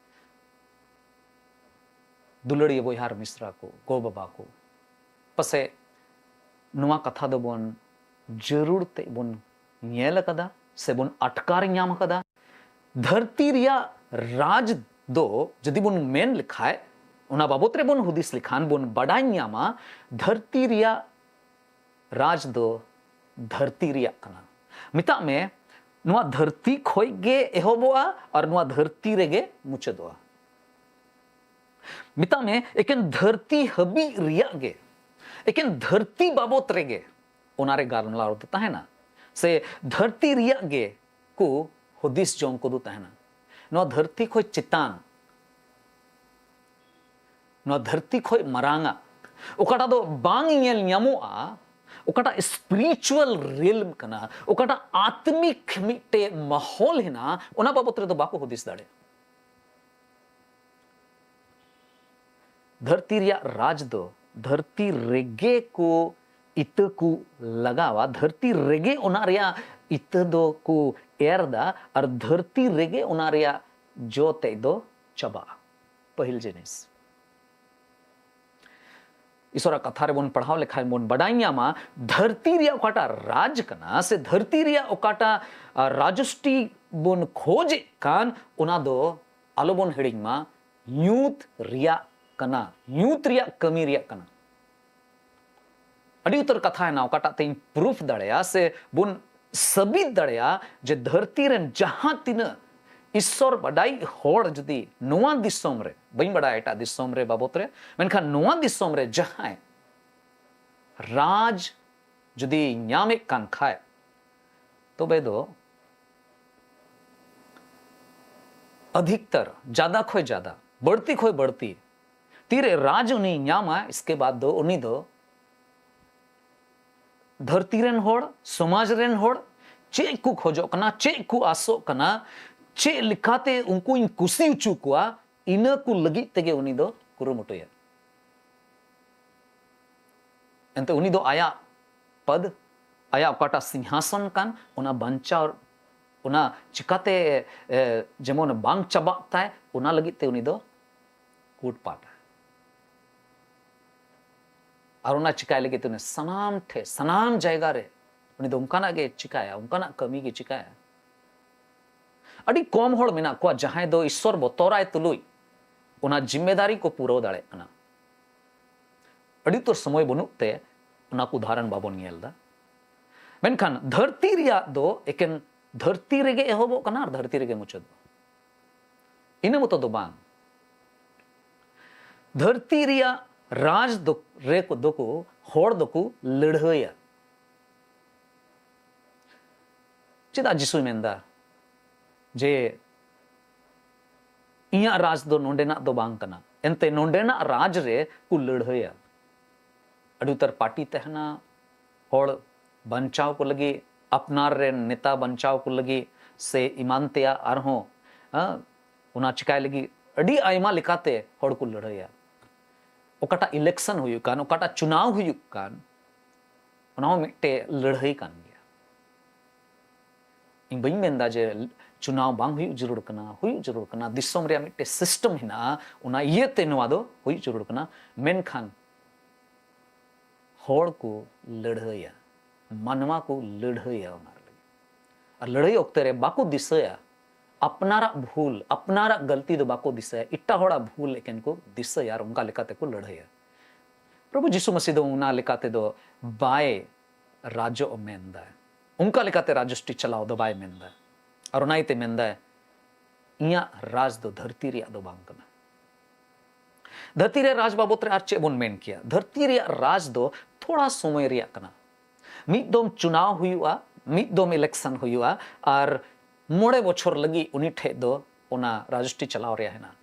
ᱫᱩᱞᱟᱹᱲᱤᱭᱟᱹ ᱵᱚᱭᱦᱟ ᱟᱨ ᱢᱤᱥᱨᱟ ᱠᱚ, ᱜᱚ ᱵᱟᱵᱟ ᱠᱚ, ᱯᱟᱥᱮᱡ ᱱᱚᱣᱟ ᱠᱟᱛᱷᱟ ᱫᱚᱵᱚᱱ ᱡᱟᱹᱨᱩᱲ ᱛᱮ ᱵᱚᱱ ᱧᱮᱞ ᱟᱠᱟᱫᱟ ᱥᱮ ᱵᱚᱱ ᱟᱴᱠᱟᱨ ᱧᱟᱢ ᱟᱠᱟᱫᱟ᱾ ᱫᱷᱟᱹᱨᱛᱤ ᱨᱮᱭᱟᱜ ᱨᱟᱡᱽ ᱫᱚ ᱡᱩᱫᱤ ᱵᱚᱱ ᱢᱮᱱ ᱞᱮᱠᱷᱟᱡ, ᱚᱱᱟ ᱵᱟᱵᱚᱛ ᱨᱮᱵᱚᱱ ᱦᱩᱫᱤᱥ ᱞᱮᱠᱷᱟᱱ ᱵᱚᱱ ᱵᱟᱰᱟᱭ ᱧᱟᱢᱟ, ᱫᱷᱟᱹᱨᱛᱤ ᱨᱮᱭᱟᱜ ᱨᱟᱡᱽ ᱫᱚ ᱫᱷᱟᱹᱨᱛᱤ ᱨᱮᱭᱟᱜ ᱠᱟᱱᱟ᱾ ᱢᱮᱛᱟᱜ ᱢᱮ, ᱱᱚᱣᱟ ᱫᱷᱟᱹᱨᱛᱤ ᱠᱷᱚᱡ ᱜᱮ ᱮᱦᱚᱵᱚᱜᱼᱟ ᱟᱨ ᱱᱚᱣᱟ ᱫᱷᱟᱹᱨᱛᱤ ᱨᱮᱜᱮ ᱢᱩᱪᱟᱹᱫᱚᱜᱼᱟ᱾ ᱢᱮᱛᱟᱜ ᱢᱮ, ᱮᱠᱮᱱ ᱫᱷᱟᱹᱨᱛᱤ ᱦᱟᱹᱵᱤᱡ ᱨᱮᱭᱟᱜ ᱜᱮ, ᱮᱠᱮᱱ ᱫᱷᱟᱹᱨᱛᱤ ᱵᱟᱵᱚᱛ ᱨᱮᱜᱮ ᱚᱱᱟᱨᱮ ᱜᱟᱞᱢᱟᱨᱟᱣ ᱫᱚ ᱛᱟᱦᱮᱱᱟ, ᱥᱮ ᱫᱷᱟᱹᱨᱛᱤ ᱨᱮᱭᱟᱜ ᱜᱮ ᱠᱚ ᱦᱩᱫᱤᱥ ᱡᱚᱝ ᱠᱚᱫᱚ ᱛᱟᱦᱮᱱᱟ᱾ ᱱᱚᱣᱟ ᱫᱷᱟᱹᱨᱛᱤ ᱠᱷᱚᱡ ᱪᱮᱛᱟᱱ, ᱱᱚᱣᱟ ᱫᱷᱟᱹᱨᱛᱤ ᱠᱷᱚᱡ ᱢᱟᱨᱟᱝᱟᱜ, ᱚᱠᱟᱴᱟᱜ ᱫᱚ ᱵᱟᱝ ᱧᱮᱞ ᱧᱟᱢᱚᱜᱼᱟ, ᱚᱠᱟᱴᱟᱜ spiritual realm ᱠᱟᱱᱟ, ᱚᱠᱟᱴᱟᱜ ᱟᱛᱢᱤᱠ ᱢᱤᱫᱴᱮᱡ ᱢᱟᱦᱚᱞ ᱦᱮᱱᱟᱜᱼᱟ, ᱚᱱᱟ ᱵᱟᱵᱚᱛ ᱨᱮᱫᱚ ᱵᱟᱠᱚ ᱦᱩᱫᱤᱥ ᱫᱟᱲᱮᱭᱟᱜᱼᱟ᱾ ᱫᱷᱟᱹᱨᱛᱤ ᱨᱮᱭᱟᱜ ᱨᱟᱡᱽ ᱫᱚ ᱫᱷᱟᱹᱨᱛᱤ ᱨᱮᱜᱮ ᱠᱚ ᱤᱛᱟᱹ ᱠᱚ ᱞᱟᱜᱟᱣᱟ, ᱫᱷᱟᱹᱨᱛᱤ ᱨᱮᱜᱮ ᱚᱱᱟ ᱨᱮᱭᱟᱜ ᱤᱛᱟᱹ ᱫᱚ ᱠᱚ ᱮᱨ ᱫᱟ, ᱟᱨ ᱫᱷᱟᱹᱨᱛᱤ ᱨᱮᱜᱮ ᱚᱱᱟ ᱨᱮᱭᱟᱜ ᱡᱚ ᱛᱮᱫ ᱫᱚ ᱪᱟᱵᱟᱜᱼᱟ᱾ ᱯᱟᱹᱦᱤᱞ ᱡᱤᱱᱤᱥ, ᱤᱥᱚᱨᱟᱜ ᱠᱟᱛᱷᱟ ᱨᱮᱵᱚᱱ ᱯᱟᱲᱦᱟᱣ ᱞᱮᱠᱷᱟᱱ ᱵᱚᱱ ᱵᱟᱰᱟᱭ ᱧᱟᱢᱟ, ᱫᱷᱟᱹᱨᱛᱤ ᱨᱮᱭᱟᱜ ᱚᱠᱟᱴᱟᱜ ᱨᱟᱡᱽ ᱠᱟᱱᱟ ᱥᱮ ᱫᱷᱟᱹᱨᱛᱤ ᱨᱮᱭᱟᱜ ᱚᱠᱟᱴᱟᱜ, ᱟ, ᱨᱟᱡᱚᱥᱴᱤ ᱵᱚᱱ ᱠᱷᱚᱡᱮᱫ ᱠᱟᱱ, ᱚᱱᱟ ᱫᱚ ᱟᱞᱚᱵᱚᱱ ᱦᱤᱲᱤᱧ ᱢᱟ, ᱧᱩᱛ ᱨᱮᱭᱟᱜ ᱠᱟᱱᱟ, ᱧᱩᱛ ᱨᱮᱭᱟᱜ ᱠᱟᱹᱢᱤ ᱨᱮᱭᱟᱜ ᱠᱟᱱᱟ᱾ ᱟᱹᱰᱤ ᱩᱛᱟᱹᱨ ᱠᱟᱛᱷᱟ ᱦᱮᱱᱟᱜᱼᱟ, ᱚᱠᱟᱴᱟᱜ ᱛᱮᱧ proof ᱫᱟᱲᱮᱭᱟᱜᱼᱟ ᱥᱮ ᱵᱚᱱ ᱥᱟᱹᱵᱤᱛ ᱫᱟᱲᱮᱭᱟᱜᱼᱟ ᱡᱮ ᱫᱷᱟᱹᱨᱛᱤ ᱨᱮᱱ ᱡᱟᱦᱟᱸ ᱛᱤᱱᱟᱹᱜ ᱤᱥᱥᱚᱨ ᱵᱟᱰᱟᱭ ᱦᱚᱲ ᱡᱩᱫᱤ ᱱᱚᱣᱟ ᱫᱤᱥᱚᱢ ᱨᱮ, ᱵᱟᱹᱧ ᱵᱟᱰᱟᱭᱟ ᱮᱴᱟᱜ ᱫᱤᱥᱚᱢ ᱨᱮ ᱵᱟᱵᱚᱛ ᱨᱮ, ᱢᱮᱱᱠᱷᱟᱱ ᱱᱚᱣᱟ ᱫᱤᱥᱚᱢ ᱨᱮ ᱡᱟᱦᱟᱸᱭ ᱨᱟᱡᱽ ᱡᱩᱫᱤ ᱧᱟᱢᱮᱫ ᱠᱟᱱ ᱠᱷᱟᱡ, ᱛᱚᱵᱮ ᱫᱚ ᱟᱫᱷᱤᱠᱛᱟᱨ, ᱡᱟᱫᱟ ᱠᱷᱚᱡ ᱡᱟᱫᱟ, ᱵᱟᱹᱲᱛᱤ ᱠᱷᱚᱡ ᱵᱟᱹᱲᱛᱤ ᱛᱤᱨᱮ ᱨᱟᱡᱽ ᱩᱱᱤ ᱧᱟᱢᱟ, ᱤᱥᱠᱮ ᱵᱟᱫ ᱫᱚ ᱩᱱᱤ ᱫᱚ ᱫᱷᱟᱹᱨᱛᱤ ᱨᱮᱱ ᱦᱚᱲ, ᱥᱚᱢᱟᱡᱽ ᱨᱮᱱ ᱦᱚᱲ ᱪᱮᱫ ᱠᱚ ᱠᱷᱚᱡᱚᱜ ᱠᱟᱱᱟ, ᱪᱮᱫ ᱠᱚ ᱟᱥᱚᱜ ᱠᱟᱱᱟ, ᱪᱮᱫ ᱞᱮᱠᱟᱛᱮ ᱩᱱᱠᱩᱧ ᱠᱩᱥᱤ ᱦᱚᱪᱚ ᱠᱚᱣᱟ, ᱤᱱᱟᱹ ᱠᱚ ᱞᱟᱹᱜᱤᱫ ᱛᱮᱜᱮ ᱩᱱᱤ ᱫᱚ ᱠᱩᱨᱩᱢᱩᱴᱩᱭᱟ᱾ ᱮᱱᱛᱮ ᱩᱱᱤ ᱫᱚ ᱟᱭᱟᱜ ᱯᱚᱫ, ᱟᱭᱟᱜ ᱚᱠᱟᱴᱟᱜ ᱥᱤᱝᱦᱟᱥᱚᱱ ᱠᱟᱱ, ᱚᱱᱟ ᱵᱟᱧᱪᱟᱣ, ᱚᱱᱟ ᱪᱤᱠᱟᱛᱮ, ᱮ, ᱡᱮᱢᱚᱱ ᱵᱟᱝ ᱪᱟᱵᱟᱜ ᱛᱟᱭ, ᱚᱱᱟ ᱞᱟᱹᱜᱤᱫ ᱛᱮ ᱩᱱᱤ ᱫᱚ ᱠᱩᱴᱯᱟᱴᱟ᱾ ᱟᱨ ᱚᱱᱟ ᱪᱤᱠᱟᱭ ᱞᱟᱹᱜᱤᱫ ᱛᱮ ᱩᱱᱤ ᱥᱟᱱᱟᱢ ᱴᱷᱮᱡ, ᱥᱟᱱᱟᱢ ᱡᱟᱭᱜᱟ ᱨᱮ ᱩᱱᱤ ᱫᱚ ᱚᱱᱠᱟᱱᱟᱜ ᱜᱮ ᱪᱤᱠᱟᱭᱟ, ᱚᱱᱠᱟᱱᱟᱜ ᱠᱟᱹᱢᱤ ᱜᱮ ᱪᱤᱠᱟᱭᱟ᱾ ᱟᱹᱰᱤ ᱠᱚᱢ ᱦᱚᱲ ᱢᱮᱱᱟᱜ ᱠᱚᱣᱟ ᱡᱟᱦᱟᱸᱭ ᱫᱚ ᱤᱥᱥᱚᱨ ᱵᱚᱛᱚᱨᱟᱭ ᱛᱩᱞᱩᱡ ᱚᱱᱟ ᱡᱤᱢᱢᱮᱫᱟᱨᱤ ᱠᱚ ᱯᱩᱨᱟᱹᱣ ᱫᱟᱲᱮᱭᱟᱜ ᱠᱟᱱᱟ᱾ ᱟᱹᱰᱤ ᱩᱛᱟᱹᱨ ᱥᱚᱢᱚᱭ ᱵᱟᱹᱱᱩᱜ ᱛᱮ ᱚᱱᱟ ᱠᱚ ᱩᱫᱟᱦᱚᱨᱚᱱ ᱵᱟᱵᱚᱱ ᱧᱮᱞ ᱮᱫᱟ᱾ ᱢᱮᱱᱠᱷᱟᱱ ᱫᱷᱟᱹᱨᱛᱤ ᱨᱮᱭᱟᱜ ᱫᱚ ᱮᱠᱮᱱ ᱫᱷᱟᱹᱨᱛᱤ ᱨᱮᱜᱮ ᱮᱦᱚᱵᱚᱜ ᱠᱟᱱᱟ ᱟᱨ ᱫᱷᱟᱹᱨᱛᱤ ᱨᱮᱜᱮ ᱢᱩᱪᱟᱹᱫᱚᱜᱼᱟ᱾ ᱤᱱᱟᱹ ᱢᱚᱛᱚ ᱫᱚ ᱵᱟᱝ, ᱫᱷᱟᱹᱨᱛᱤ ᱨᱮᱭᱟᱜ ᱨᱟᱡᱽ ᱫᱚ, ᱨᱮ ᱠᱚ, ᱫᱚᱠᱚ, ᱦᱚᱲ ᱫᱚᱠᱚ ᱞᱟᱹᱲᱦᱟᱹᱭᱟ᱾ ᱪᱮᱫᱟᱜ ᱡᱤᱥᱩᱭ ᱢᱮᱱᱫᱟ ᱡᱮ ᱤᱧᱟᱹᱜ ᱨᱟᱡᱽ ᱫᱚ ᱱᱚᱸᱰᱮᱱᱟᱜ ᱫᱚ ᱵᱟᱝ ᱠᱟᱱᱟ? ᱮᱱᱛᱮ ᱱᱚᱸᱰᱮᱱᱟᱜ ᱨᱟᱡᱽ ᱨᱮ ᱠᱚ ᱞᱟᱹᱲᱦᱟᱹᱭᱟ᱾ ᱟᱹᱰᱤ ᱩᱛᱟᱹᱨ ᱯᱟᱨᱴᱤ ᱛᱟᱦᱮᱱᱟ, ᱦᱚᱲ ᱵᱟᱧᱪᱟᱣ ᱠᱚ ᱞᱟᱹᱜᱤᱫ, ᱟᱯᱱᱟᱨ ᱨᱮᱱ ᱱᱮᱛᱟ ᱵᱟᱧᱪᱟᱣ ᱠᱚ ᱞᱟᱹᱜᱤᱫ ᱥᱮ ᱮᱢᱟᱱ ᱛᱮᱭᱟᱜ ᱟᱨᱦᱚᱸ, ᱦᱮᱸ, ᱚᱱᱟ ᱪᱤᱠᱟᱭ ᱞᱟᱹᱜᱤᱫ ᱟᱹᱰᱤ ᱟᱭᱢᱟ ᱞᱮᱠᱟᱛᱮ ᱦᱚᱲ ᱠᱚ ᱞᱟᱹᱲᱦᱟᱹᱭᱟ᱾ ᱚᱠᱟᱴᱟᱜ ᱤᱞᱮᱠᱥᱚᱱ ᱦᱩᱭᱩᱜ ᱠᱟᱱ, ᱚᱠᱟᱴᱟᱜ ᱪᱩᱱᱟᱣ ᱦᱩᱭᱩᱜ ᱠᱟᱱ, ᱚᱱᱟ ᱦᱚᱸ ᱢᱤᱫᱴᱮᱡ ᱞᱟᱹᱲᱦᱟᱹᱭ ᱠᱟᱱ ᱜᱮᱭᱟ᱾ ᱤᱧ ᱵᱟᱹᱧ ᱢᱮᱱᱫᱟ ᱡᱮ ᱪᱩᱱᱟᱣ ᱵᱟᱝ ᱦᱩᱭᱩᱜ ᱡᱟᱹᱨᱩᱲ ᱠᱟᱱᱟ, ᱦᱩᱭᱩᱜ ᱡᱟᱹᱨᱩᱲ ᱠᱟᱱᱟ᱾ ᱫᱤᱥᱚᱢ ᱨᱮᱭᱟᱜ ᱢᱤᱫᱴᱮᱡ ᱥᱤᱥᱴᱮᱢ ᱦᱮᱱᱟᱜᱼᱟ, ᱚᱱᱟ ᱤᱭᱟᱹᱛᱮ ᱱᱚᱣᱟ ᱫᱚ ᱦᱩᱭᱩᱜ ᱡᱟᱹᱨᱩᱲ ᱠᱟᱱᱟ᱾ ᱢᱮᱱᱠᱷᱟᱱ ᱦᱚᱲ ᱠᱚ ᱞᱟᱹᱲᱦᱟᱹᱭᱟ, ᱢᱟᱱᱣᱟ ᱠᱚ ᱞᱟᱹᱲᱦᱟᱹᱭᱟ ᱚᱱᱟ ᱞᱟᱹᱜᱤᱫ᱾ ᱟᱨ ᱞᱟᱹᱲᱦᱟᱹᱭ ᱚᱠᱛᱮ ᱨᱮ ᱵᱟᱠᱚ ᱫᱤᱥᱟᱹᱭᱟ ᱟᱯᱱᱟᱨᱟᱜ ᱵᱷᱩᱞ, ᱟᱯᱱᱟᱨᱟᱜ ᱜᱟᱹᱞᱛᱤ ᱫᱚ ᱵᱟᱠᱚ ᱫᱤᱥᱟᱹᱭᱟ, ᱮᱴᱟᱜ ᱦᱚᱲᱟᱜ ᱵᱷᱩᱞ ᱮᱠᱮᱱ ᱠᱚ ᱫᱤᱥᱟᱹᱭᱟ ᱟᱨ ᱚᱱᱠᱟ ᱞᱮᱠᱟᱛᱮ ᱠᱚ ᱞᱟᱹᱲᱦᱟᱹᱭᱟ᱾ ᱯᱨᱚᱵᱷᱩ ᱡᱤᱥᱩ ᱢᱟᱥᱤ ᱫᱚ ᱚᱱᱟ ᱞᱮᱠᱟ ᱛᱮᱫᱚ ᱵᱟᱭ ᱨᱟᱡᱚᱜ ᱢᱮᱱᱫᱟ, ᱚᱱᱠᱟ ᱞᱮᱠᱟᱛᱮ ᱨᱟᱡᱚᱥᱴᱤ ᱪᱟᱞᱟᱣ ᱫᱚ ᱵᱟᱭ ᱢᱮᱱᱫᱟ᱾ ᱟᱨ ᱚᱱᱟ ᱤᱭᱟᱹᱛᱮ ᱢᱮᱱᱫᱟᱭ, ᱤᱧᱟᱹᱜ ᱨᱟᱡᱽ ᱫᱚ ᱫᱷᱟᱹᱨᱛᱤ ᱨᱮᱭᱟᱜ ᱫᱚ ᱵᱟᱝ ᱠᱟᱱᱟ᱾ ᱫᱷᱟᱹᱨᱛᱤ ᱨᱮ ᱨᱟᱡᱽ ᱵᱟᱵᱚᱛ ᱨᱮ ᱟᱨ ᱪᱮᱫ ᱵᱚᱱ ᱢᱮᱱ ᱠᱮᱭᱟ? ᱫᱷᱟᱹᱨᱛᱤ ᱨᱮᱭᱟᱜ ᱨᱟᱡᱽ ᱫᱚ ᱛᱷᱚᱲᱟ ᱥᱚᱢᱚᱭ ᱨᱮᱭᱟᱜ ᱠᱟᱱᱟ᱾ ᱢᱤᱫ ᱫᱚᱢ ᱪᱩᱱᱟᱣ ᱦᱩᱭᱩᱜᱼᱟ, ᱢᱤᱫ ᱫᱚᱢ ᱤᱞᱮᱠᱥᱚᱱ ᱦᱩᱭᱩᱜᱼᱟ, ᱟᱨ ᱢᱚᱬᱮ ᱵᱚᱪᱷᱚᱨ ᱞᱟᱹᱜᱤᱫ ᱩᱱᱤ ᱴᱷᱮᱡ ᱫᱚ ᱚᱱᱟ ᱨᱟᱡᱚᱥᱴᱤ ᱪᱟᱞᱟᱣ ᱨᱮᱭᱟᱜ ᱦᱮᱱᱟᱜᱼᱟ᱾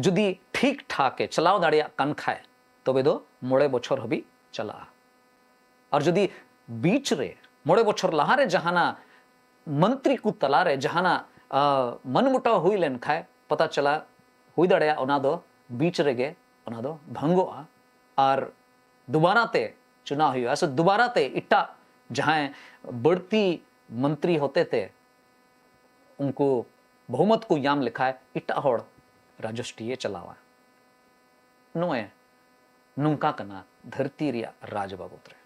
ᱡᱩᱫᱤ ᱴᱷᱤᱠ ᱴᱷᱟᱠ ᱮ ᱪᱟᱞᱟᱣ ᱫᱟᱲᱮᱭᱟᱜ ᱠᱟᱱ ᱠᱷᱟᱡ, ᱛᱚᱵᱮ ᱫᱚ ᱢᱚᱬᱮ ᱵᱚᱪᱷᱚᱨ ᱦᱟᱹᱵᱤᱡ ᱪᱟᱞᱟᱜᱼᱟ᱾ ᱟᱨ ᱡᱩᱫᱤ ᱵᱤᱪ ᱨᱮ, ᱢᱚᱬᱮ ᱵᱚᱪᱷᱚᱨ ᱞᱟᱦᱟᱨᱮ ᱡᱟᱦᱟᱱᱟᱜ ᱢᱚᱱᱛᱨᱤ ᱠᱚ ᱛᱟᱞᱟᱨᱮ ᱡᱟᱦᱟᱱᱟᱜ ᱟ, ᱢᱟᱱᱢᱩᱴᱟᱣ ᱦᱩᱭ ᱞᱮᱱᱠᱷᱟᱱ, ᱯᱟᱛᱟ ᱪᱟᱞᱟᱜ ᱦᱩᱭ ᱫᱟᱲᱮᱭᱟᱜᱼᱟ, ᱚᱱᱟ ᱫᱚ ᱵᱤᱪ ᱨᱮᱜᱮ ᱚᱱᱟ ᱫᱚ ᱵᱷᱟᱝᱜᱚᱜᱼᱟ᱾ ᱟᱨ ᱫᱩᱵᱟᱨᱟ ᱛᱮ ᱪᱩᱱᱟᱣ ᱦᱩᱭᱩᱜᱼᱟ, ᱥᱮ ᱫᱩᱵᱟᱨᱟ ᱛᱮ ᱮᱴᱟᱜ ᱡᱟᱦᱟᱸᱭ ᱵᱟᱹᱲᱛᱤ ᱢᱚᱱᱛᱨᱤ ᱦᱚᱛᱮᱛᱮ ᱩᱱᱠᱩ ᱵᱚᱦᱩᱢᱚᱛ ᱠᱚ ᱧᱟᱢ ᱞᱮᱠᱷᱟᱱ ᱮᱴᱟᱜ ᱦᱚᱲ ᱨᱟᱡᱚᱥᱴᱤᱭᱮ ᱪᱟᱞᱟᱣᱟ᱾ ᱱᱚᱜᱼᱚᱭ ᱱᱚᱝᱠᱟ ᱠᱟᱱᱟ ᱫᱷᱟᱹᱨᱛᱤ ᱨᱮᱭᱟᱜ ᱨᱟᱡᱽ ᱵᱟᱵᱚᱛ ᱨᱮ᱾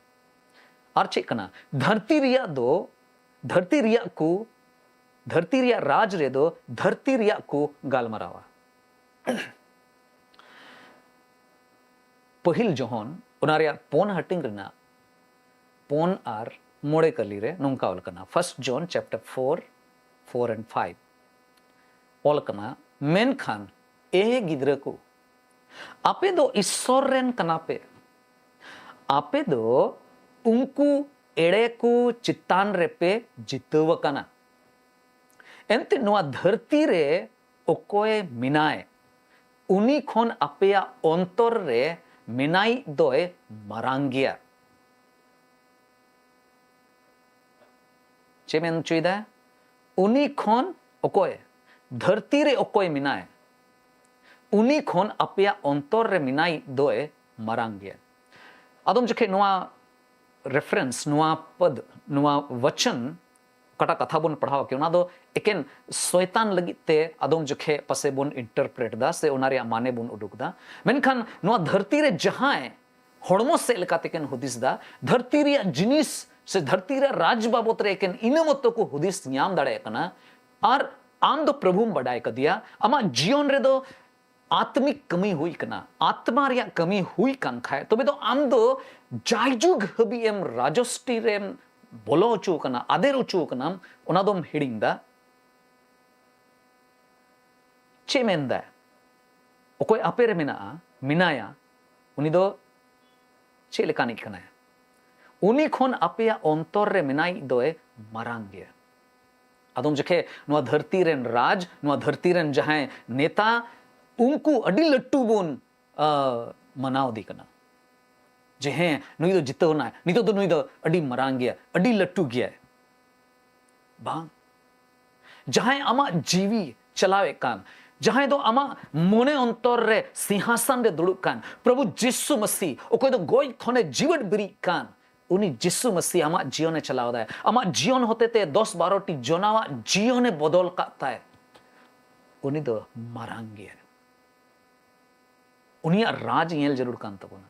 ᱟᱨ ᱪᱮᱫ ᱠᱟᱱᱟ? ᱫᱷᱟᱹᱨᱛᱤ ᱨᱮᱭᱟᱜ ᱫᱚ, ᱫᱷᱟᱹᱨᱛᱤ ᱨᱮᱭᱟᱜ ᱠᱚ, ᱫᱷᱟᱹᱨᱛᱤ ᱨᱮᱭᱟᱜ ᱨᱟᱡᱽ ᱨᱮᱫᱚ ᱫᱷᱟᱹᱨᱛᱤ ᱨᱮᱭᱟᱜ ᱠᱚ ᱜᱟᱞᱢᱟᱨᱟᱣᱟ᱾ ᱯᱟᱹᱦᱤᱞ ᱡᱚᱦᱚᱱ, ᱚᱱᱟ ᱨᱮᱭᱟᱜ ᱯᱩᱱ ᱦᱟᱹᱴᱤᱧ ᱨᱮᱱᱟᱜ ᱯᱩᱱ ᱟᱨ ᱢᱚᱬᱮ ᱠᱟᱹᱞᱤ ᱨᱮ ᱱᱚᱝᱠᱟ ᱚᱞ ᱠᱟᱱᱟ, First John chapter four, four and five ᱚᱞ ᱠᱟᱱᱟ, ᱢᱮᱱᱠᱷᱟᱱ ᱮ ᱜᱤᱫᱽᱨᱟᱹ ᱠᱚ, ᱟᱯᱮ ᱫᱚ ᱤᱥᱥᱚᱨ ᱨᱮᱱ ᱠᱟᱱᱟ ᱯᱮ, ᱟᱯᱮ ᱫᱚ ᱩᱱᱠᱩ ᱮᱲᱮ ᱠᱚ ᱪᱮᱛᱟᱱ ᱨᱮᱯᱮ ᱡᱤᱛᱟᱹᱣ ᱟᱠᱟᱱᱟ᱾ ᱮᱱᱛᱮ ᱱᱚᱣᱟ ᱫᱷᱟᱹᱨᱛᱤ ᱨᱮ ᱚᱠᱚᱭ ᱢᱮᱱᱟᱭ, ᱩᱱᱤ ᱠᱷᱚᱱ ᱟᱯᱮᱭᱟᱜ ᱚᱱᱛᱚᱨ ᱨᱮ ᱢᱮᱱᱟᱭᱤᱡ ᱫᱚᱭ ᱢᱟᱨᱟᱝ ᱜᱮᱭᱟ᱾ ᱪᱮᱫ ᱢᱮᱱ ᱦᱚᱪᱚᱭᱮᱫᱟ? ᱩᱱᱤ ᱠᱷᱚᱱ ᱚᱠᱚᱭ, ᱫᱷᱟᱹᱨᱛᱤ ᱨᱮ ᱚᱠᱚᱭ ᱢᱮᱱᱟᱭ, ᱩᱱᱤ ᱠᱷᱚᱱ ᱟᱯᱮᱭᱟᱜ ᱚᱱᱛᱚᱨ ᱨᱮ ᱢᱮᱱᱟᱭᱤᱡ ᱫᱚᱭ ᱢᱟᱨᱟᱝ ᱜᱮᱭᱟ᱾ ᱟᱫᱚᱢ ᱡᱚᱠᱷᱮᱡ ᱱᱚᱣᱟ reference, ᱱᱚᱣᱟ ᱯᱚᱫ, ᱱᱚᱣᱟ ᱣᱟᱪᱚᱱ, ᱚᱠᱟᱴᱟᱜ ᱠᱟᱛᱷᱟ ᱵᱚᱱ ᱯᱟᱲᱦᱟᱣ ᱠᱮ, ᱚᱱᱟ ᱫᱚ ᱮᱠᱮᱱ ᱥᱚᱭᱛᱟᱱ ᱞᱟᱹᱜᱤᱫ ᱛᱮ ᱟᱫᱚᱢ ᱡᱚᱠᱷᱮᱡ ᱯᱟᱥᱮ ᱵᱚᱱ interpret ᱫᱟ, ᱥᱮ ᱚᱱᱟ ᱨᱮᱭᱟᱜ ᱢᱟᱱᱮ ᱵᱚᱱ ᱩᱰᱩᱠ ᱫᱟ᱾ ᱢᱮᱱᱠᱷᱟᱱ ᱱᱚᱣᱟ ᱫᱷᱟᱹᱨᱛᱤ ᱨᱮ ᱡᱟᱦᱟᱸᱭ ᱦᱚᱲᱢᱚ ᱥᱮᱫ ᱞᱮᱠᱟ ᱛᱮᱠᱤᱱ ᱦᱩᱫᱤᱥ ᱫᱟ, ᱫᱷᱟᱹᱨᱛᱤ ᱨᱮᱭᱟᱜ ᱡᱤᱱᱤᱥ ᱥᱮ ᱫᱷᱟᱹᱨᱛᱤ ᱨᱮᱭᱟᱜ ᱨᱟᱡᱽ ᱵᱟᱵᱚᱛ ᱨᱮ ᱮᱠᱮᱱ ᱤᱱᱟᱹ ᱢᱚᱛᱚ ᱠᱚ ᱦᱩᱫᱤᱥ ᱧᱟᱢ ᱫᱟᱲᱮᱭᱟᱜ ᱠᱟᱱᱟ᱾ ᱟᱨ ᱟᱢ ᱫᱚ ᱯᱨᱚᱵᱷᱩᱢ ᱵᱟᱰᱟᱭ ᱠᱟᱫᱮᱭᱟ, ᱟᱢᱟᱜ ᱡᱤᱭᱚᱱ ᱨᱮᱫᱚ ᱟᱛᱢᱤᱠ ᱠᱟᱹᱢᱤ ᱦᱩᱭ ᱠᱟᱱᱟ, ᱟᱛᱢᱟ ᱨᱮᱭᱟᱜ ᱠᱟᱹᱢᱤ ᱦᱩᱭ ᱠᱟᱱ ᱠᱷᱟᱡ, ᱛᱚᱵᱮ ᱫᱚ ᱟᱢ ᱫᱚ ᱡᱟᱭᱡᱩᱜᱽ ᱦᱟᱹᱵᱤᱡ ᱮᱢ ᱨᱟᱡᱚᱥᱴᱤ ᱨᱮᱢ ᱵᱚᱞᱚ ᱦᱚᱪᱚ ᱠᱟᱱᱟ, ᱟᱫᱮᱨ ᱦᱚᱪᱚ ᱠᱟᱱᱟᱢ, ᱚᱱᱟ ᱫᱚᱢ ᱦᱤᱲᱤᱧ ᱫᱟ᱾ ᱪᱮᱫ ᱢᱮᱱᱫᱟᱭ? ᱚᱠᱚᱭ ᱟᱯᱮ ᱨᱮ ᱢᱮᱱᱟᱜᱼᱟ, ᱢᱮᱱᱟᱭᱟ, ᱩᱱᱤ ᱫᱚ ᱪᱮᱫ ᱞᱮᱠᱟᱱᱤᱡ ᱠᱟᱱᱟᱭ? ᱩᱱᱤ ᱠᱷᱚᱱ ᱟᱯᱮᱭᱟᱜ ᱚᱱᱛᱚᱨ ᱨᱮ ᱢᱮᱱᱟᱭᱤᱡ ᱫᱚᱭ ᱢᱟᱨᱟᱝ ᱜᱮᱭᱟ᱾ ᱟᱫᱚᱢ ᱡᱚᱠᱷᱮᱡ ᱱᱚᱣᱟ ᱫᱷᱟᱹᱨᱛᱤ ᱨᱮᱱ ᱨᱟᱡᱽ, ᱱᱚᱣᱟ ᱫᱷᱟᱹᱨᱛᱤ ᱨᱮᱱ ᱡᱟᱦᱟᱸᱭ ᱱᱮᱛᱟ, ᱩᱱᱠᱩ ᱟᱹᱰᱤ ᱞᱟᱹᱴᱩ ᱵᱚᱱ, ᱟ, ᱢᱟᱱᱟᱣ ᱤᱫᱤ ᱠᱟᱱᱟ᱾ ᱡᱮ ᱦᱮᱸ, ᱱᱩᱭ ᱫᱚ ᱡᱤᱛᱟᱹᱣ ᱮᱱᱟᱭ, ᱱᱤᱛᱚᱜ ᱫᱚ ᱱᱩᱭ ᱫᱚ ᱟᱹᱰᱤ ᱢᱟᱨᱟᱝ ᱜᱮᱭᱟ, ᱟᱹᱰᱤ ᱞᱟᱹᱴᱩ ᱜᱮᱭᱟᱭ᱾ ᱵᱟᱝ᱾ ᱡᱟᱦᱟᱸᱭ ᱟᱢᱟᱜ ᱡᱤᱣᱤ ᱪᱟᱞᱟᱣᱮᱫ ᱠᱟᱱ, ᱡᱟᱦᱟᱸᱭ ᱫᱚ ᱟᱢᱟᱜ ᱢᱚᱱᱮ ᱚᱱᱛᱚᱨ ᱨᱮ ᱥᱤᱝᱦᱟᱥᱚᱱ ᱨᱮ ᱫᱩᱲᱩᱵ ᱠᱟᱱ, ᱯᱨᱚᱵᱷᱩ ᱡᱤᱥᱩ ᱢᱟᱹᱥᱤ, ᱚᱠᱚᱭ ᱫᱚ ᱜᱚᱡ ᱠᱷᱚᱱᱮ ᱡᱤᱣᱮᱫ ᱵᱮᱨᱮᱫ ᱠᱟᱱ, ᱩᱱᱤ ᱡᱤᱥᱩ ᱢᱟᱹᱥᱤ ᱟᱢᱟᱜ ᱡᱤᱭᱚᱱᱮ ᱪᱟᱞᱟᱣ ᱫᱟᱭ᱾ ᱟᱢᱟᱜ ᱡᱤᱭᱚᱱ ᱦᱚᱛᱮᱛᱮ ᱫᱚᱥ ᱵᱟᱨᱚ ᱴᱤ ᱡᱚᱱᱟᱣᱟᱜ ᱡᱤᱭᱚᱱᱮ ᱵᱚᱫᱚᱞ ᱠᱟᱫ ᱛᱟᱭ᱾ ᱩᱱᱤ ᱫᱚ ᱢᱟᱨᱟᱝ ᱜᱮᱭᱟᱭ᱾ ᱩᱱᱤᱭᱟᱜ ᱨᱟᱡᱽ ᱧᱮᱞ ᱡᱟᱹᱨᱩᱲ ᱠᱟᱱ ᱛᱟᱵᱚᱱᱟ᱾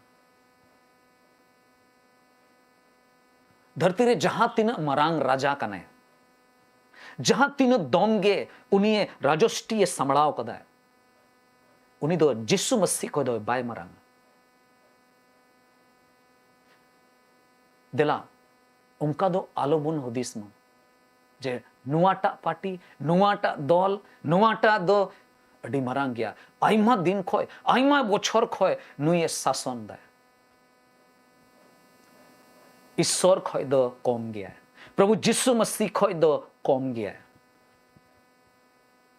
ᱫᱷᱟᱹᱨᱛᱤ ᱨᱮ ᱡᱟᱦᱟᱸ ᱛᱤᱱᱟᱹᱜ ᱢᱟᱨᱟᱝ ᱨᱟᱡᱟ ᱠᱟᱱᱟᱭ, ᱡᱟᱦᱟᱸ ᱛᱤᱱᱟᱹᱜ ᱫᱚᱢ ᱜᱮ ᱩᱱᱤᱭᱮ ᱨᱟᱡᱚᱥᱴᱤᱭᱮ ᱥᱟᱢᱵᱲᱟᱣ ᱠᱟᱫᱟᱭ, ᱩᱱᱤ ᱫᱚ ᱡᱤᱥᱩ ᱢᱟᱹᱥᱤ ᱠᱷᱚᱱ ᱫᱚ ᱵᱟᱭ ᱢᱟᱨᱟᱝᱟ᱾ ᱫᱮᱞᱟ, ᱚᱱᱠᱟ ᱫᱚ ᱟᱞᱚᱵᱚᱱ ᱦᱩᱫᱤᱥ ᱢᱟ ᱡᱮ ᱱᱚᱣᱟᱴᱟᱜ ᱯᱟᱨᱴᱤ, ᱱᱚᱣᱟᱴᱟᱜ ᱫᱚᱞ, ᱱᱚᱣᱟᱴᱟᱜ ᱫᱚ ᱟᱹᱰᱤ ᱢᱟᱨᱟᱝ ᱜᱮᱭᱟ, ᱟᱭᱢᱟ ᱫᱤᱱ ᱠᱷᱚᱱ, ᱟᱭᱢᱟ ᱵᱚᱪᱷᱚᱨ ᱠᱷᱚᱱ ᱱᱩᱭᱮ ᱥᱟᱥᱚᱱ ᱫᱟᱭ᱾ ᱤᱥᱥᱚᱨ ᱠᱷᱚᱱ ᱫᱚ ᱠᱚᱢ ᱜᱮᱭᱟᱭ, ᱯᱨᱚᱵᱷᱩ ᱡᱤᱥᱩ ᱢᱟᱹᱥᱤ ᱠᱷᱚᱱ ᱫᱚ ᱠᱚᱢ ᱜᱮᱭᱟᱭ᱾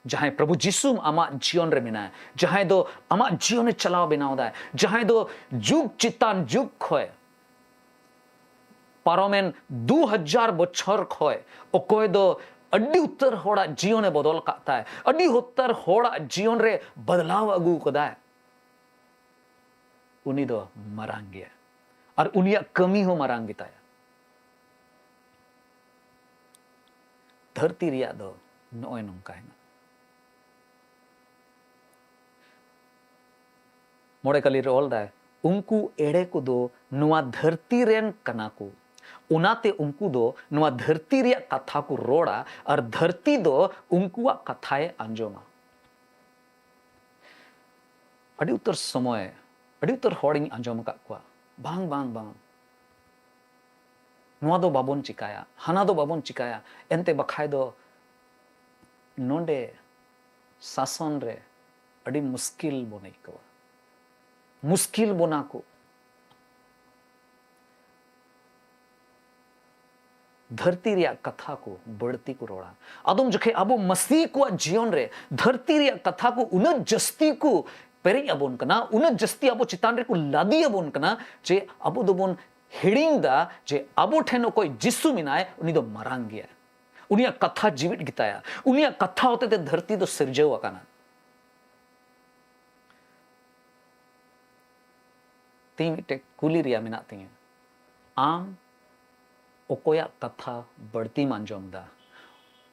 ᱡᱟᱦᱟᱸᱭ ᱯᱨᱚᱵᱷᱩ ᱡᱤᱥᱩ ᱟᱢᱟᱜ ᱡᱤᱭᱚᱱ ᱨᱮ ᱢᱮᱱᱟᱭᱟ, ᱡᱟᱦᱟᱸᱭ ᱫᱚ ᱟᱢᱟᱜ ᱡᱤᱭᱚᱱᱮ ᱪᱟᱞᱟᱣ ᱵᱮᱱᱟᱣ ᱫᱟᱭ, ᱡᱟᱦᱟᱸᱭ ᱫᱚ ᱡᱩᱜᱽ ᱪᱮᱛᱟᱱ ᱡᱩᱜᱽ ᱠᱷᱚᱱ, ᱯᱟᱨᱚᱢᱮᱱ ᱫᱩ ᱦᱟᱡᱟᱨ ᱵᱚᱪᱷᱚᱨ ᱠᱷᱚᱱ ᱚᱠᱚᱭ ᱫᱚ ᱟᱹᱰᱤ ᱩᱛᱟᱹᱨ ᱦᱚᱲᱟᱜ ᱡᱤᱭᱚᱱᱮ ᱵᱚᱫᱚᱞ ᱟᱠᱟᱫ ᱛᱟᱭ, ᱟᱹᱰᱤ ᱩᱛᱟᱹᱨ ᱦᱚᱲᱟᱜ ᱡᱤᱭᱚᱱ ᱨᱮ ᱵᱚᱫᱞᱟᱣ ᱟᱹᱜᱩ ᱟᱠᱟᱫᱟᱭ, ᱩᱱᱤ ᱫᱚ ᱢᱟᱨᱟᱝ ᱜᱮᱭᱟ᱾ ᱟᱨ ᱩᱱᱤᱭᱟᱜ ᱠᱟᱹᱢᱤ ᱦᱚᱸ ᱢᱟᱨᱟᱝ ᱜᱮᱛᱟᱭᱟ᱾ ᱫᱷᱟᱹᱨᱛᱤ ᱨᱮᱭᱟᱜ ᱫᱚ ᱱᱚᱜᱼᱚᱭ ᱱᱚᱝᱠᱟ ᱦᱮᱱᱟᱜᱼᱟ᱾ ᱢᱚᱬᱮ ᱠᱟᱹᱞᱤ ᱨᱮ ᱚᱞ ᱫᱟᱭ, "ᱩᱱᱠᱩ ᱮᱲᱮ ᱠᱚᱫᱚ ᱱᱚᱣᱟ ᱫᱷᱟᱹᱨᱛᱤ ᱨᱮᱱ ᱠᱟᱱᱟ ᱠᱚ, ᱚᱱᱟᱛᱮ ᱩᱱᱠᱩ ᱫᱚ ᱱᱚᱣᱟ ᱫᱷᱟᱹᱨᱛᱤ ᱨᱮᱭᱟᱜ ᱠᱟᱛᱷᱟ ᱠᱚ ᱨᱚᱲᱟ ᱟᱨ ᱫᱷᱟᱹᱨᱛᱤ ᱫᱚ ᱩᱱᱠᱩᱣᱟᱜ ᱠᱟᱛᱷᱟᱭ ᱟᱸᱡᱚᱢᱟ᱾" ᱟᱹᱰᱤ ᱩᱛᱟᱹᱨ ᱥᱚᱢᱚᱭ, ᱟᱹᱰᱤ ᱩᱛᱟᱹᱨ ᱦᱚᱲᱤᱧ ᱟᱸᱡᱚᱢ ᱟᱠᱟᱫ ᱠᱚᱣᱟ, "ᱵᱟᱝ, ᱵᱟᱝ, ᱵᱟᱝ, ᱱᱚᱣᱟ ᱫᱚ ᱵᱟᱵᱚᱱ ᱪᱤᱠᱟᱭᱟ, ᱦᱟᱱᱟ ᱫᱚ ᱵᱟᱵᱚᱱ ᱪᱤᱠᱟᱭᱟ, ᱮᱱᱛᱮ ᱵᱟᱠᱷᱟᱡ ᱫᱚ ᱱᱚᱰᱮ ᱥᱟᱥᱚᱱ ᱨᱮ ᱟᱹᱰᱤ ᱢᱩᱥᱠᱤᱞ ᱵᱚᱱ ᱟᱹᱭᱠᱟᱹᱣᱟ, ᱢᱩᱥᱠᱤᱞ ᱵᱚᱱᱟ ᱠᱚ᱾" ᱫᱷᱟᱹᱨᱛᱤ ᱨᱮᱭᱟᱜ ᱠᱟᱛᱷᱟ ᱠᱚ ᱵᱟᱹᱲᱛᱤ ᱠᱚ ᱨᱚᱲᱟ᱾ ᱟᱫᱚᱢ ᱡᱚᱠᱷᱮᱡ ᱟᱵᱚ ᱢᱟᱹᱥᱤ ᱠᱚᱣᱟᱜ ᱡᱤᱭᱚᱱ ᱨᱮ ᱫᱷᱟᱹᱨᱛᱤ ᱨᱮᱭᱟᱜ ᱠᱟᱛᱷᱟ ᱠᱚ ᱩᱱᱟᱹᱜ ᱡᱟᱹᱥᱛᱤ ᱠᱚ ᱯᱮᱨᱮᱡ ᱟᱵᱚᱱ ᱠᱟᱱᱟ, ᱩᱱᱟᱹᱜ ᱡᱟᱹᱥᱛᱤ ᱟᱵᱚ ᱪᱮᱛᱟᱱ ᱨᱮᱠᱚ ᱞᱟᱫᱮ ᱟᱵᱚᱱ ᱠᱟᱱᱟ ᱡᱮ ᱟᱵᱚ ᱫᱚᱵᱚᱱ ᱦᱤᱲᱤᱧ ᱫᱟ ᱡᱮ ᱟᱵᱚ ᱴᱷᱮᱱ ᱚᱠᱚᱭ ᱡᱤᱥᱩ ᱢᱮᱱᱟᱭ, ᱩᱱᱤ ᱫᱚ ᱢᱟᱨᱟᱝ ᱜᱮᱭᱟ᱾ ᱩᱱᱤᱭᱟᱜ ᱠᱟᱛᱷᱟ ᱡᱤᱣᱤᱫ ᱜᱮᱛᱟᱭᱟ᱾ ᱩᱱᱤᱭᱟᱜ ᱠᱟᱛᱷᱟ ᱦᱚᱛᱮᱛᱮ ᱫᱷᱟᱹᱨᱛᱤ ᱫᱚ ᱥᱤᱨᱡᱟᱹᱣ ᱟᱠᱟᱱᱟ᱾ ᱛᱮᱦᱮᱧ ᱢᱤᱫᱴᱮᱡ ᱠᱩᱞᱤ ᱨᱮᱭᱟᱜ ᱢᱮᱱᱟᱜ ᱛᱤᱧᱟᱹ, ᱟᱢ ᱚᱠᱚᱭᱟᱜ ᱠᱟᱛᱷᱟ ᱵᱟᱹᱲᱛᱤᱢ ᱟᱸᱡᱚᱢ ᱫᱟ?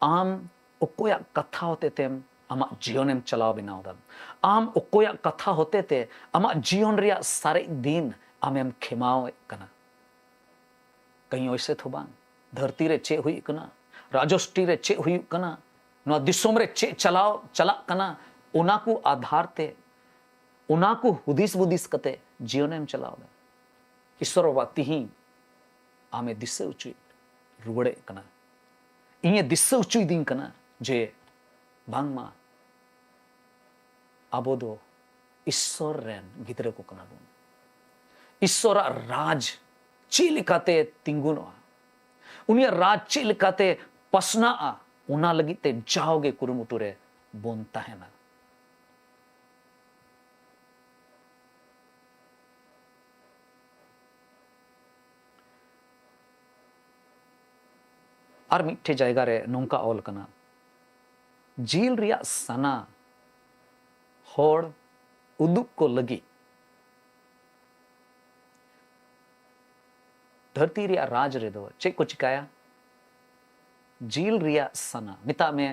ᱟᱢ ᱚᱠᱚᱭᱟᱜ ᱠᱟᱛᱷᱟ ᱦᱚᱛᱮᱛᱮᱢ ᱟᱢᱟᱜ ᱡᱤᱭᱚᱱᱮᱢ ᱪᱟᱞᱟᱣ ᱵᱮᱱᱟᱣ ᱫᱟ? ᱟᱢ ᱚᱠᱚᱭᱟᱜ ᱠᱟᱛᱷᱟ ᱦᱚᱛᱮᱛᱮ ᱟᱢᱟᱜ ᱡᱤᱭᱚᱱ ᱨᱮᱭᱟᱜ ᱥᱟᱨᱮᱡ ᱫᱤᱱ ᱟᱢᱮᱢ ᱠᱷᱮᱢᱟᱣᱮᱫ ᱠᱟᱱᱟ? ᱠᱟᱹᱦᱤ ᱚᱭᱥᱮ ᱛᱷᱚ ᱵᱟᱝ᱾ ᱫᱷᱟᱹᱨᱛᱤ ᱨᱮ ᱪᱮᱫ ᱦᱩᱭᱩᱜ ᱠᱟᱱᱟ, ᱨᱟᱡᱚᱥᱴᱤ ᱨᱮ ᱪᱮᱫ ᱦᱩᱭᱩᱜ ᱠᱟᱱᱟ, ᱱᱚᱣᱟ ᱫᱤᱥᱚᱢ ᱨᱮ ᱪᱮᱫ ᱪᱟᱞᱟᱣ ᱪᱟᱞᱟᱜ ᱠᱟᱱᱟ, ᱚᱱᱟ ᱠᱚ ᱟᱫᱷᱟᱨ ᱛᱮ, ᱚᱱᱟ ᱠᱚ ᱦᱩᱫᱤᱥ ᱵᱩᱫᱤᱥ ᱠᱟᱛᱮ ᱡᱤᱭᱚᱱᱮᱢ ᱪᱟᱞᱟᱣ ᱫᱟ᱾ ᱤᱥᱥᱚᱨ ᱵᱟᱵᱟ ᱛᱤᱦᱤᱧ ᱟᱢᱮ ᱫᱤᱥᱟᱹ ᱦᱚᱪᱚᱭᱮᱫ ᱨᱩᱣᱟᱹᱲᱮᱫ ᱠᱟᱱᱟ, ᱤᱧᱮ ᱫᱤᱥᱟᱹ ᱦᱚᱪᱚᱭᱮᱫᱤᱧ ᱠᱟᱱᱟ ᱡᱮ ᱵᱟᱝᱢᱟ ᱟᱵᱚ ᱫᱚ ᱤᱥᱥᱚᱨ ᱨᱮᱱ ᱜᱤᱫᱽᱨᱟᱹ ᱠᱚ ᱠᱟᱱᱟ ᱵᱚᱱ᱾ ᱤᱥᱥᱚᱨᱟᱜ ᱨᱟᱡᱽ ᱪᱮᱫ ᱞᱮᱠᱟᱛᱮ ᱛᱤᱸᱜᱩᱱᱚᱜᱼᱟ, ᱩᱱᱤᱭᱟᱜ ᱨᱟᱡᱽ ᱪᱮᱫ ᱞᱮᱠᱟᱛᱮ ᱯᱟᱥᱱᱟᱜᱼᱟ, ᱚᱱᱟ ᱞᱟᱹᱜᱤᱫ ᱛᱮ ᱡᱟᱣᱜᱮ ᱠᱩᱨᱩᱢᱩᱴᱩ ᱨᱮ ᱵᱚᱱ ᱛᱟᱦᱮᱱᱟ᱾ ᱟᱨ ᱢᱤᱫᱴᱷᱮᱡ ᱡᱟᱭᱜᱟ ᱨᱮ ᱱᱚᱝᱠᱟ ᱚᱞ ᱠᱟᱱᱟ, ᱡᱤᱞ ᱨᱮᱭᱟᱜ ᱥᱟᱱᱟ ᱦᱚᱲ ᱩᱫᱩᱜ ᱠᱚ ᱞᱟᱹᱜᱤᱫ ᱫᱷᱟᱹᱨᱛᱤ ᱨᱮᱭᱟᱜ ᱨᱟᱡᱽ ᱨᱮᱫᱚ ᱪᱮᱫ ᱠᱚ ᱪᱤᱠᱟᱭᱟ? ᱡᱤᱞ ᱨᱮᱭᱟᱜ ᱥᱟᱱᱟ, ᱢᱮᱛᱟᱜ ᱢᱮ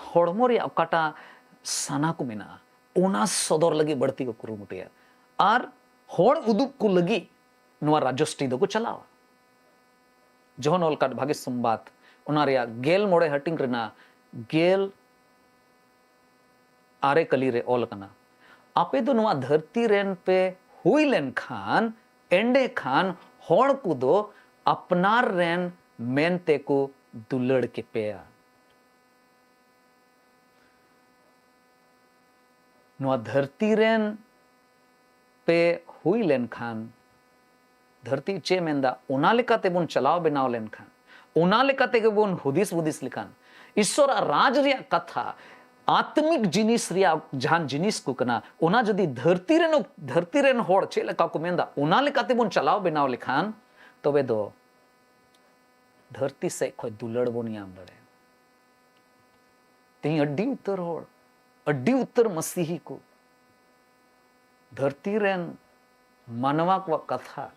ᱦᱚᱲᱢᱚ ᱨᱮᱭᱟᱜ ᱚᱠᱟᱴᱟᱜ ᱥᱟᱱᱟ ᱠᱚ ᱢᱮᱱᱟᱜᱼᱟ, ᱚᱱᱟ ᱥᱚᱫᱚᱨ ᱞᱟᱹᱜᱤᱫ ᱵᱟᱹᱲᱛᱤ ᱠᱚ ᱠᱩᱨᱩᱢᱩᱴᱩᱭᱟ᱾ ᱟᱨ ᱦᱚᱲ ᱩᱫᱩᱜ ᱠᱚ ᱞᱟᱹᱜᱤᱫ ᱱᱚᱣᱟ ᱨᱟᱡᱚᱥᱴᱤ ᱫᱚᱠᱚ ᱪᱟᱞᱟᱣᱟ᱾ ᱡᱚᱦᱚᱱ ᱚᱞ ᱠᱟᱫ ᱵᱷᱟᱜᱮ ᱥᱚᱢᱵᱟᱫ, ᱚᱱᱟ ᱨᱮᱭᱟᱜ ᱜᱮᱞ ᱢᱚᱬᱮ ᱦᱟᱹᱴᱤᱧ ᱨᱮᱱᱟᱜ ᱜᱮᱞ ᱟᱨᱮ ᱠᱟᱹᱞᱤ ᱨᱮ ᱚᱞ ᱟᱠᱟᱱᱟ, "ᱟᱯᱮ ᱫᱚ ᱱᱚᱣᱟ ᱫᱷᱟᱹᱨᱛᱤ ᱨᱮᱱ ᱯᱮ ᱦᱩᱭ ᱞᱮᱱᱠᱷᱟᱱ, ᱮᱸᱰᱮᱠᱷᱟᱱ ᱦᱚᱲ ᱠᱚᱫᱚ ᱟᱯᱱᱟᱨ ᱨᱮᱱ ᱢᱮᱱᱛᱮ ᱠᱚ ᱫᱩᱞᱟᱹᱲ ᱠᱮᱯᱮᱭᱟ᱾" ᱱᱚᱣᱟ ᱫᱷᱟᱹᱨᱛᱤ ᱨᱮᱱ ᱯᱮ ᱦᱩᱭ ᱞᱮᱱᱠᱷᱟᱱ, ᱫᱷᱟᱹᱨᱛᱤ ᱪᱮᱫ ᱮ ᱢᱮᱱᱫᱟ, ᱚᱱᱟ ᱞᱮᱠᱟᱛᱮ ᱵᱚᱱ ᱪᱟᱞᱟᱣ ᱵᱮᱱᱟᱣ ᱞᱮᱱᱠᱷᱟᱱ, ᱚᱱᱟ ᱞᱮᱠᱟ ᱛᱮᱜᱮ ᱵᱚᱱ ᱦᱩᱫᱤᱥ ᱵᱩᱫᱤᱥ ᱞᱮᱠᱷᱟᱱ, ᱤᱥᱥᱚᱨᱟᱜ ᱨᱟᱡᱽ ᱨᱮᱭᱟᱜ ᱠᱟᱛᱷᱟ ᱟᱛᱢᱤᱠ ᱡᱤᱱᱤᱥ ᱨᱮᱭᱟᱜ ᱡᱟᱦᱟᱱ ᱡᱤᱱᱤᱥ ᱠᱚ ᱠᱟᱱᱟ, ᱚᱱᱟ ᱡᱩᱫᱤ ᱫᱷᱟᱹᱨᱛᱤ ᱨᱮᱱ, ᱫᱷᱟᱹᱨᱛᱤ ᱨᱮᱱ ᱦᱚᱲ ᱪᱮᱫ ᱞᱮᱠᱟ ᱠᱚ ᱢᱮᱱᱫᱟ, ᱚᱱᱟ ᱞᱮᱠᱟᱛᱮ ᱵᱚᱱ ᱪᱟᱞᱟᱣ ᱵᱮᱱᱟᱣ ᱞᱮᱠᱷᱟᱱ, ᱛᱚᱵᱮ ᱫᱚ ᱫᱷᱟᱹᱨᱛᱤ ᱥᱮᱫ ᱠᱷᱚᱱ ᱫᱩᱞᱟᱹᱲ ᱵᱚᱱ ᱧᱟᱢ ᱫᱟᱲᱮᱭᱟᱜᱼᱟ᱾ ᱛᱮᱦᱮᱧ ᱟᱹᱰᱤ ᱩᱛᱟᱹᱨ ᱦᱚᱲ, ᱟᱹᱰᱤ ᱩᱛᱟᱹᱨ ᱢᱟᱹᱥᱤᱦᱤ ᱠᱚ ᱫᱷᱟᱹᱨᱛᱤ ᱨᱮᱱ ᱢᱟᱱᱣᱟ ᱠᱚᱣᱟᱜ ᱠᱟᱛᱷᱟ,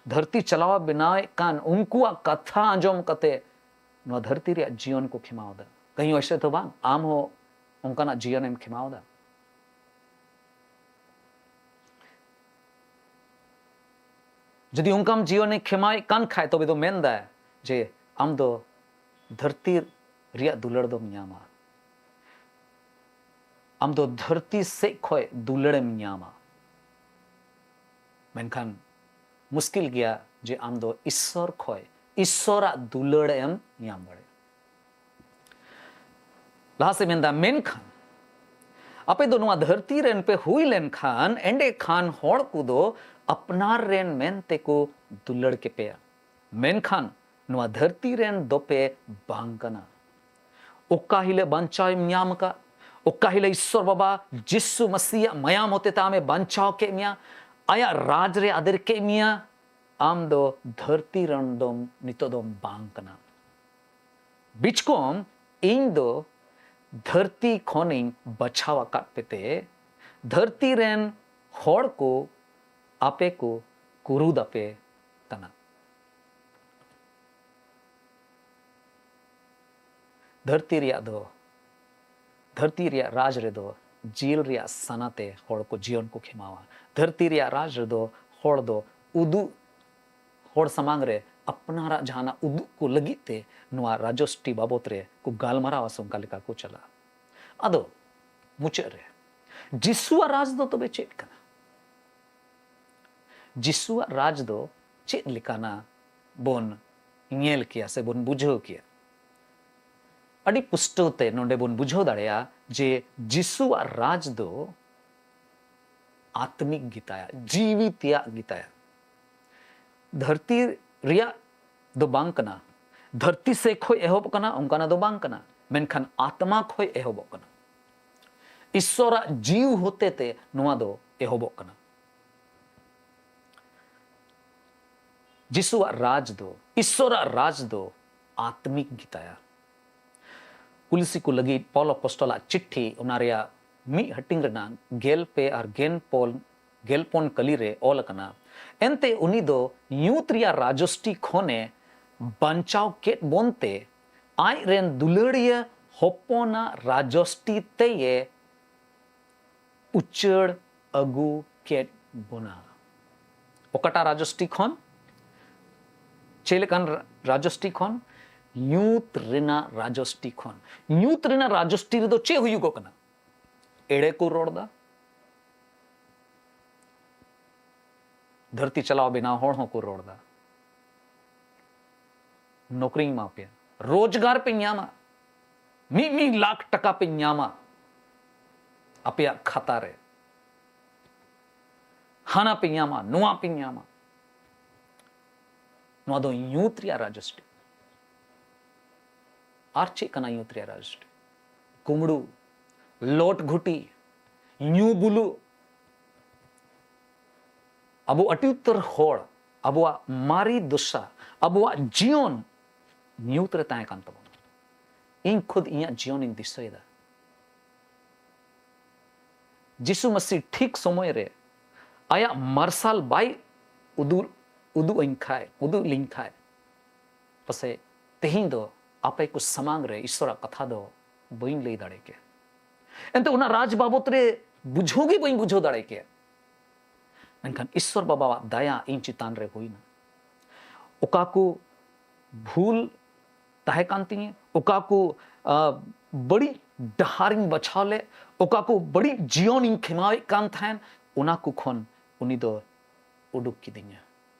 ᱫᱷᱟᱹᱨᱛᱤ ᱪᱟᱞᱟᱣ ᱵᱮᱱᱟᱣᱮᱫ ᱠᱟᱱ ᱩᱱᱠᱩᱣᱟᱜ ᱠᱟᱛᱷᱟ ᱟᱸᱡᱚᱢ ᱠᱟᱛᱮ ᱱᱚᱣᱟ ᱫᱷᱟᱹᱨᱛᱤ ᱨᱮᱭᱟᱜ ᱡᱤᱭᱚᱱ ᱠᱚ ᱠᱷᱮᱢᱟᱣ ᱮᱫᱟ᱾ ᱠᱟᱹᱦᱤ ᱚᱭᱥᱮ ᱛᱚ ᱵᱟᱝ, ᱟᱢ ᱦᱚᱸ ᱚᱱᱠᱟᱱᱟᱜ ᱡᱤᱭᱚᱱᱮᱢ ᱠᱷᱮᱢᱟᱣ ᱮᱫᱟ? ᱡᱩᱫᱤ ᱚᱱᱠᱟᱢ ᱡᱤᱭᱚᱱᱮ ᱠᱷᱮᱢᱟᱣᱮᱫ ᱠᱟᱱ ᱠᱷᱟᱡ, ᱛᱚᱵᱮ ᱫᱚ ᱢᱮᱱᱫᱟᱭ ᱡᱮ ᱟᱢ ᱫᱚ ᱫᱷᱟᱹᱨᱛᱤ ᱨᱮᱭᱟᱜ ᱫᱩᱞᱟᱹᱲ ᱫᱚᱢ ᱧᱟᱢᱟ, ᱟᱢ ᱫᱚ ᱫᱷᱟᱹᱨᱛᱤ ᱥᱮᱫ ᱠᱷᱚᱱ ᱫᱩᱞᱟᱹᱲᱮᱢ ᱧᱟᱢᱟ᱾ ᱢᱮᱱᱠᱷᱟᱱ ᱢᱩᱥᱠᱤᱞ ᱜᱮᱭᱟ ᱡᱮ ᱟᱢ ᱫᱚ ᱤᱥᱥᱚᱨ ᱠᱷᱚᱱ ᱤᱥᱥᱚᱨᱟᱜ ᱫᱩᱞᱟᱹᱲ ᱮᱢ ᱧᱟᱢ ᱫᱟᱲᱮᱭᱟᱜᱼᱟ᱾ ᱞᱟᱦᱟ ᱥᱮᱫ ᱢᱮᱱᱫᱟ, ᱢᱮᱱᱠᱷᱟᱱ ᱟᱯᱮ ᱫᱚ ᱱᱚᱣᱟ ᱫᱷᱟᱹᱨᱛᱤ ᱨᱮᱱ ᱯᱮ ᱦᱩᱭ ᱞᱮᱱᱠᱷᱟᱱ, ᱮᱸᱰᱮᱠᱷᱟᱱ ᱦᱚᱲ ᱠᱚᱫᱚ ᱟᱯᱱᱟᱨ ᱨᱮᱱ ᱢᱮᱱᱛᱮ ᱠᱚ ᱫᱩᱞᱟᱹᱲ ᱠᱮᱯᱮᱭᱟ᱾ ᱢᱮᱱᱠᱷᱟᱱ ᱱᱚᱣᱟ ᱫᱷᱟᱹᱨᱛᱤ ᱨᱮᱱ ᱫᱚᱯᱮ ᱵᱟᱝ ᱠᱟᱱᱟ᱾ ᱚᱠᱟ ᱦᱤᱞᱳᱜ ᱵᱟᱧᱪᱟᱣ ᱮᱢ ᱧᱟᱢ ᱟᱠᱟᱫ, ᱚᱠᱟ ᱦᱤᱞᱳᱜ ᱤᱥᱥᱚᱨ ᱵᱟᱵᱟ ᱡᱤᱥᱩ ᱢᱟᱹᱥᱤᱭᱟᱜ ᱢᱟᱭᱟᱢ ᱦᱚᱛᱮᱛᱮ ᱟᱢᱮ ᱵᱟᱧᱪᱟᱣ ᱠᱮᱫ ᱢᱮᱭᱟ, ᱟᱭᱟᱜ ᱨᱟᱡᱽ ᱨᱮ ᱟᱫᱮᱨ ᱠᱮᱫ ᱢᱮᱭᱟ, ᱟᱢ ᱫᱚ ᱫᱷᱟᱹᱨᱛᱤ ᱨᱮᱱ ᱫᱚᱢ ᱱᱤᱛᱚᱜ ᱫᱚᱢ ᱵᱟᱝ ᱠᱟᱱᱟ᱾ ᱵᱤᱪᱠᱚᱢ ᱤᱧ ᱫᱚ ᱫᱷᱟᱹᱨᱛᱤ ᱠᱷᱚᱱᱤᱧ ᱵᱟᱪᱷᱟᱣ ᱟᱠᱟᱫ ᱯᱮᱛᱮ, ᱫᱷᱟᱹᱨᱛᱤ ᱨᱮᱱ ᱦᱚᱲ ᱠᱚ ᱟᱯᱮ ᱠᱚ ᱠᱩᱨᱩᱫ ᱟᱯᱮ ᱠᱟᱱᱟ᱾ ᱫᱷᱟᱹᱨᱛᱤ ᱨᱮᱭᱟᱜ ᱫᱚ, ᱫᱷᱟᱹᱨᱛᱤ ᱨᱮᱭᱟᱜ ᱨᱟᱡᱽ ᱨᱮᱫᱚ ᱡᱤᱞ ᱨᱮᱭᱟᱜ ᱥᱟᱱᱟᱛᱮ ᱦᱚᱲ ᱠᱚ ᱡᱤᱭᱚᱱ ᱠᱚ ᱠᱷᱮᱢᱟᱣᱟ᱾ ᱫᱷᱟᱹᱨᱛᱤ ᱨᱮᱭᱟᱜ ᱨᱟᱡᱽ ᱨᱮᱫᱚ ᱦᱚᱲ ᱫᱚ ᱩᱫᱩᱜ, ᱦᱚᱲ ᱥᱟᱢᱟᱝ ᱨᱮ ᱟᱯᱱᱟᱨᱟᱜ ᱡᱟᱦᱟᱱᱟᱜ ᱩᱫᱩᱜ ᱠᱚ ᱞᱟᱹᱜᱤᱫ ᱛᱮ ᱱᱚᱣᱟ ᱨᱟᱡᱚᱥᱴᱤ ᱵᱟᱵᱚᱛ ᱨᱮ ᱠᱚ ᱜᱟᱞᱢᱟᱨᱟᱣᱟ ᱥᱮ ᱚᱱᱠᱟ ᱞᱮᱠᱟ ᱠᱚ ᱪᱟᱞᱟᱜᱼᱟ᱾ ᱟᱫᱚ ᱢᱩᱪᱟᱹᱫ ᱨᱮ ᱡᱤᱥᱩᱣᱟᱜ ᱨᱟᱡᱽ ᱫᱚ ᱛᱚᱵᱮ ᱪᱮᱫ ᱠᱟᱱᱟ? ᱡᱤᱥᱩᱣᱟᱜ ᱨᱟᱡᱽ ᱫᱚ ᱪᱮᱫ ᱞᱮᱠᱟᱱᱟ ᱵᱚᱱ ᱧᱮᱞ ᱠᱮᱭᱟ ᱥᱮ ᱵᱚᱱ ᱵᱩᱡᱷᱟᱹᱣ ᱠᱮᱭᱟ? ᱟᱹᱰᱤ ᱯᱩᱥᱴᱟᱹᱣ ᱛᱮ ᱱᱚᱰᱮ ᱵᱚᱱ ᱵᱩᱡᱷᱟᱹᱣ ᱫᱟᱲᱮᱭᱟᱜᱼᱟ ᱡᱮ ᱡᱤᱥᱩᱣᱟᱜ ᱨᱟᱡᱽ ᱫᱚ ᱟᱛᱢᱤᱠ ᱜᱮᱛᱟᱭᱟ, ᱡᱤᱣᱤ ᱛᱮᱭᱟᱜ ᱜᱮᱛᱟᱭᱟ᱾ ᱫᱷᱟᱹᱨᱛᱤ ᱨᱮᱭᱟᱜ ᱫᱚ ᱵᱟᱝ ᱠᱟᱱᱟ, ᱫᱷᱟᱹᱨᱛᱤ ᱥᱮᱫ ᱠᱷᱚᱱ ᱮᱦᱚᱵ ᱠᱟᱱᱟ ᱚᱱᱠᱟᱱᱟᱜ ᱫᱚ ᱵᱟᱝ ᱠᱟᱱᱟ, ᱢᱮᱱᱠᱷᱟᱱ ᱟᱛᱢᱟ ᱠᱷᱚᱱ ᱮᱦᱚᱵᱚᱜ ᱠᱟᱱᱟ᱾ ᱤᱥᱥᱚᱨᱟᱜ ᱡᱤᱣᱤ ᱦᱚᱛᱮᱛᱮ ᱱᱚᱣᱟ ᱫᱚ ᱮᱦᱚᱵᱚᱜ ᱠᱟᱱᱟ᱾ ᱡᱤᱥᱩᱣᱟᱜ ᱨᱟᱡᱽ ᱫᱚ, ᱤᱥᱥᱚᱨᱟᱜ ᱨᱟᱡᱽ ᱫᱚ ᱟᱛᱢᱤᱠ ᱜᱮᱛᱟᱭᱟ᱾ ᱠᱩᱞᱤᱥᱤ ᱠᱚ ᱞᱟᱹᱜᱤᱫ ᱯᱚᱞ ᱟᱯᱚᱥᱴᱚᱞᱟᱜ ᱪᱤᱴᱷᱤ, ᱚᱱᱟ ᱨᱮᱭᱟᱜ ᱢᱤᱫ ᱦᱟᱹᱴᱤᱧ ᱨᱮᱱᱟᱜ ᱜᱮᱞ ᱯᱮ ᱟᱨ ᱜᱮᱞ ᱯᱩᱱ, ᱜᱮᱞ ᱯᱩᱱ ᱠᱟᱹᱞᱤ ᱨᱮ ᱚᱞ ᱟᱠᱟᱱᱟ, ᱮᱱᱛᱮ ᱩᱱᱤ ᱫᱚ ᱧᱩᱛ ᱨᱮᱭᱟᱜ ᱨᱟᱡᱚᱥᱴᱤ ᱠᱷᱚᱱᱮ ᱵᱟᱧᱪᱟᱣ ᱠᱮᱫ ᱵᱚᱱᱛᱮ, ᱟᱡ ᱨᱮᱱ ᱫᱩᱞᱟᱹᱲᱤᱭᱟᱹ ᱦᱚᱯᱚᱱᱟᱜ ᱨᱟᱡᱚᱥᱴᱤ ᱛᱮᱭᱮ ᱩᱪᱟᱹᱲ ᱟᱹᱜᱩ ᱠᱮᱫ ᱵᱚᱱᱟ᱾ ᱚᱠᱟᱴᱟᱜ ᱨᱟᱡᱚᱥᱴᱤ ᱠᱷᱚᱱ? ᱪᱮᱫ ᱞᱮᱠᱟᱱ ᱨᱟ-, ᱨᱟᱡᱚᱥᱴᱤ ᱠᱷᱚᱱ? ᱧᱩᱛ ᱨᱮᱱᱟᱜ ᱨᱟᱡᱚᱥᱴᱤ ᱠᱷᱚᱱ᱾ ᱧᱩᱛ ᱨᱮᱱᱟᱜ ᱨᱟᱡᱚᱥᱴᱤ ᱨᱮᱫᱚ ᱪᱮᱫ ᱦᱩᱭᱩᱜᱚᱜ ᱠᱟᱱᱟ? ᱮᱲᱮ ᱠᱚ ᱨᱚᱲ ᱫᱟ, ᱫᱷᱟᱹᱨᱛᱤ ᱪᱟᱞᱟᱣ ᱵᱮᱱᱟᱣ ᱦᱚᱲ ᱦᱚᱸᱠᱚ ᱨᱚᱲ ᱫᱟ, ᱱᱚᱠᱨᱤᱧ ᱮᱢᱟ ᱯᱮᱭᱟ, ᱨᱳᱡᱽᱜᱟᱨ ᱯᱮ ᱧᱟᱢᱟ, ᱢᱤᱫ ᱢᱤᱫ ᱞᱟᱠᱷ ᱴᱟᱠᱟ ᱯᱮ ᱧᱟᱢᱟ, ᱟᱯᱮᱭᱟᱜ ᱠᱷᱟᱛᱟ ᱨᱮ ᱦᱟᱱᱟ ᱯᱮ ᱧᱟᱢᱟ, ᱱᱚᱣᱟ ᱯᱮ ᱧᱟᱢᱟ᱾ ᱱᱚᱣᱟ ᱫᱚ ᱧᱩᱛ ᱨᱮᱭᱟᱜ ᱨᱟᱡᱚᱥᱴᱤ᱾ ᱟᱨ ᱪᱮᱫ ᱠᱟᱱᱟ ᱧᱩᱛ ᱨᱮᱭᱟᱜ ᱨᱟᱡᱚᱥᱴᱤ? ᱠᱩᱢᱲᱩ, ᱞᱚᱴ ᱜᱷᱩᱴᱤ, ᱧᱩ ᱵᱩᱞᱩᱜ᱾ ᱟᱵᱚ ᱟᱹᱰᱤ ᱩᱛᱟᱹᱨ ᱦᱚᱲ, ᱟᱵᱚᱣᱟᱜ ᱢᱟᱨᱮ ᱫᱚᱥᱟ, ᱟᱵᱚᱣᱟᱜ ᱡᱤᱭᱚᱱ ᱧᱩᱛ ᱨᱮ ᱛᱟᱦᱮᱸ ᱠᱟᱱ ᱛᱟᱵᱚᱱᱟ᱾ ᱤᱧ ᱠᱷᱩᱫ ᱤᱧᱟᱹᱜ ᱡᱤᱭᱚᱱᱤᱧ ᱫᱤᱥᱟᱹᱭᱮᱫᱟ᱾ ᱡᱤᱥᱩ ᱢᱟᱹᱥᱤ ᱴᱷᱤᱠ ᱥᱚᱢᱚᱭ ᱨᱮ ᱟᱭᱟᱜ ᱢᱟᱨᱥᱟᱞ ᱵᱟᱭ ᱩᱫᱩᱜ, ᱩᱫᱩᱜ ᱟᱹᱧ ᱠᱷᱟᱡ, ᱩᱫᱩᱜ ᱞᱤᱧ ᱠᱷᱟᱡ, ᱯᱟᱥᱮᱡ ᱛᱮᱦᱮᱧ ᱫᱚ ᱟᱯᱮ ᱠᱚ ᱥᱟᱢᱟᱝ ᱨᱮ ᱤᱥᱥᱚᱨᱟᱜ ᱠᱟᱛᱷᱟ ᱫᱚ ᱵᱟᱹᱧ ᱞᱟᱹᱭ ᱫᱟᱲᱮ ᱠᱮᱭᱟ᱾ ᱮᱱᱛᱮ ᱚᱱᱟ ᱨᱟᱡᱽ ᱵᱟᱵᱚᱛ ᱨᱮ ᱵᱩᱡᱷᱟᱹᱣ ᱜᱮ ᱵᱟᱹᱧ ᱵᱩᱡᱷᱟᱹᱣ ᱫᱟᱲᱮ ᱠᱮᱭᱟ᱾ ᱢᱮᱱᱠᱷᱟᱱ ᱤᱥᱥᱚᱨ ᱵᱟᱵᱟᱣᱟᱜ ᱫᱟᱭᱟ ᱤᱧ ᱪᱮᱛᱟᱱ ᱨᱮ ᱦᱩᱭᱱᱟ᱾ ᱚᱠᱟ ᱠᱚ ᱵᱷᱩᱞ ᱛᱟᱦᱮᱸ ᱠᱟᱱ ᱛᱤᱧᱟᱹ, ᱚᱠᱟ ᱠᱚ, ᱟ, ᱵᱟᱹᱲᱤᱡ ᱰᱟᱦᱟᱨᱤᱧ ᱵᱟᱪᱷᱟᱣ ᱞᱮᱫ, ᱚᱠᱟ ᱠᱚ ᱵᱟᱹᱲᱤᱡ ᱡᱤᱭᱚᱱᱤᱧ ᱠᱷᱮᱢᱟᱣᱮᱫ ᱠᱟᱱ ᱛᱟᱦᱮᱸᱱ, ᱚᱱᱟ ᱠᱚ ᱠᱷᱚᱱ ᱩᱱᱤ ᱫᱚ ᱩᱰᱩᱠ ᱠᱤᱫᱤᱧᱟ,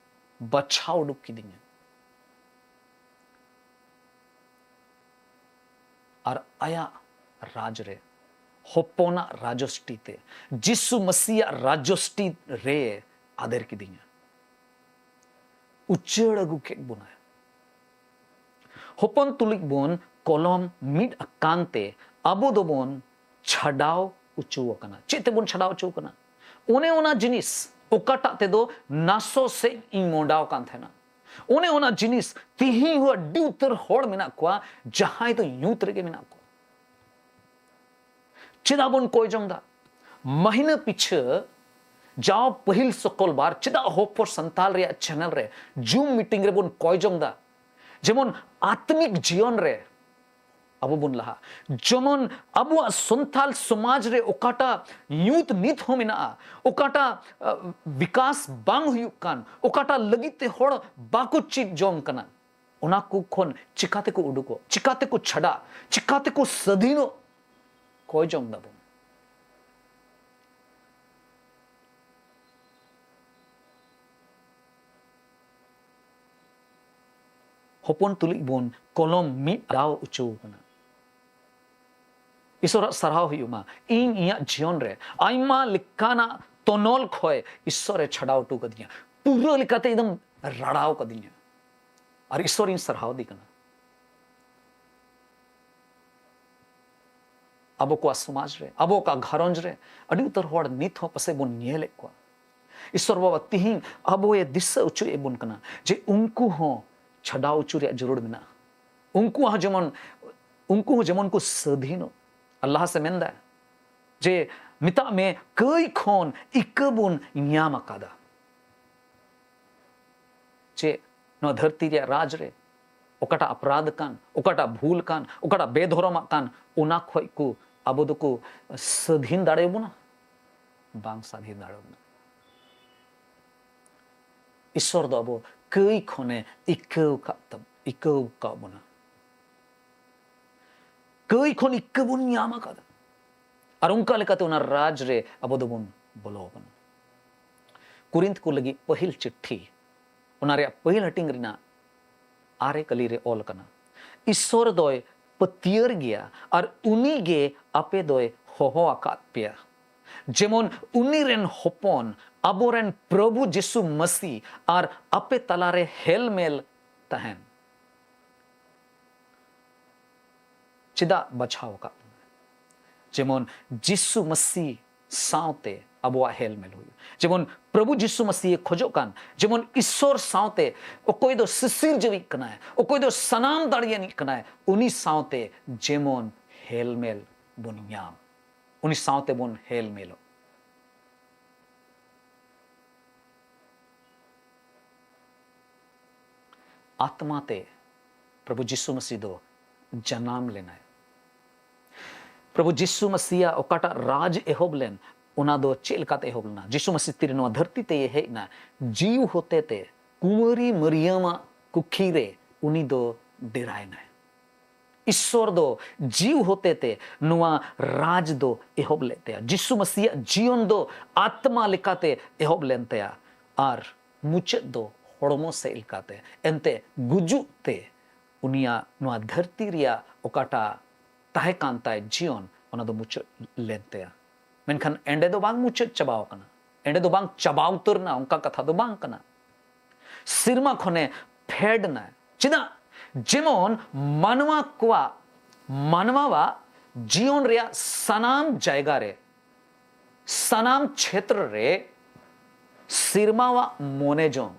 ᱵᱟᱪᱷᱟᱣ ᱩᱰᱩᱠ ᱠᱤᱫᱤᱧᱟ᱾ ᱟᱨ ᱟᱭᱟᱜ ᱨᱟᱡᱽ ᱨᱮ, ᱦᱚᱯᱚᱱᱟᱜ ᱨᱟᱡᱚᱥᱴᱤ ᱛᱮ, ᱡᱤᱥᱩ ᱢᱟᱹᱥᱤᱭᱟᱜ ᱨᱟᱡᱚᱥᱴᱤ ᱨᱮ ᱟᱫᱮᱨ ᱠᱤᱫᱤᱧᱟ, ᱩᱪᱟᱹᱲ ᱟᱹᱜᱩ ᱠᱮᱫ ᱵᱚᱱᱟᱭ᱾ ᱦᱚᱯᱚᱱ ᱛᱩᱞᱩᱡ ᱵᱚᱱ ᱠᱚᱞᱚᱢ ᱢᱤᱫ ᱟᱠᱟᱱ ᱛᱮ ᱟᱵᱚ ᱫᱚᱵᱚᱱ ᱪᱷᱟᱰᱟᱣ ᱦᱚᱪᱚ ᱟᱠᱟᱱᱟ? ᱪᱮᱫ ᱛᱮᱵᱚᱱ ᱪᱷᱟᱰᱟᱣ ᱦᱚᱪᱚ ᱟᱠᱟᱱᱟ? ᱚᱱᱮ ᱚᱱᱟ ᱡᱤᱱᱤᱥ ᱚᱠᱟᱴᱟᱜ ᱛᱮᱫᱚ ᱱᱟᱥᱚ ᱥᱮᱫ ᱤᱧ ᱢᱚᱦᱰᱟᱣ ᱠᱟᱱ ᱛᱟᱦᱮᱱᱟ, ᱚᱱᱮ ᱚᱱᱟ ᱡᱤᱱᱤᱥ ᱛᱮᱦᱮᱧ ᱦᱚᱸ ᱟᱹᱰᱤ ᱩᱛᱟᱹᱨ ᱦᱚᱲ ᱢᱮᱱᱟᱜ ᱠᱚᱣᱟ ᱡᱟᱦᱟᱸᱭ ᱫᱚ ᱧᱩᱛ ᱨᱮᱜᱮ ᱢᱮᱱᱟᱜ ᱠᱚᱣᱟ᱾ ᱪᱮᱫᱟᱜ ᱵᱚᱱ ᱠᱚᱭ ᱡᱚᱝ ᱫᱟ? ᱢᱟᱹᱦᱱᱟᱹ ᱯᱤᱪᱷᱟᱹ ᱡᱟᱣ ᱯᱟᱹᱦᱤᱞ ᱥᱩᱠᱚᱞᱵᱟᱨ ᱪᱮᱫᱟᱜ ᱦᱚᱯᱚᱨ ᱥᱟᱱᱛᱟᱞ ᱨᱮᱭᱟᱜ ᱪᱮᱱᱮᱞ ᱨᱮ, ᱡᱩᱢ ᱢᱤᱴᱤᱝ ᱨᱮᱵᱚᱱ ᱠᱚᱭ ᱡᱚᱝ ᱫᱟ? ᱡᱮᱢᱚᱱ ᱟᱛᱢᱤᱠ ᱡᱤᱭᱚᱱ ᱨᱮ ᱟᱵᱚ ᱵᱚᱱ ᱞᱟᱦᱟ, ᱡᱮᱢᱚᱱ ᱟᱵᱚᱣᱟᱜ ᱥᱟᱱᱛᱟᱞ ᱥᱚᱢᱟᱡᱽ ᱨᱮ ᱚᱠᱟᱴᱟᱜ ᱧᱩᱛ ᱱᱤᱛ ᱦᱚᱸ ᱢᱮᱱᱟᱜᱼᱟ, ᱚᱠᱟᱴᱟᱜ ᱵᱤᱠᱟᱥ ᱵᱟᱝ ᱦᱩᱭᱩᱜ ᱠᱟᱱ, ᱚᱠᱟᱴᱟᱜ ᱞᱟᱹᱜᱤᱫ ᱛᱮ ᱦᱚᱲ ᱵᱟᱠᱚ ᱪᱮᱫ ᱡᱚᱝ ᱠᱟᱱᱟ, ᱚᱱᱟ ᱠᱚ ᱠᱷᱚᱱ ᱪᱤᱠᱟ ᱛᱮᱠᱚ ᱩᱰᱩᱠᱚᱜ, ᱪᱤᱠᱟ ᱛᱮᱠᱚ ᱪᱷᱟᱰᱟᱜ, ᱪᱤᱠᱟ ᱛᱮᱠᱚ ᱥᱟᱹᱫᱷᱤᱱᱚᱜ, ᱠᱚᱭ ᱡᱚᱝ ᱫᱟᱵᱚᱱ᱾ ᱦᱚᱯᱚᱱ ᱛᱩᱞᱩᱡ ᱵᱚᱱ ᱠᱚᱞᱚᱢ ᱢᱤᱫ ᱫᱟᱣ ᱦᱚᱪᱚ ᱟᱠᱟᱱᱟ᱾ ᱤᱥᱚᱨᱟᱜ ᱥᱟᱨᱦᱟᱣ ᱦᱩᱭᱩᱜ ᱢᱟ, ᱤᱧ ᱤᱧᱟᱹᱜ ᱡᱤᱭᱚᱱ ᱨᱮ ᱟᱭᱢᱟ ᱞᱮᱠᱟᱱᱟᱜ ᱛᱚᱱᱚᱞ ᱠᱷᱚᱭ ᱤᱥᱚᱨᱮ ᱪᱷᱟᱰᱟᱣ ᱦᱚᱴᱚ ᱠᱟᱫᱤᱧᱟ, ᱯᱩᱨᱟᱹ ᱞᱮᱠᱟᱛᱮ ᱮᱠᱫᱚᱢ ᱨᱟᱲᱟᱣ ᱠᱟᱫᱤᱧᱟ, ᱟᱨ ᱤᱥᱚᱨᱤᱧ ᱥᱟᱨᱦᱟᱣ ᱫᱮ ᱠᱟᱱᱟ᱾ ᱟᱵᱚ ᱠᱚᱣᱟᱜ ᱥᱚᱢᱟᱡᱽ ᱨᱮ, ᱟᱵᱚ ᱠᱚᱣᱟᱜ ᱜᱷᱟᱨᱚᱸᱡᱽ ᱨᱮ ᱟᱹᱰᱤ ᱩᱛᱟᱹᱨ ᱦᱚᱲ ᱱᱤᱛ ᱦᱚᱸ ᱯᱟᱥᱮᱡ ᱵᱚᱱ ᱧᱮᱞᱮᱫ ᱠᱚᱣᱟ᱾ ᱤᱥᱚᱨ ᱵᱟᱵᱟ, ᱛᱤᱦᱤᱧ ᱟᱵᱚᱭᱮ ᱫᱤᱥᱟᱹ ᱦᱚᱪᱚᱭᱮᱫ ᱵᱚᱱ ᱠᱟᱱᱟ ᱡᱮ ᱩᱱᱠᱩ ᱦᱚᱸ ᱪᱷᱟᱰᱟᱣ ᱦᱚᱪᱚ ᱨᱮᱭᱟᱜ ᱡᱟᱹᱨᱩᱲ ᱢᱮᱱᱟᱜᱼᱟ᱾ ᱩᱱᱠᱩ ᱦᱚᱸ ᱡᱮᱢᱚᱱ, ᱩᱱᱠᱩ ᱦᱚᱸ ᱡᱮᱢᱚᱱ ᱠᱚ ᱥᱟᱹᱫᱷᱤᱱᱚᱜ᱾ ᱟᱨ ᱞᱟᱦᱟ ᱥᱮᱫ ᱢᱮᱱᱫᱟ ᱡᱮ, ᱢᱮᱛᱟᱜ ᱢᱮ, ᱠᱟᱹᱭ ᱠᱷᱚᱱ ᱤᱠᱟᱹ ᱵᱚᱱ ᱧᱟᱢ ᱟᱠᱟᱫᱟ᱾ ᱪᱮᱫ ᱱᱚᱣᱟ ᱫᱷᱟᱹᱨᱛᱤ ᱨᱮᱭᱟᱜ ᱨᱟᱡᱽ ᱨᱮ ᱚᱠᱟᱴᱟᱜ ᱟᱯᱨᱟᱫᱷ ᱠᱟᱱ, ᱚᱠᱟᱴᱟᱜ ᱵᱷᱩᱞ ᱠᱟᱱ, ᱚᱠᱟᱴᱟᱜ ᱵᱮᱫᱷᱚᱨᱚᱢᱟᱜ ᱠᱟᱱ, ᱚᱱᱟ ᱠᱷᱚᱡ ᱠᱚ ᱟᱵᱚ ᱫᱚᱠᱚ ᱥᱟᱹᱫᱷᱤᱱ ᱫᱟᱲᱮᱭᱟᱵᱚᱱᱟ? ᱵᱟᱝ ᱥᱟᱹᱫᱷᱤᱱ ᱫᱟᱲᱮᱭᱟᱵᱚᱱᱟ᱾ ᱤᱥᱚᱨ ᱫᱚ ᱟᱵᱚ ᱠᱟᱹᱭ ᱠᱷᱚᱱᱮ ᱤᱠᱟᱹᱣ ᱠᱟᱜ ᱛᱟᱵ-, ᱤᱠᱟᱹᱣ ᱠᱟᱜ ᱵᱚᱱᱟ᱾ ᱠᱟᱹᱭ ᱠᱷᱚᱱ ᱤᱠᱟᱹ ᱵᱚᱱ ᱧᱟᱢ ᱟᱠᱟᱫᱟ᱾ ᱟᱨ ᱚᱱᱠᱟ ᱞᱮᱠᱟᱛᱮ ᱚᱱᱟ ᱨᱟᱡᱽ ᱨᱮ ᱟᱵᱚ ᱫᱚᱵᱚᱱ ᱵᱚᱞᱚ ᱟᱠᱟᱱᱟ᱾ ᱠᱚᱨᱤᱱᱛᱷ ᱠᱚ ᱞᱟᱹᱜᱤᱫ ᱯᱟᱹᱦᱤᱞ ᱪᱤᱴᱷᱤ, ᱚᱱᱟ ᱨᱮᱭᱟᱜ ᱯᱟᱹᱦᱤᱞ ᱦᱟᱹᱴᱤᱧ ᱨᱮᱱᱟᱜ ᱟᱨᱮ ᱠᱟᱹᱞᱤ ᱨᱮ ᱚᱞ ᱟᱠᱟᱱᱟ, ᱤᱥᱚᱨ ᱫᱚᱭ ᱯᱟᱹᱛᱭᱟᱹᱨ ᱜᱮᱭᱟ ᱟᱨ ᱩᱱᱤ ᱜᱮ ᱟᱯᱮ ᱫᱚᱭ ᱦᱚᱦᱚ ᱟᱠᱟᱫ ᱯᱮᱭᱟ, ᱡᱮᱢᱚᱱ ᱩᱱᱤ ᱨᱮᱱ ᱦᱚᱯᱚᱱ, ᱟᱵᱚᱨᱮᱱ ᱯᱨᱚᱵᱷᱩ ᱡᱤᱥᱩ ᱢᱟᱹᱥᱤ ᱟᱨ ᱟᱯᱮ ᱛᱟᱞᱟᱨᱮ ᱦᱮᱞᱢᱮᱞ ᱛᱟᱦᱮᱱ᱾ ᱪᱮᱫᱟᱜ ᱵᱟᱪᱷᱟᱣ ᱟᱠᱟᱫ ᱵᱚᱱᱟ? ᱡᱮᱢᱚᱱ ᱡᱤᱥᱩ ᱢᱟᱹᱥᱤ ᱥᱟᱶᱛᱮ ᱟᱵᱚᱣᱟᱜ ᱦᱮᱞᱢᱮᱞ ᱦᱩᱭᱩᱜ᱾ ᱡᱮᱢᱚᱱ ᱯᱨᱚᱵᱷᱩ ᱡᱤᱥᱩ ᱢᱟᱹᱥᱤ ᱮ ᱠᱷᱚᱡᱚᱜ ᱠᱟᱱ, ᱡᱮᱢᱚᱱ ᱤᱥᱥᱚᱨ ᱥᱟᱶᱛᱮ ᱚᱠᱚᱭ ᱫᱚ ᱥᱤᱥᱤᱨ ᱡᱟᱹᱣᱤᱡ ᱠᱟᱱᱟᱭ, ᱚᱠᱚᱭ ᱫᱚ ᱥᱟᱱᱟᱢ ᱫᱟᱲᱮᱭᱟᱱᱤᱡ ᱠᱟᱱᱟᱭ, ᱩᱱᱤ ᱥᱟᱶᱛᱮ ᱡᱮᱢᱚᱱ ᱦᱮᱞᱢᱮᱞ ᱵᱚᱱ ᱧᱟᱢ, ᱩᱱᱤ ᱥᱟᱶᱛᱮ ᱵᱚᱱ ᱦᱮᱞᱢᱮᱞᱚᱜ᱾ ᱟᱛᱢᱟ ᱛᱮ ᱯᱨᱚᱵᱷᱩ ᱡᱤᱥᱩ ᱢᱟᱹᱥᱤ ᱫᱚ ᱡᱟᱱᱟᱢ ᱞᱮᱱᱟᱭ᱾ ᱯᱨᱚᱵᱷᱩ ᱡᱤᱥᱩ ᱢᱟᱹᱥᱤᱭᱟᱜ ᱚᱠᱟᱴᱟᱜ ᱨᱟᱡᱽ ᱮᱦᱚᱵ ᱞᱮᱱ, ᱚᱱᱟ ᱫᱚ ᱪᱮᱫ ᱞᱮᱠᱟᱛᱮ ᱮᱦᱚᱵ ᱞᱮᱱᱟ? ᱡᱤᱥᱩ ᱢᱟᱹᱥᱤ ᱛᱤᱨᱮ ᱱᱚᱣᱟ ᱫᱷᱟᱹᱨᱛᱤ ᱛᱮᱭ ᱦᱮᱡ ᱮᱱᱟ, ᱡᱤᱣ ᱦᱚᱛᱮ ᱛᱮ ᱠᱩᱢᱟᱹᱨᱤ ᱢᱟᱹᱨᱤᱭᱟᱢᱟᱜ ᱠᱩᱠᱷᱤ ᱨᱮ ᱩᱱᱤ ᱫᱚ ᱰᱮᱨᱟᱭᱮᱱᱟᱭ᱾ ᱤᱥᱥᱚᱨ ᱫᱚ ᱡᱤᱣ ᱦᱚᱛᱮ ᱛᱮ ᱱᱚᱣᱟ ᱨᱟᱡᱽ ᱫᱚ ᱮᱦᱚᱵ ᱞᱮᱫ ᱛᱟᱭᱟ᱾ ᱡᱤᱥᱩ ᱢᱟᱹᱥᱤᱭᱟᱜ ᱡᱤᱭᱚᱱ ᱫᱚ ᱟᱛᱢᱟ ᱞᱮᱠᱟᱛᱮ ᱮᱦᱚᱵ ᱞᱮᱱ ᱛᱟᱭᱟ ᱟᱨ ᱢᱩᱪᱟᱹᱫ ᱫᱚ ᱦᱚᱲᱢᱚ ᱥᱮᱫ ᱞᱮᱠᱟᱛᱮ᱾ ᱮᱱᱛᱮ ᱜᱩᱡᱩᱜ ᱛᱮ ᱩᱱᱤᱭᱟᱜ ᱱᱚᱣᱟ ᱫᱷᱟᱹᱨᱛᱤ ᱨᱮᱭᱟᱜ ᱚᱠᱟᱴᱟᱜ ᱛᱟᱦᱮᱸ ᱠᱟᱱ ᱛᱟᱭ ᱡᱤᱭᱚᱱ, ᱚᱱᱟ ᱫᱚ ᱢᱩᱪᱟᱹᱫ ᱞᱮᱱ ᱛᱟᱭᱟ᱾ ᱢᱮᱱᱠᱷᱟᱱ ᱮᱸᱰᱮ ᱫᱚ ᱵᱟᱝ ᱢᱩᱪᱟᱹᱫ ᱪᱟᱵᱟᱣ ᱟᱠᱟᱱᱟ, ᱮᱸᱰᱮ ᱫᱚ ᱵᱟᱝ ᱪᱟᱵᱟ ᱩᱛᱟᱹᱨ ᱮᱱᱟ, ᱚᱱᱠᱟ ᱠᱟᱛᱷᱟ ᱫᱚ ᱵᱟᱝ ᱠᱟᱱᱟ᱾ ᱥᱮᱨᱢᱟ ᱠᱷᱚᱱᱮ ᱯᱷᱮᱰ ᱮᱱᱟ᱾ ᱪᱮᱫᱟᱜ? ᱡᱮᱢᱚᱱ ᱢᱟᱱᱣᱟ ᱠᱚᱣᱟᱜ, ᱢᱟᱱᱣᱟᱣᱟᱜ ᱡᱤᱭᱚᱱ ᱨᱮᱭᱟᱜ ᱥᱟᱱᱟᱢ ᱡᱟᱭᱜᱟ ᱨᱮ, ᱥᱟᱱᱟᱢ ᱪᱷᱮᱛᱨᱚ ᱨᱮ ᱥᱮᱨᱢᱟᱣᱟᱜ ᱢᱚᱱᱮ ᱡᱚᱝ,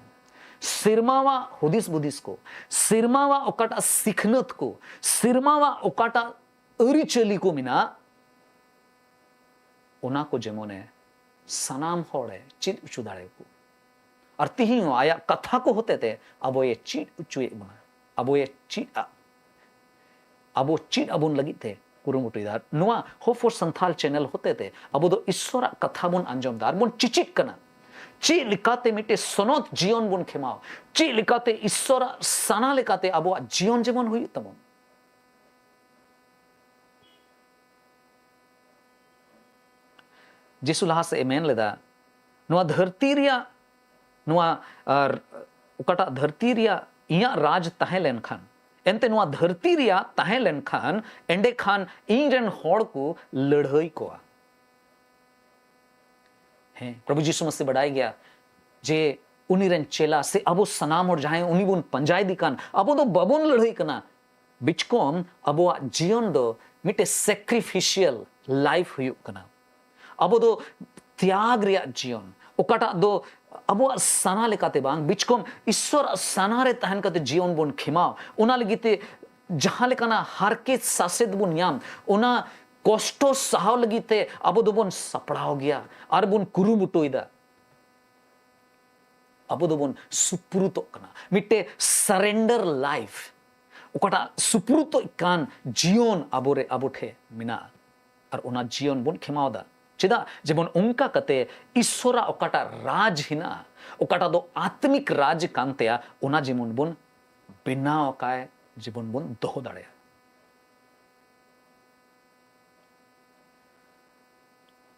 ᱥᱮᱨᱢᱟᱣᱟᱜ ᱦᱩᱫᱤᱥ ᱵᱩᱫᱤᱥ ᱠᱚ, ᱥᱮᱨᱢᱟᱣᱟᱜ ᱚᱠᱟᱴᱟᱜ ᱥᱤᱠᱷᱱᱟᱹᱛ ᱠᱚ, ᱥᱮᱨᱢᱟᱣᱟᱜ ᱚᱠᱟᱴᱟᱜ ᱟᱹᱨᱤᱪᱟᱹᱞᱤ ᱠᱚ ᱢᱮᱱᱟᱜ, ᱚᱱᱟ ᱠᱚ ᱡᱮᱢᱚᱱᱮ ᱥᱟᱱᱟᱢ ᱦᱚᱲᱮ ᱪᱮᱫ ᱦᱚᱪᱚ ᱫᱟᱲᱮᱭᱟᱠᱚ᱾ ᱟᱨ ᱛᱤᱦᱤᱧ ᱦᱚᱸ ᱟᱭᱟᱜ ᱠᱟᱛᱷᱟ ᱠᱚ ᱦᱚᱛᱮ ᱛᱮ ᱟᱵᱚᱭᱮ ᱪᱮᱫ ᱦᱚᱪᱚᱭᱮᱫ ᱵᱚᱱᱟ, ᱟᱵᱚᱭᱮ ᱪᱮᱫ ᱟ, ᱟᱵᱚ ᱪᱮᱫ ᱟᱵᱚᱱ ᱞᱟᱹᱜᱤᱫ ᱛᱮ ᱠᱩᱨᱩᱢᱩᱴᱩᱭᱮᱫᱟ᱾ ᱟᱨ ᱱᱚᱣᱟ Hope for Santhal channel ᱦᱚᱛᱮ ᱛᱮ ᱟᱵᱚ ᱫᱚ ᱤᱥᱥᱚᱨᱟᱜ ᱠᱟᱛᱷᱟ ᱵᱚᱱ ᱟᱸᱡᱚᱢ ᱮᱫᱟ ᱟᱨ ᱵᱚᱱ ᱪᱮᱪᱮᱫ ᱠᱟᱱᱟ᱾ ᱪᱮᱫ ᱞᱮᱠᱟᱛᱮ ᱢᱤᱫᱴᱮᱡ ᱥᱚᱱᱚᱛ ᱡᱤᱭᱚᱱ ᱵᱚᱱ ᱠᱷᱮᱢᱟᱣ, ᱪᱮᱫ ᱞᱮᱠᱟᱛᱮ ᱤᱥᱥᱚᱨᱟᱜ ᱥᱟᱱᱟ ᱞᱮᱠᱟᱛᱮ ᱟᱵᱚᱣᱟᱜ ᱡᱤᱭᱚᱱ ᱡᱮᱢᱚᱱ ᱦᱩᱭᱩᱜ ᱛᱟᱵᱚᱱ᱾ ᱡᱤᱥᱩ ᱞᱟᱦᱟ ᱥᱮᱫ ᱮ ᱢᱮᱱ ᱞᱮᱫᱟ, ᱱᱚᱣᱟ ᱫᱷᱟᱹᱨᱛᱤ ᱨᱮᱭᱟᱜ, ᱱᱚᱣᱟ, ᱟᱨ ᱚᱠᱟᱴᱟᱜ ᱫᱷᱟᱹᱨᱛᱤ ᱨᱮᱭᱟᱜ ᱤᱧᱟᱹᱜ ᱨᱟᱡᱽ ᱛᱟᱦᱮᱸ ᱞᱮᱱᱠᱷᱟᱱ, ᱮᱱᱛᱮ ᱱᱚᱣᱟ ᱫᱷᱟᱹᱨᱛᱤ ᱨᱮᱭᱟᱜ ᱛᱟᱦᱮᱸ ᱞᱮᱱᱠᱷᱟᱱ, ᱮᱸᱰᱮᱠᱷᱟᱱ ᱤᱧ ᱨᱮᱱ ᱦᱚᱲ ᱠᱚ ᱞᱟᱹᱲᱦᱟᱹᱭ ᱠᱚᱣᱟ᱾ ᱦᱮᱸ, ᱯᱨᱚᱵᱷᱩ ᱡᱤᱥᱩ ᱢᱟᱥᱤ ᱵᱟᱰᱟᱭ ᱜᱮᱭᱟ ᱡᱮ ᱩᱱᱤ ᱨᱮᱱ ᱪᱮᱞᱟ ᱥᱮ ᱟᱵᱚ ᱥᱟᱱᱟᱢ ᱦᱚᱲ ᱡᱟᱦᱟᱸᱭ ᱩᱱᱤ ᱵᱚᱱ ᱯᱟᱸᱡᱟᱭᱮᱫᱮ ᱠᱟᱱ, ᱟᱵᱚ ᱫᱚ ᱵᱟᱵᱚᱱ ᱞᱟᱹᱲᱦᱟᱹᱭ ᱠᱟᱱᱟ᱾ ᱵᱤᱪᱠᱚᱢ ᱟᱵᱚᱣᱟᱜ ᱡᱤᱭᱚᱱ ᱫᱚ ᱢᱤᱫᱴᱮᱡ sacrificial life ᱦᱩᱭᱩᱜ ᱠᱟᱱᱟ᱾ ᱟᱵᱚ ᱫᱚ ᱛᱭᱟᱜᱽ ᱨᱮᱭᱟᱜ ᱡᱤᱭᱚᱱ, ᱚᱠᱟᱴᱟᱜ ᱫᱚ ᱟᱵᱚᱣᱟᱜ ᱥᱟᱱᱟ ᱞᱮᱠᱟᱛᱮ ᱵᱟᱝ, ᱵᱤᱪᱠᱚᱢ ᱤᱥᱥᱚᱨᱟᱜ ᱥᱟᱱᱟ ᱨᱮ ᱛᱟᱦᱮᱱ ᱠᱟᱛᱮ ᱡᱤᱭᱚᱱ ᱵᱚᱱ ᱠᱷᱮᱢᱟᱣ, ᱚᱱᱟ ᱞᱟᱹᱜᱤᱫ ᱛᱮ ᱡᱟᱦᱟᱸ ᱞᱮᱠᱟᱱᱟᱜ ᱦᱟᱨᱠᱮᱛ ᱥᱟᱥᱮᱛ ᱵᱚᱱ ᱧᱟᱢ, ᱚᱱᱟ ᱠᱚᱥᱴᱚ ᱥᱟᱦᱟᱣ ᱞᱟᱹᱜᱤᱫ ᱛᱮ ᱟᱵᱚ ᱫᱚᱵᱚᱱ ᱥᱟᱯᱲᱟᱣ ᱜᱮᱭᱟ ᱟᱨ ᱵᱚᱱ ᱠᱩᱨᱩᱢᱩᱴᱩᱭᱮᱫᱟ᱾ ᱟᱵᱚ ᱫᱚᱵᱚᱱ ᱥᱩᱯᱨᱩᱛᱚᱜ ᱠᱟᱱᱟ ᱢᱤᱫᱴᱮᱡ surrender life, ᱚᱠᱟᱴᱟᱜ ᱥᱩᱯᱨᱩᱛᱚᱜ ᱠᱟᱱ ᱡᱤᱭᱚᱱ ᱟᱵᱚᱨᱮ, ᱟᱵᱚ ᱴᱷᱮᱱ ᱢᱮᱱᱟᱜᱼᱟ᱾ ᱟᱨ ᱚᱱᱟ ᱡᱤᱭᱚᱱ ᱵᱚᱱ ᱠᱷᱮᱢᱟᱣ ᱮᱫᱟ᱾ ᱪᱮᱫᱟᱜ? ᱡᱮᱢᱚᱱ ᱚᱱᱠᱟ ᱠᱟᱛᱮ ᱤᱥᱥᱚᱨᱟᱜ ᱚᱠᱟᱴᱟᱜ ᱨᱟᱡᱽ ᱦᱮᱱᱟᱜᱼᱟ, ᱚᱠᱟᱴᱟᱜ ᱫᱚ ᱟᱛᱢᱤᱠ ᱨᱟᱡᱽ ᱠᱟᱱ ᱛᱟᱭᱟ, ᱚᱱᱟ ᱡᱮᱢᱚᱱ ᱵᱚᱱ ᱵᱮᱱᱟᱣ ᱟᱠᱟᱭ, ᱡᱮᱢᱚᱱ ᱵᱚᱱ ᱫᱚᱦᱚ ᱫᱟᱲᱮᱭᱟᱜᱼᱟ᱾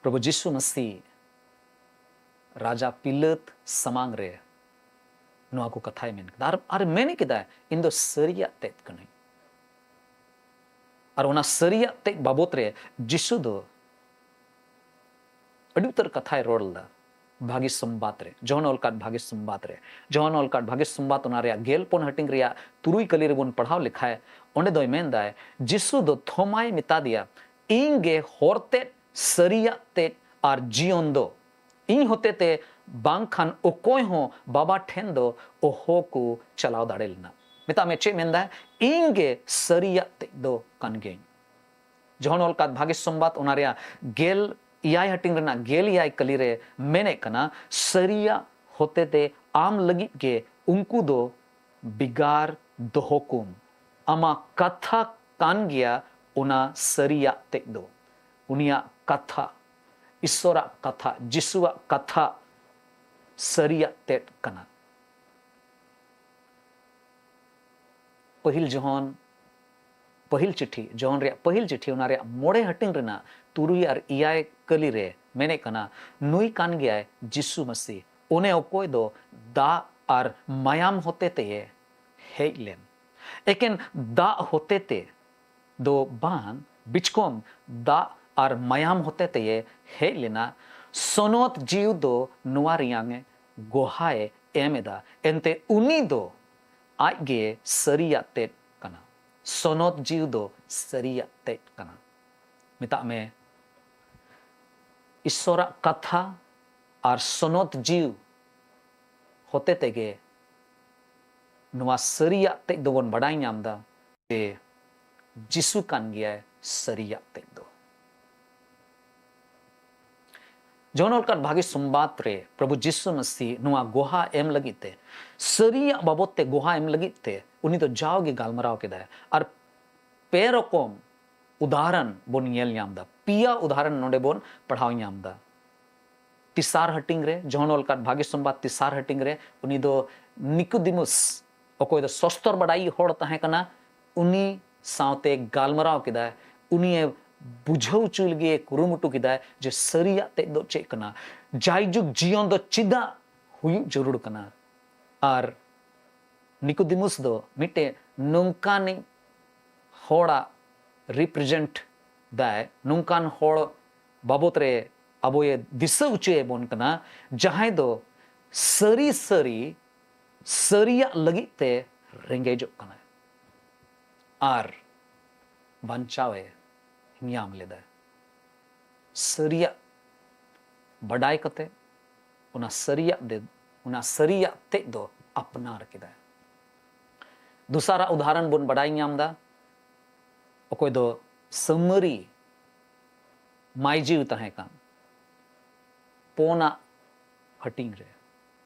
ᱯᱨᱚᱵᱷᱩ ᱡᱤᱥᱩ ᱢᱟᱥᱤ ᱨᱟᱡᱟ ᱯᱤᱞᱟᱹᱛ ᱥᱟᱢᱟᱝ ᱨᱮ ᱱᱚᱣᱟ ᱠᱚ ᱠᱟᱛᱷᱟᱭ ᱢᱮᱱ ᱠᱮᱫᱟ᱾ ᱟᱨ, ᱟᱨ ᱢᱮᱱ ᱠᱮᱫᱟᱭ, "ᱤᱧ ᱫᱚ ᱥᱟᱹᱨᱤᱭᱟᱜ ᱛᱮᱫ ᱠᱟᱹᱱᱟᱹᱧ᱾" ᱟᱨ ᱚᱱᱟ ᱥᱟᱹᱨᱤᱭᱟᱜ ᱛᱮᱫ ᱵᱟᱵᱚᱛ ᱨᱮ ᱡᱤᱥᱩ ᱫᱚ ᱟᱹᱰᱤ ᱩᱛᱟᱹᱨ ᱠᱟᱛᱷᱟᱭ ᱨᱚᱲ ᱞᱮᱫᱟ ᱵᱷᱟᱹᱜᱤ ᱥᱚᱢᱵᱟᱫ ᱨᱮ, ᱡᱚᱦᱚᱱ ᱚᱞ ᱠᱟᱫ ᱵᱷᱟᱹᱜᱤ ᱥᱚᱢᱵᱟᱫ ᱨᱮ᱾ ᱡᱚᱦᱚᱱ ᱚᱞ ᱠᱟᱫ ᱵᱷᱟᱹᱜᱤ ᱥᱚᱢᱵᱟᱫ, ᱚᱱᱟ ᱨᱮᱭᱟᱜ ᱜᱮᱞ ᱯᱩᱱ ᱦᱟᱹᱴᱤᱧ ᱨᱮᱭᱟᱜ ᱛᱩᱨᱩᱭ ᱠᱟᱹᱞᱤ ᱨᱮᱵᱚᱱ ᱯᱟᱲᱦᱟᱣ ᱞᱮᱠᱷᱟᱡ, ᱚᱸᱰᱮ ᱫᱚᱭ ᱢᱮᱱᱫᱟᱭ, ᱡᱤᱥᱩ ᱫᱚ ᱛᱷᱚᱢᱟᱭ ᱢᱮᱛᱟ ᱫᱮᱭᱟ, "ᱤᱧ ᱜᱮ ᱦᱚᱨ ᱛᱮᱫ, ᱥᱟᱹᱨᱤᱭᱟᱜ ᱛᱮᱫ ᱟᱨ ᱡᱤᱭᱚᱱ ᱫᱚ᱾ ᱤᱧ ᱦᱚᱛᱮ ᱛᱮ ᱵᱟᱝᱠᱷᱟᱱ ᱚᱠᱚᱭ ᱦᱚᱸ ᱵᱟᱵᱟ ᱴᱷᱮᱱ ᱫᱚ ᱚᱦᱚ ᱠᱚ ᱪᱟᱞᱟᱣ ᱫᱟᱲᱮ ᱞᱮᱱᱟ᱾" ᱢᱮᱛᱟᱜ ᱢᱮ, ᱪᱮᱫ ᱢᱮᱱᱫᱟᱭ? "ᱤᱧ ᱜᱮ ᱥᱟᱹᱨᱤᱭᱟᱜ ᱛᱮᱫ ᱫᱚ ᱠᱟᱱ ᱜᱤᱭᱟᱹᱧ᱾" ᱡᱚᱦᱚᱱ ᱚᱞ ᱠᱟᱫ ᱵᱷᱟᱹᱜᱤ ᱥᱚᱢᱵᱟᱫ, ᱚᱱᱟ ᱨᱮᱭᱟᱜ ᱜᱮᱞ ᱮᱭᱟᱭ ᱦᱟᱹᱴᱤᱧ ᱨᱮᱱᱟᱜ ᱜᱮᱞ ᱮᱭᱟᱭ ᱠᱟᱹᱞᱤ ᱨᱮ ᱢᱮᱱᱮᱫ ᱠᱟᱱᱟ, "ᱥᱟᱹᱨᱤᱭᱟᱜ ᱦᱚᱛᱮ ᱛᱮ ᱟᱢ ᱞᱟᱹᱜᱤᱫ ᱜᱮ ᱩᱱᱠᱩ ᱫᱚ ᱵᱮᱜᱟᱨ ᱫᱚᱦᱚ ᱠᱚᱢ᱾ ᱟᱢᱟᱜ ᱠᱟᱛᱷᱟ ᱠᱟᱱ ᱜᱮᱭᱟ ᱚᱱᱟ ᱥᱟᱹᱨᱤᱭᱟᱜ ᱛᱮᱫ ᱫᱚ᱾" ᱩᱱᱤᱭᱟᱜ ᱠᱟᱛᱷᱟ, ᱤᱥᱥᱚᱨᱟᱜ ᱠᱟᱛᱷᱟ, ᱡᱤᱥᱩᱣᱟᱜ ᱠᱟᱛᱷᱟ ᱥᱟᱹᱨᱤᱭᱟᱜ ᱛᱮᱫ ᱠᱟᱱᱟ᱾ ᱯᱟᱹᱦᱤᱞ ᱡᱚᱦᱚᱱ, ᱯᱟᱹᱦᱤᱞ ᱪᱤᱴᱷᱤ, ᱡᱚᱦᱚᱱ ᱨᱮᱭᱟᱜ ᱯᱟᱹᱦᱤᱞ ᱪᱤᱴᱷᱤ, ᱚᱱᱟ ᱨᱮᱭᱟᱜ ᱢᱚᱬᱮ ᱦᱟᱹᱴᱤᱧ ᱨᱮᱱᱟᱜ ᱛᱩᱨᱩᱭ ᱟᱨ ᱮᱭᱟᱭ ᱠᱟᱹᱞᱤ ᱨᱮ ᱢᱮᱱᱮᱫ ᱠᱟᱱᱟ, "ᱱᱩᱭ ᱠᱟᱱ ᱜᱮᱭᱟᱭ ᱡᱤᱥᱩ ᱢᱟᱹᱥᱤ, ᱚᱱᱮ ᱚᱠᱚᱭ ᱫᱚ ᱫᱟᱜ ᱟᱨ ᱢᱟᱭᱟᱢ ᱦᱚᱛᱮ ᱛᱮᱭᱮ ᱦᱮᱡ ᱞᱮᱱ, ᱮᱠᱮᱱ ᱫᱟᱜ ᱦᱚᱛᱮ ᱛᱮ ᱫᱚ ᱵᱟᱝ, ᱵᱤᱪᱠᱚᱢ ᱫᱟᱜ ᱟᱨ ᱢᱟᱭᱟᱢ ᱦᱚᱛᱮ ᱛᱮᱭᱮ ᱦᱮᱡ ᱞᱮᱱᱟ᱾ ᱥᱚᱱᱚᱛ ᱡᱤᱣᱤ ᱫᱚ ᱱᱚᱣᱟ ᱨᱮᱭᱟᱝ ᱮ ᱜᱚᱦᱟᱭ ᱮᱢ ᱮᱫᱟ, ᱮᱱᱛᱮ ᱩᱱᱤ ᱫᱚ ᱟᱡ ᱜᱮ ᱥᱟᱹᱨᱤᱭᱟᱜ ᱛᱮᱫ ᱠᱟᱱᱟ᱾" ᱥᱚᱱᱚᱛ ᱡᱤᱣᱤ ᱫᱚ ᱥᱟᱹᱨᱤᱭᱟᱜ ᱛᱮᱫ ᱠᱟᱱᱟ᱾ ᱢᱮᱛᱟᱜ ᱢᱮ, ᱤᱥᱥᱚᱨᱟᱜ ᱠᱟᱛᱷᱟ ᱟᱨ ᱥᱚᱱᱚᱛ ᱡᱤᱣᱤ ᱦᱚᱛᱮ ᱛᱮᱜᱮ ᱱᱚᱣᱟ ᱥᱟᱹᱨᱤᱭᱟᱜ ᱛᱮᱫ ᱫᱚᱵᱚᱱ ᱵᱟᱰᱟᱭ ᱧᱟᱢ ᱮᱫᱟ ᱡᱮ ᱡᱤᱥᱩ ᱠᱟᱱ ᱜᱮᱭᱟᱭ ᱥᱟᱹᱨᱤᱭᱟᱜ ᱛᱮᱫ ᱫᱚ᱾ ᱡᱚᱦᱚᱱ ᱚᱞ ᱠᱟᱫ ᱵᱷᱟᱹᱜᱤ ᱥᱚᱢᱵᱟᱫ ᱨᱮ ᱯᱨᱚᱵᱷᱩ ᱡᱤᱥᱩ ᱢᱟᱹᱥᱤ ᱱᱚᱣᱟ ᱜᱚᱦᱟ ᱮᱢ ᱞᱟᱹᱜᱤᱫ ᱛᱮ, ᱥᱟᱹᱨᱤᱭᱟᱜ ᱵᱟᱵᱚᱛ ᱛᱮ ᱜᱚᱦᱟ ᱮᱢ ᱞᱟᱹᱜᱤᱫ ᱛᱮ ᱩᱱᱤ ᱫᱚ ᱡᱟᱣᱜᱮ ᱜᱟᱞᱢᱟᱨᱟᱣ ᱠᱮᱫᱟᱭ᱾ ᱟᱨ ᱯᱮ ᱨᱚᱠᱚᱢ ᱩᱫᱟᱦᱚᱨᱚᱱ ᱵᱚᱱ ᱧᱮᱞ ᱧᱟᱢ ᱮᱫᱟ, ᱯᱮᱭᱟ ᱩᱫᱟᱦᱚᱨᱚᱱ ᱱᱚᱰᱮ ᱵᱚᱱ ᱯᱟᱲᱦᱟᱣ ᱧᱟᱢ ᱮᱫᱟ᱾ ᱛᱮᱥᱟᱨ ᱦᱟᱹᱴᱤᱧ ᱨᱮ, ᱡᱚᱦᱚᱱ ᱚᱞ ᱠᱟᱫ ᱵᱷᱟᱹᱜᱤ ᱥᱚᱢᱵᱟᱫ ᱛᱮᱥᱟᱨ ᱦᱟᱹᱴᱤᱧ ᱨᱮ, ᱩᱱᱤ ᱫᱚ ᱱᱤᱠᱳᱫᱤᱢᱩᱥ, ᱚᱠᱚᱭ ᱫᱚ ᱥᱚᱥᱛᱚᱨ ᱵᱟᱰᱟᱭᱤᱡ ᱦᱚᱲ ᱛᱟᱦᱮᱸ ᱠᱟᱱᱟ, ᱩᱱᱤ ᱥᱟᱶᱛᱮ ᱜᱟᱞᱢᱟᱨᱟᱣ ᱠᱮᱫᱟᱭ᱾ ᱩᱱᱤᱭᱮ ᱵᱩᱡᱷᱟᱹᱣ ᱦᱚᱪᱚᱭ ᱞᱟᱹᱜᱤᱫ ᱮ ᱠᱩᱨᱩᱢᱩᱴᱩ ᱠᱮᱫᱟᱭ ᱡᱮ ᱥᱟᱹᱨᱤᱭᱟᱜ ᱛᱮᱫ ᱫᱚ ᱪᱮᱫ ᱠᱟᱱᱟ, ᱡᱟᱭᱡᱩᱜᱽ ᱡᱤᱭᱚᱱ ᱫᱚ ᱪᱮᱫᱟᱜ ᱦᱩᱭᱩᱜ ᱡᱟᱹᱨᱩᱲ ᱠᱟᱱᱟ᱾ ᱟᱨ ᱱᱤᱠᱳᱫᱤᱢᱩᱥ ᱫᱚ ᱢᱤᱫᱴᱮᱱ ᱱᱚᱝᱠᱟᱱᱤᱡ ᱦᱚᱲᱟᱜ ᱨᱤᱯᱨᱮᱡᱮᱱᱴ ᱫᱟᱭ, ᱱᱚᱝᱠᱟᱱ ᱦᱚᱲ ᱵᱟᱵᱚᱛ ᱨᱮ ᱟᱵᱚᱭᱮ ᱫᱤᱥᱟᱹ ᱦᱚᱪᱚᱭᱮ ᱵᱚᱱ ᱠᱟᱱᱟ, ᱡᱟᱦᱟᱸᱭ ᱫᱚ ᱥᱟᱹᱨᱤ ᱥᱟᱹᱨᱤ ᱥᱟᱹᱨᱤᱭᱟᱜ ᱞᱟᱹᱜᱤᱫ ᱛᱮ ᱨᱮᱸᱜᱮᱡᱚᱜ ᱠᱟᱱᱟᱭ ᱟᱨ ᱵᱟᱧᱪᱟᱣᱮ ᱧᱟᱢ ᱞᱮᱫᱟ᱾ ᱥᱟᱹᱨᱤᱭᱟᱜ ᱵᱟᱰᱟᱭ ᱠᱟᱛᱮ ᱚᱱᱟ ᱥᱟᱹᱨᱤᱭᱟᱜ ᱫᱮ ᱚᱱᱟ ᱥᱟᱹᱨᱤᱭᱟᱜ ᱛᱮᱫ ᱫᱚ ᱟᱯᱱᱟᱨ ᱠᱮᱫᱟᱭ᱾ ᱫᱚᱥᱟᱨᱟᱜ ᱩᱫᱟᱦᱚᱨᱚᱱ ᱵᱚᱱ ᱵᱟᱰᱟᱭ ᱧᱟᱢ ᱮᱫᱟ, ᱚᱠᱚᱭ ᱫᱚ ᱥᱟᱹᱢᱟᱹᱨᱤ ᱢᱟᱹᱭᱡᱤᱣ ᱛᱟᱦᱮᱸ ᱠᱟᱱ ᱯᱳᱱᱟᱜ ᱦᱟᱹᱴᱤᱧ ᱨᱮ,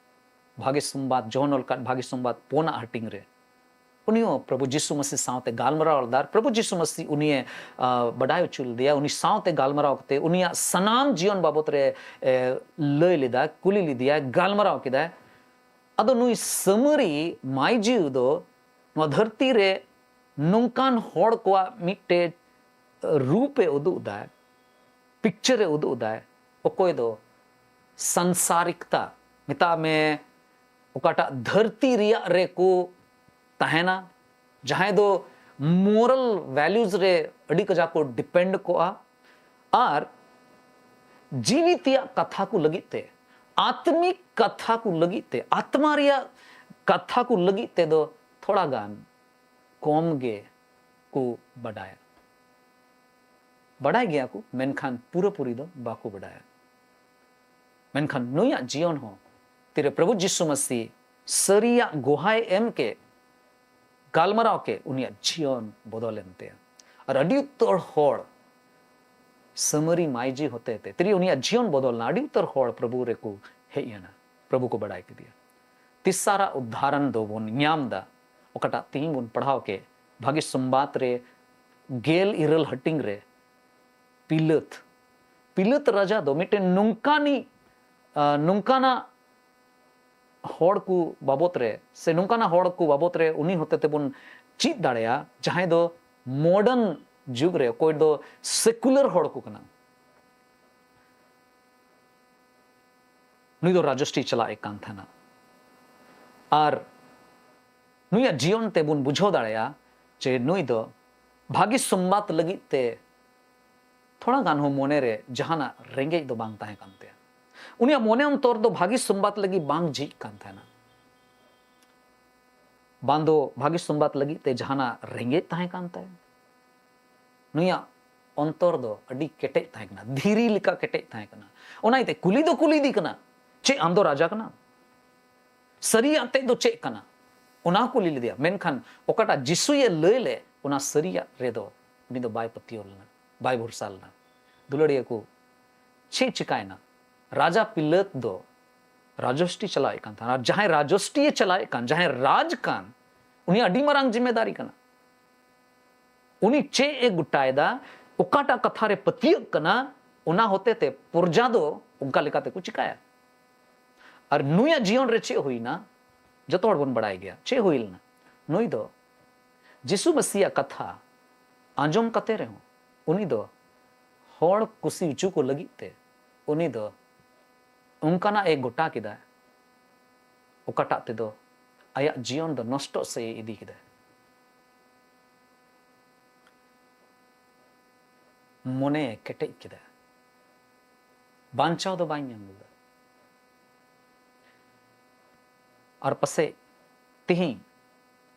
ᱵᱷᱟᱜᱮ ᱥᱚᱢᱵᱟᱫ, ᱡᱚᱦᱚᱱ ᱚᱞ ᱠᱟᱫ ᱵᱷᱟᱜᱮ ᱥᱚᱢᱵᱟᱫ ᱯᱳᱱᱟᱜ ᱦᱟᱹᱴᱤᱧ ᱨᱮ, ᱩᱱᱤ ᱦᱚᱸ ᱯᱨᱚᱵᱷᱩ ᱡᱤᱥᱩ ᱢᱟᱹᱥᱤ ᱥᱟᱶᱛᱮ ᱜᱟᱞᱢᱟᱨᱟᱣ ᱞᱮᱫᱟ᱾ ᱟᱨ ᱯᱨᱚᱵᱷᱩ ᱡᱤᱥᱩ ᱢᱟᱹᱥᱤ ᱩᱱᱤᱭᱮ, ᱟ, ᱵᱟᱰᱟᱭ ᱦᱚᱪᱚ ᱞᱮᱫᱮᱭᱟ᱾ ᱩᱱᱤ ᱥᱟᱶᱛᱮ ᱜᱟᱞᱢᱟᱨᱟᱣ ᱠᱟᱛᱮ ᱩᱱᱤᱭᱟᱜ ᱥᱟᱱᱟᱢ ᱡᱤᱭᱚᱱ ᱵᱟᱵᱚᱛ ᱨᱮ, ᱮ, ᱞᱟᱹᱭ ᱞᱮᱫᱟ, ᱠᱩᱞᱤ ᱞᱮᱫᱮᱭᱟ, ᱜᱟᱞᱢᱟᱨᱟᱣ ᱠᱮᱫᱟᱭ᱾ ᱟᱫᱚ ᱱᱩᱭ ᱥᱟᱹᱢᱟᱹᱨᱤ ᱢᱟᱹᱭᱡᱤᱣ ᱫᱚ ᱱᱚᱣᱟ ᱫᱷᱟᱹᱨᱛᱤ ᱨᱮ ᱱᱚᱝᱠᱟᱱ ᱦᱚᱲ ᱠᱚᱣᱟᱜ ᱢᱤᱫᱴᱮᱡ ᱨᱩᱯᱮ ᱩᱫᱩᱜ ᱮᱫᱟ, ᱯᱤᱠᱪᱟᱨᱮ ᱩᱫᱩᱜ ᱮᱫᱟ, ᱚᱠᱚᱭ ᱫᱚ ᱥᱟᱝᱥᱟᱨᱤᱠᱛᱟ, ᱢᱮᱛᱟᱜ ᱢᱮ, ᱚᱠᱟᱴᱟᱜ ᱫᱷᱟᱹᱨᱛᱤ ᱨᱮᱭᱟᱜ ᱨᱮᱠᱚ ᱛᱟᱦᱮᱱᱟ, ᱡᱟᱦᱟᱸᱭ ᱫᱚ ᱢᱚᱨᱟᱞ ᱵᱷᱮᱞᱤᱭᱩᱡᱽ ᱨᱮ ᱟᱹᱰᱤ ᱠᱟᱡᱟᱠ ᱠᱚ ᱰᱤᱯᱮᱱᱰ ᱠᱚᱜᱼᱟ, ᱟᱨ ᱡᱤᱣᱤ ᱛᱮᱭᱟᱜ ᱠᱟᱛᱷᱟ ᱠᱚ ᱞᱟᱹᱜᱤᱫ ᱛᱮ, ᱟᱛᱢᱤᱠ ᱠᱟᱛᱷᱟ ᱠᱚ ᱞᱟᱹᱜᱤᱫ ᱛᱮ, ᱟᱛᱢᱟ ᱨᱮᱭᱟᱜ ᱠᱟᱛᱷᱟ ᱠᱚ ᱞᱟᱹᱜᱤᱫ ᱛᱮᱫᱚ ᱛᱷᱚᱲᱟ ᱜᱟᱱ ᱠᱚᱢ ᱜᱮ ᱠᱚ ᱵᱟᱰᱟᱭᱟ᱾ ᱵᱟᱰᱟᱭ ᱜᱮᱭᱟ ᱠᱚ, ᱢᱮᱱᱠᱷᱟᱱ ᱯᱩᱨᱟᱹᱯᱩᱨᱤ ᱫᱚ ᱵᱟᱠᱚ ᱵᱟᱰᱟᱭᱟ᱾ ᱢᱮᱱᱠᱷᱟᱱ ᱱᱩᱭᱟᱜ ᱡᱤᱭᱚᱱ ᱦᱚᱸ ᱛᱤᱨᱮ ᱯᱨᱚᱵᱷᱩ ᱡᱤᱥᱩ ᱢᱟᱹᱥᱤ ᱥᱟᱹᱨᱤᱭᱟᱜ ᱜᱚᱦᱟᱭ ᱮᱢ ᱠᱮᱫ, ᱜᱟᱞᱢᱟᱨᱟᱣ ᱠᱮᱫ, ᱩᱱᱤᱭᱟᱜ ᱡᱤᱭᱚᱱ ᱵᱚᱫᱚᱞ ᱮᱱ ᱛᱟᱭᱟ᱾ ᱟᱨ ᱟᱹᱰᱤ ᱩᱛᱟᱹᱨ ᱦᱚᱲ ᱥᱟᱢᱟᱨᱤ ᱢᱟᱹᱭᱡᱤ ᱦᱚᱛᱮ ᱛᱮ ᱛᱤᱨᱮ ᱩᱱᱤᱭᱟᱜ ᱡᱤᱭᱚᱱ ᱵᱚᱫᱚᱞ ᱮᱱᱟ, ᱟᱹᱰᱤ ᱩᱛᱟᱹᱨ ᱦᱚᱲ ᱯᱨᱚᱵᱷᱩ ᱨᱮᱠᱚ ᱦᱮᱡ ᱮᱱᱟ, ᱯᱨᱚᱵᱷᱩ ᱠᱚ ᱵᱟᱰᱟᱭ ᱠᱮᱫᱮᱭᱟ᱾ ᱛᱮᱥᱟᱨᱟᱜ ᱩᱫᱷᱟᱨᱚᱱ ᱫᱚ ᱵᱚᱱ ᱧᱟᱢ ᱮᱫᱟ, ᱚᱠᱟᱴᱟᱜ ᱛᱮᱦᱮᱧ ᱵᱚᱱ ᱯᱟᱲᱦᱟᱣ ᱠᱮᱫ, ᱵᱷᱟᱹᱜᱤ ᱥᱚᱢᱵᱟᱫ ᱨᱮ ᱜᱮᱞ ᱤᱨᱟᱹᱞ ᱦᱟᱹᱴᱤᱧ ᱨᱮ ᱯᱤᱞᱟᱹᱛ, ᱯᱤᱞᱟᱹᱛ ᱨᱟᱡᱟ ᱫᱚ ᱢᱤᱫᱴᱮᱱ ᱱᱚᱝᱠᱟᱱᱤ, ᱟ, ᱱᱚᱝᱠᱟᱱᱟᱜ ᱦᱚᱲ ᱠᱚ ᱵᱟᱵᱚᱛ ᱨᱮ, ᱥᱮ ᱱᱚᱝᱠᱟᱱᱟᱜ ᱦᱚᱲ ᱠᱚ ᱵᱟᱵᱚᱛ ᱨᱮ ᱩᱱᱤ ᱦᱚᱛᱮ ᱛᱮᱵᱚᱱ ᱪᱮᱫ ᱫᱟᱲᱮᱭᱟᱜᱼᱟ, ᱡᱟᱦᱟᱸᱭ ᱫᱚ modern ᱡᱩᱜᱽ ᱨᱮ ᱚᱠᱚᱭ ᱫᱚ secular ᱦᱚᱲ ᱠᱚ ᱠᱟᱱᱟ᱾ ᱱᱩᱭ ᱫᱚ ᱨᱟᱡᱚᱥᱴᱤ ᱪᱟᱞᱟᱣᱮᱫ ᱠᱟᱱ ᱛᱟᱦᱮᱱᱟ᱾ ᱟᱨ ᱱᱩᱭᱟᱜ ᱡᱤᱭᱚᱱ ᱛᱮᱵᱚᱱ ᱵᱩᱡᱷᱟᱹᱣ ᱫᱟᱲᱮᱭᱟᱜᱼᱟ ᱡᱮ ᱱᱩᱭ ᱫᱚ ᱵᱷᱟᱹᱜᱤ ᱥᱚᱢᱵᱟᱫ ᱞᱟᱹᱜᱤᱫ ᱛᱮ ᱛᱷᱚᱲᱟ ᱜᱟᱱ ᱦᱚᱸ ᱢᱚᱱᱮ ᱨᱮ ᱡᱟᱦᱟᱱᱟᱜ ᱨᱮᱸᱜᱮᱡ ᱫᱚ ᱵᱟᱝ ᱛᱟᱦᱮᱸ ᱠᱟᱱ ᱛᱟᱭᱟ᱾ ᱩᱱᱤᱭᱟᱜ ᱢᱚᱱᱮ ᱚᱱᱛᱚᱨ ᱫᱚ ᱵᱷᱟᱹᱜᱤ ᱥᱚᱢᱵᱟᱫ ᱞᱟᱹᱜᱤᱫ ᱵᱟᱝ ᱡᱷᱤᱡ ᱠᱟᱱ ᱛᱟᱦᱮᱱᱟ᱾ ᱵᱟᱝ ᱫᱚ ᱵᱷᱟᱹᱜᱤ ᱥᱚᱢᱵᱟᱫ ᱞᱟᱹᱜᱤᱫ ᱛᱮ ᱡᱟᱦᱟᱱᱟᱜ ᱨᱮᱸᱜᱮᱡ ᱛᱟᱦᱮᱸ ᱠᱟᱱ ᱛᱟᱭᱟ᱾ ᱱᱩᱭᱟᱜ ᱚᱱᱛᱚᱨ ᱫᱚ ᱟᱹᱰᱤ ᱠᱮᱴᱮᱡ ᱛᱟᱦᱮᱸ ᱠᱟᱱᱟ, ᱫᱷᱤᱨᱤ ᱞᱮᱠᱟ ᱠᱮᱴᱮᱡ ᱛᱟᱦᱮᱸ ᱠᱟᱱᱟ᱾ ᱚᱱᱟ ᱤᱭᱟᱹᱛᱮ ᱠᱩᱞᱤ ᱫᱚ ᱠᱩᱞᱤ ᱤᱫᱤ ᱠᱟᱱᱟ, "ᱪᱮᱫ ᱟᱢ ᱫᱚ ᱨᱟᱡᱟ ᱠᱟᱱᱟᱢ? ᱥᱟᱹᱨᱤᱭᱟᱜ ᱛᱮᱫ ᱫᱚ ᱪᱮᱫ ᱠᱟᱱᱟ?" ᱚᱱᱟ ᱦᱚᱸ ᱠᱩᱞᱤ ᱞᱮᱫᱮᱭᱟ᱾ ᱢᱮᱱᱠᱷᱟᱱ ᱚᱠᱟᱴᱟᱜ ᱡᱤᱥᱩᱭᱮ ᱞᱟᱹᱭ ᱞᱮᱫ, ᱚᱱᱟ ᱥᱟᱹᱨᱤᱭᱟᱜ ᱨᱮᱫᱚ ᱩᱱᱤ ᱫᱚ ᱵᱟᱭ ᱯᱟᱹᱛᱭᱟᱹᱣ ᱞᱮᱱᱟ, ᱵᱟᱭ ᱵᱷᱚᱨᱥᱟ ᱞᱮᱱᱟ᱾ ᱫᱩᱞᱟᱹᱲᱤᱭᱟᱹ ᱠᱚ, ᱪᱮᱫ ᱪᱤᱠᱟᱭᱮᱱᱟ? ᱨᱟᱡᱟ ᱯᱤᱞᱟᱹᱛ ᱫᱚ ᱨᱟᱡᱚᱥᱴᱤ ᱪᱟᱞᱟᱣᱮᱫ ᱠᱟᱱ ᱛᱟᱦᱮᱱᱟ, ᱟᱨ ᱡᱟᱦᱟᱸᱭ ᱨᱟᱡᱚᱥᱴᱤᱭᱮ ᱪᱟᱞᱟᱣᱮᱫ ᱠᱟᱱ, ᱡᱟᱦᱟᱸᱭ ᱨᱟᱡᱽ ᱠᱟᱱ, ᱩᱱᱤ ᱟᱹᱰᱤ ᱢᱟᱨᱟᱝ ᱡᱤᱢᱢᱮᱫᱟᱨᱤ ᱠᱟᱱᱟ᱾ ᱩᱱᱤ ᱪᱮᱫ ᱮ ᱜᱚᱴᱟᱭᱮᱫᱟ, ᱚᱠᱟᱴᱟᱜ ᱠᱟᱛᱷᱟ ᱨᱮ ᱯᱟᱹᱛᱭᱟᱹᱜ ᱠᱟᱱᱟ, ᱚᱱᱟ ᱦᱚᱛᱮ ᱛᱮ ᱯᱨᱚᱡᱟ ᱫᱚ ᱚᱱᱠᱟ ᱞᱮᱠᱟᱛᱮ ᱠᱚ ᱪᱤᱠᱟᱭᱟ᱾ ᱟᱨ ᱱᱩᱭᱟᱜ ᱡᱤᱭᱚᱱ ᱨᱮ ᱪᱮᱫ ᱦᱩᱭᱱᱟ, ᱡᱚᱛᱚ ᱦᱚᱲ ᱵᱚᱱ ᱵᱟᱲᱟᱭ ᱜᱮᱭᱟ ᱪᱮᱫ ᱦᱩᱭ ᱞᱮᱱᱟ᱾ ᱱᱩᱭ ᱫᱚ ᱡᱤᱥᱩ ᱢᱟᱹᱥᱤᱭᱟᱜ ᱠᱟᱛᱷᱟ ᱟᱸᱡᱚᱢ ᱠᱟᱛᱮ ᱨᱮᱦᱚᱸ ᱩᱱᱤ ᱫᱚ ᱦᱚᱲ ᱠᱩᱥᱤ ᱦᱚᱪᱚ ᱠᱚ ᱞᱟᱹᱜᱤᱫ ᱛᱮ ᱩᱱᱤ ᱫᱚ ᱚᱱᱠᱟᱱᱟᱜ ᱮ ᱜᱚᱴᱟ ᱠᱮᱫᱟ, ᱚᱠᱟᱴᱟᱜ ᱛᱮᱫᱚ ᱟᱭᱟᱜ ᱡᱤᱭᱚᱱ ᱫᱚ ᱱᱚᱥᱴᱚᱜ ᱥᱮᱫ ᱮ ᱤᱫᱤ ᱠᱮᱫᱟ᱾ ᱢᱚᱱᱮ ᱠᱮᱴᱮᱡ ᱠᱮᱫᱟ, ᱵᱟᱧᱪᱟᱣ ᱫᱚ ᱵᱟᱭ ᱧᱟᱢ ᱞᱮᱫᱟ᱾ ᱟᱨ ᱯᱟᱥᱮᱡ ᱛᱮᱦᱮᱧ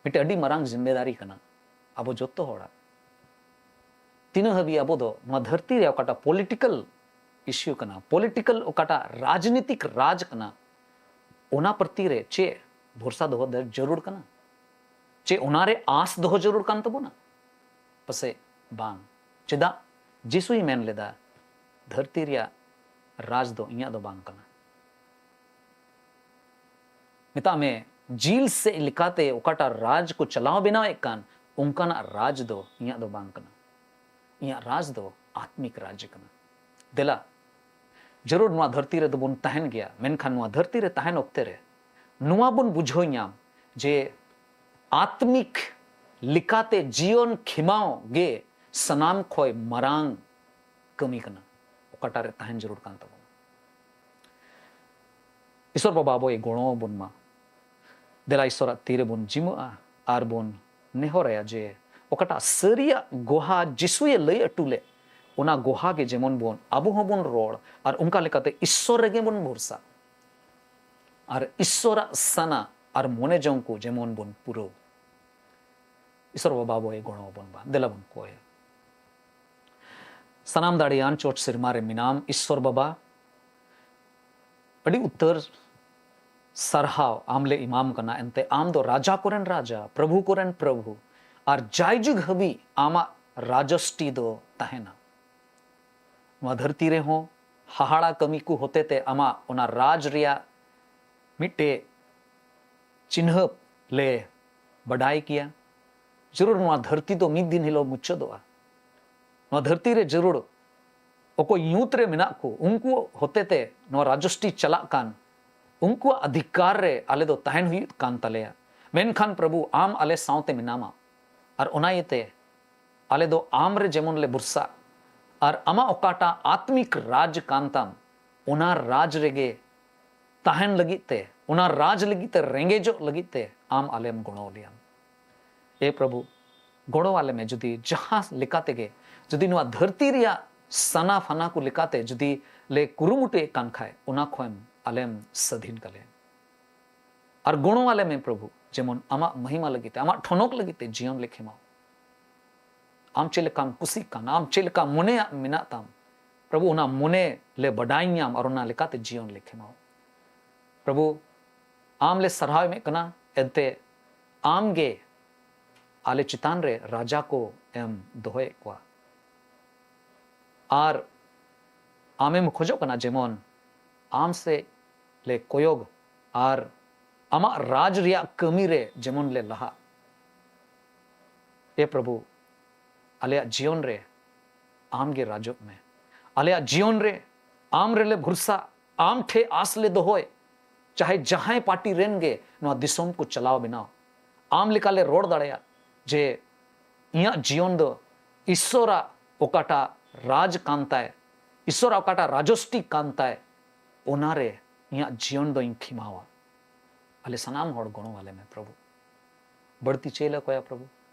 ᱢᱤᱫᱴᱮᱱ ᱟᱹᱰᱤ ᱢᱟᱨᱟᱝ ᱡᱤᱢᱢᱮᱫᱟᱨᱤ ᱠᱟᱱᱟ ᱟᱵᱚ ᱡᱚᱛᱚ ᱦᱚᱲᱟᱜ᱾ ᱛᱤᱱᱟᱹᱜ ᱦᱟᱹᱵᱤᱡ ᱟᱵᱚ ᱫᱚ ᱱᱚᱣᱟ ᱫᱷᱟᱹᱨᱛᱤ ᱨᱮ ᱚᱠᱟᱴᱟᱜ ᱯᱚᱞᱤᱴᱤᱠᱟᱞ ᱤᱥᱩ ᱠᱟᱱᱟ, ᱯᱚᱞᱤᱴᱤᱠᱟᱞ ᱚᱠᱟᱴᱟᱜ ᱨᱟᱡᱽᱱᱤᱛᱤᱠ ᱨᱟᱡᱽ ᱠᱟᱱᱟ, ᱚᱱᱟ ᱯᱨᱚᱛᱤ ᱨᱮ ᱪᱮᱫ ᱵᱷᱚᱨᱥᱟ ᱫᱚᱦᱚ ᱫᱚ ᱡᱟᱹᱨᱩᱲ ᱠᱟᱱᱟ? ᱪᱮᱫ ᱚᱱᱟᱨᱮ ᱟᱸᱥ ᱫᱚᱦᱚ ᱡᱟᱹᱨᱩᱲ ᱠᱟᱱ ᱛᱟᱵᱚᱱᱟ? ᱯᱟᱥᱮᱡ ᱵᱟᱝ᱾ ᱪᱮᱫᱟᱜ? ᱡᱤᱥᱩᱭ ᱢᱮᱱ ᱞᱮᱫᱟ, "ᱫᱷᱟᱹᱨᱛᱤ ᱨᱮᱭᱟᱜ ᱨᱟᱡᱽ ᱫᱚ ᱤᱧᱟᱹᱜ ᱫᱚ ᱵᱟᱝ ᱠᱟᱱᱟ᱾" ᱢᱮᱛᱟᱜ ᱢᱮ, ᱡᱤᱞ ᱥᱮᱫ ᱞᱮᱠᱟᱛᱮ ᱚᱠᱟᱴᱟᱜ ᱨᱟᱡᱽ ᱠᱚ ᱪᱟᱞᱟᱣ ᱵᱮᱱᱟᱣᱮᱫ ᱠᱟᱱ, ᱚᱱᱠᱟᱱᱟᱜ ᱨᱟᱡᱽ ᱫᱚ ᱤᱧᱟᱹᱜ ᱫᱚ ᱵᱟᱝ ᱠᱟᱱᱟ᱾ ᱤᱧᱟᱹᱜ ᱨᱟᱡᱽ ᱫᱚ ᱟᱛᱢᱤᱠ ᱨᱟᱡᱽ ᱠᱟᱱᱟ᱾ ᱫᱮᱞᱟ, ᱡᱟᱹᱨᱩᱲ ᱱᱚᱣᱟ ᱫᱷᱟᱹᱨᱛᱤ ᱨᱮᱫᱚ ᱵᱚᱱ ᱛᱟᱦᱮᱱ ᱜᱮᱭᱟ, ᱢᱮᱱᱠᱷᱟᱱ ᱱᱚᱣᱟ ᱫᱷᱟᱹᱨᱛᱤ ᱨᱮ ᱛᱟᱦᱮᱱ ᱚᱠᱛᱮ ᱨᱮ ᱱᱚᱣᱟ ᱵᱚᱱ ᱵᱩᱡᱷᱟᱹᱣ ᱧᱟᱢ ᱡᱮ ᱟᱛᱢᱤᱠ ᱞᱮᱠᱟᱛᱮ ᱡᱤᱭᱚᱱ ᱠᱷᱮᱢᱟᱣ ᱜᱮ ᱥᱟᱱᱟᱢ ᱠᱷᱚᱱ ᱢᱟᱨᱟᱝ ᱠᱟᱹᱢᱤ ᱠᱟᱱᱟ, ᱚᱠᱟᱴᱟᱜ ᱨᱮ ᱛᱟᱦᱮᱱ ᱡᱟᱹᱨᱩᱲ ᱠᱟᱱ ᱛᱟᱵᱚᱱᱟ᱾ ᱤᱥᱚᱨ ᱵᱟᱵᱟ ᱟᱵᱚᱭ ᱜᱚᱲᱚ ᱟᱵᱚᱱ ᱢᱟ᱾ ᱫᱮᱞᱟ ᱤᱥᱚᱨᱟᱜ ᱛᱤ ᱨᱮᱵᱚᱱ ᱡᱤᱢᱟᱹᱜᱼᱟ ᱟᱨ ᱵᱚᱱ ᱱᱮᱦᱚᱨᱟᱭᱟ ᱡᱮ ᱚᱠᱟᱴᱟᱜ ᱥᱟᱹᱨᱤᱭᱟᱜ ᱜᱚᱦᱟ ᱡᱤᱥᱩᱭᱮ ᱞᱟᱹᱭ ᱦᱚᱴᱚ ᱞᱮᱫ, ᱚᱱᱟ ᱜᱚᱦᱟ ᱜᱮ ᱡᱮᱢᱚᱱ ᱵᱚᱱ ᱟᱵᱚ ᱦᱚᱸᱵᱚᱱ ᱨᱚᱲ ᱟᱨ ᱚᱱᱠᱟ ᱞᱮᱠᱟᱛᱮ ᱤᱥᱚᱨ ᱨᱮᱜᱮ ᱵᱚᱱ ᱵᱷᱚᱨᱥᱟ ᱟᱨ ᱤᱥᱚᱨᱟᱜ ᱥᱟᱱᱟ ᱟᱨ ᱢᱚᱱᱮ ᱡᱚᱝ ᱠᱚ ᱡᱮᱢᱚᱱ ᱵᱚᱱ ᱯᱩᱨᱟᱹᱣ᱾ ᱤᱥᱚᱨ ᱵᱟᱵᱟ ᱟᱵᱚᱭ ᱜᱚᱲᱚ ᱟᱵᱚᱱ ᱢᱟ᱾ ᱫᱮᱞᱟ ᱵᱚᱱ ᱠᱚᱭᱟ᱾ ᱥᱟᱱᱟᱢ ᱫᱟᱲᱮᱭᱟᱱ ᱪᱚᱴ ᱥᱮᱨᱢᱟ ᱨᱮ ᱢᱮᱱᱟᱢ ᱤᱥᱚᱨ ᱵᱟᱵᱟ, ᱟᱹᱰᱤ ᱩᱛᱟᱹᱨ ᱥᱟᱨᱦᱟᱣ ᱟᱢ ᱞᱮ ᱮᱢᱟᱢ ᱠᱟᱱᱟ᱾ ᱮᱱᱛᱮ ᱟᱢ ᱫᱚ ᱨᱟᱡᱟ ᱠᱚᱨᱮᱱ ᱨᱟᱡᱟ, ᱯᱨᱚᱵᱷᱩ ᱠᱚᱨᱮᱱ ᱯᱨᱚᱵᱷᱩ, ᱟᱨ ᱡᱟᱭᱡᱩᱜᱽ ᱦᱟᱹᱵᱤᱡ ᱟᱢᱟᱜ ᱨᱟᱡᱚᱥᱴᱤ ᱫᱚ ᱛᱟᱦᱮᱱᱟ᱾ ᱱᱚᱣᱟ ᱫᱷᱟᱹᱨᱛᱤ ᱨᱮᱦᱚᱸ ᱦᱟᱦᱟᱲᱟ ᱠᱟᱹᱢᱤ ᱠᱚ ᱦᱚᱛᱮᱛᱮ ᱟᱢᱟᱜ ᱚᱱᱟ ᱨᱟᱡᱽ ᱨᱮᱭᱟᱜ ᱢᱤᱫᱴᱮᱡ ᱪᱤᱱᱦᱟᱹᱯ ᱞᱮ ᱵᱟᱰᱟᱭ ᱠᱮᱭᱟ᱾ ᱡᱟᱹᱨᱩᱲ ᱱᱚᱣᱟ ᱫᱷᱟᱹᱨᱛᱤ ᱫᱚ ᱢᱤᱫ ᱫᱤᱱ ᱦᱤᱞᱳᱜ ᱢᱩᱪᱟᱹᱫᱚᱜᱼᱟ᱾ ᱱᱚᱣᱟ ᱫᱷᱟᱹᱨᱛᱤ ᱨᱮ ᱡᱟᱹᱨᱩᱲ ᱚᱠᱚᱭ ᱧᱩᱛ ᱨᱮ ᱢᱮᱱᱟᱜ ᱠᱚ, ᱩᱱᱠᱩ ᱦᱚᱛᱮᱛᱮ ᱱᱚᱣᱟ ᱨᱟᱡᱚᱥᱴᱤ ᱪᱟᱞᱟᱜ ᱠᱟᱱ, ᱩᱱᱠᱩᱣᱟᱜ ᱚᱫᱷᱤᱠᱟᱨ ᱨᱮ ᱟᱞᱮ ᱫᱚ ᱛᱟᱦᱮᱱ ᱦᱩᱭᱩᱜ ᱠᱟᱱ ᱛᱟᱞᱮᱭᱟ᱾ ᱢᱮᱱᱠᱷᱟᱱ ᱯᱨᱚᱵᱷᱩ, ᱟᱢ ᱟᱞᱮ ᱥᱟᱶᱛᱮ ᱢᱮᱱᱟᱢᱟ, ᱟᱨ ᱚᱱᱟ ᱤᱭᱟᱹᱛᱮ ᱟᱞᱮ ᱫᱚ ᱟᱢ ᱨᱮ ᱡᱮᱢᱚᱱ ᱞᱮ ᱵᱷᱚᱨᱥᱟᱜ, ᱟᱨ ᱟᱢᱟᱜ ᱚᱠᱟᱴᱟᱜ ᱟᱛᱢᱤᱠ ᱨᱟᱡᱽ ᱠᱟᱱ ᱛᱟᱢ, ᱚᱱᱟ ᱨᱟᱡᱽ ᱨᱮᱜᱮ ᱛᱟᱦᱮᱱ ᱞᱟᱹᱜᱤᱫ ᱛᱮ, ᱚᱱᱟ ᱨᱟᱡᱽ ᱞᱟᱹᱜᱤᱫ ᱛᱮ, ᱨᱮᱸᱜᱮᱡᱚᱜ ᱞᱟᱹᱜᱤᱫ ᱛᱮ ᱟᱢ ᱟᱞᱮᱢ ᱜᱚᱲᱚ ᱞᱮᱭᱟᱢ᱾ ᱮ ᱯᱨᱚᱵᱷᱩ, ᱜᱚᱲᱚ ᱟᱞᱮ ᱢᱮ᱾ ᱡᱩᱫᱤ ᱡᱟᱦᱟᱸ ᱞᱮᱠᱟ ᱛᱮᱜᱮ, ᱡᱩᱫᱤ ᱱᱚᱣᱟ ᱫᱷᱟᱹᱨᱛᱤ ᱨᱮᱭᱟᱜ ᱥᱟᱱᱟ ᱯᱷᱟᱱᱟ ᱠᱚ ᱞᱮᱠᱟᱛᱮ ᱡᱩᱫᱤ ᱞᱮ ᱠᱩᱨᱩᱢᱩᱴᱩᱭᱮᱫ ᱠᱟᱱ ᱠᱷᱟᱡ, ᱚᱱᱟ ᱠᱷᱚᱱ ᱟᱞᱮᱢ ᱥᱟᱹᱫᱷᱤᱱ ᱠᱟᱞᱮ᱾ ᱟᱨ ᱜᱚᱲᱚ ᱟᱞᱮ ᱢᱮ ᱯᱨᱚᱵᱷᱩ, ᱡᱮᱢᱚᱱ ᱟᱢᱟᱜ ᱢᱚᱦᱤᱢᱟ ᱞᱟᱹᱜᱤᱫ ᱛᱮ, ᱟᱢᱟᱜ ᱴᱷᱚᱱᱚᱠ ᱞᱟᱹᱜᱤᱫ ᱛᱮ ᱡᱤᱭᱚᱱ ᱞᱮ ᱠᱷᱮᱢᱟᱣ᱾ ᱟᱢ ᱪᱮᱫ ᱞᱮᱠᱟᱢ ᱠᱩᱥᱤᱜ ᱠᱟᱱ, ᱟᱢ ᱪᱮᱫ ᱞᱮᱠᱟ ᱢᱚᱱᱮᱭᱟᱜ ᱢᱮᱱᱟᱜ ᱛᱟᱢ, ᱯᱨᱚᱵᱷᱩ, ᱚᱱᱟ ᱢᱚᱱᱮ ᱞᱮ ᱵᱟᱰᱟᱭ ᱧᱟᱢ ᱟᱨ ᱚᱱᱟ ᱞᱮᱠᱟᱛᱮ ᱡᱤᱭᱚᱱ ᱞᱮ ᱠᱷᱮᱢᱟᱣ᱾ ᱯᱨᱚᱵᱷᱩ, ᱟᱢ ᱞᱮ ᱥᱟᱨᱦᱟᱣ ᱮᱢᱮᱫ ᱠᱟᱱᱟ, ᱮᱱᱛᱮ ᱟᱢ ᱜᱮ ᱟᱞᱮ ᱪᱮᱛᱟᱱ ᱨᱮ ᱨᱟᱡᱟ ᱠᱚ ᱮᱢ ᱫᱚᱦᱚᱭᱮᱫ ᱠᱚᱣᱟ᱾ ᱟᱨ ᱟᱢᱮᱢ ᱠᱷᱚᱡᱚᱜ ᱠᱟᱱᱟ ᱡᱮᱢᱚᱱ ᱟᱢ ᱥᱮᱫ ᱞᱮ ᱠᱚᱭᱚᱜ ᱟᱨ ᱟᱢᱟᱜ ᱨᱟᱡᱽ ᱨᱮᱭᱟᱜ ᱠᱟᱹᱢᱤ ᱨᱮ ᱡᱮᱢᱚᱱ ᱞᱮ ᱞᱟᱦᱟᱜ᱾ ᱮ ᱯᱨᱚᱵᱷᱩ, ᱟᱞᱮᱭᱟᱜ ᱡᱤᱭᱚᱱ ᱨᱮ ᱟᱢ ᱜᱮ ᱨᱟᱡᱚᱜ ᱢᱮ᱾ ᱟᱞᱮᱭᱟᱜ ᱡᱤᱭᱚᱱ ᱨᱮ ᱟᱢ ᱨᱮᱞᱮ ᱵᱷᱚᱨᱥᱟ, ᱟᱢ ᱴᱷᱮᱱ ᱟᱥ ᱞᱮ ᱫᱚᱦᱚᱭ᱾ ᱪᱟᱦᱮ ᱡᱟᱦᱟᱸᱭ ᱯᱟᱨᱴᱤ ᱨᱮᱱ ᱜᱮ ᱱᱚᱣᱟ ᱫᱤᱥᱚᱢ ᱠᱚ ᱪᱟᱞᱟᱣ ᱵᱮᱱᱟᱣ, ᱟᱢ ᱞᱮᱠᱟ ᱞᱮ ᱨᱚᱲ ᱫᱟᱲᱮᱭᱟᱜ ᱡᱮ ᱤᱧᱟᱹᱜ ᱡᱤᱭᱚᱱ ᱫᱚ ᱤᱥᱥᱚᱨᱟᱜ ᱚᱠᱟᱴᱟᱜ ᱨᱟᱡᱽ ᱠᱟᱱ ᱛᱟᱭ, ᱤᱥᱥᱚᱨᱟᱜ ᱚᱠᱟᱴᱟᱜ ᱨᱟᱡᱚᱥᱴᱤ ᱠᱟᱱ ᱛᱟᱭ, ᱚᱱᱟᱨᱮ ᱤᱧᱟᱹᱜ ᱡᱤᱭᱚᱱ ᱫᱚᱧ ᱠᱷᱮᱢᱟᱣᱟ᱾ ᱟᱞᱮ ᱥᱟᱱᱟᱢ ᱦᱚᱲ ᱜᱚᱲᱚ ᱟᱞᱮ ᱢᱮ ᱯᱨᱚᱵᱷᱩ᱾ ᱵᱟᱹᱲᱛᱤ ᱪᱮᱫ ᱞᱮ ᱠᱚᱭᱟ ᱯᱨᱚᱵᱷᱩ?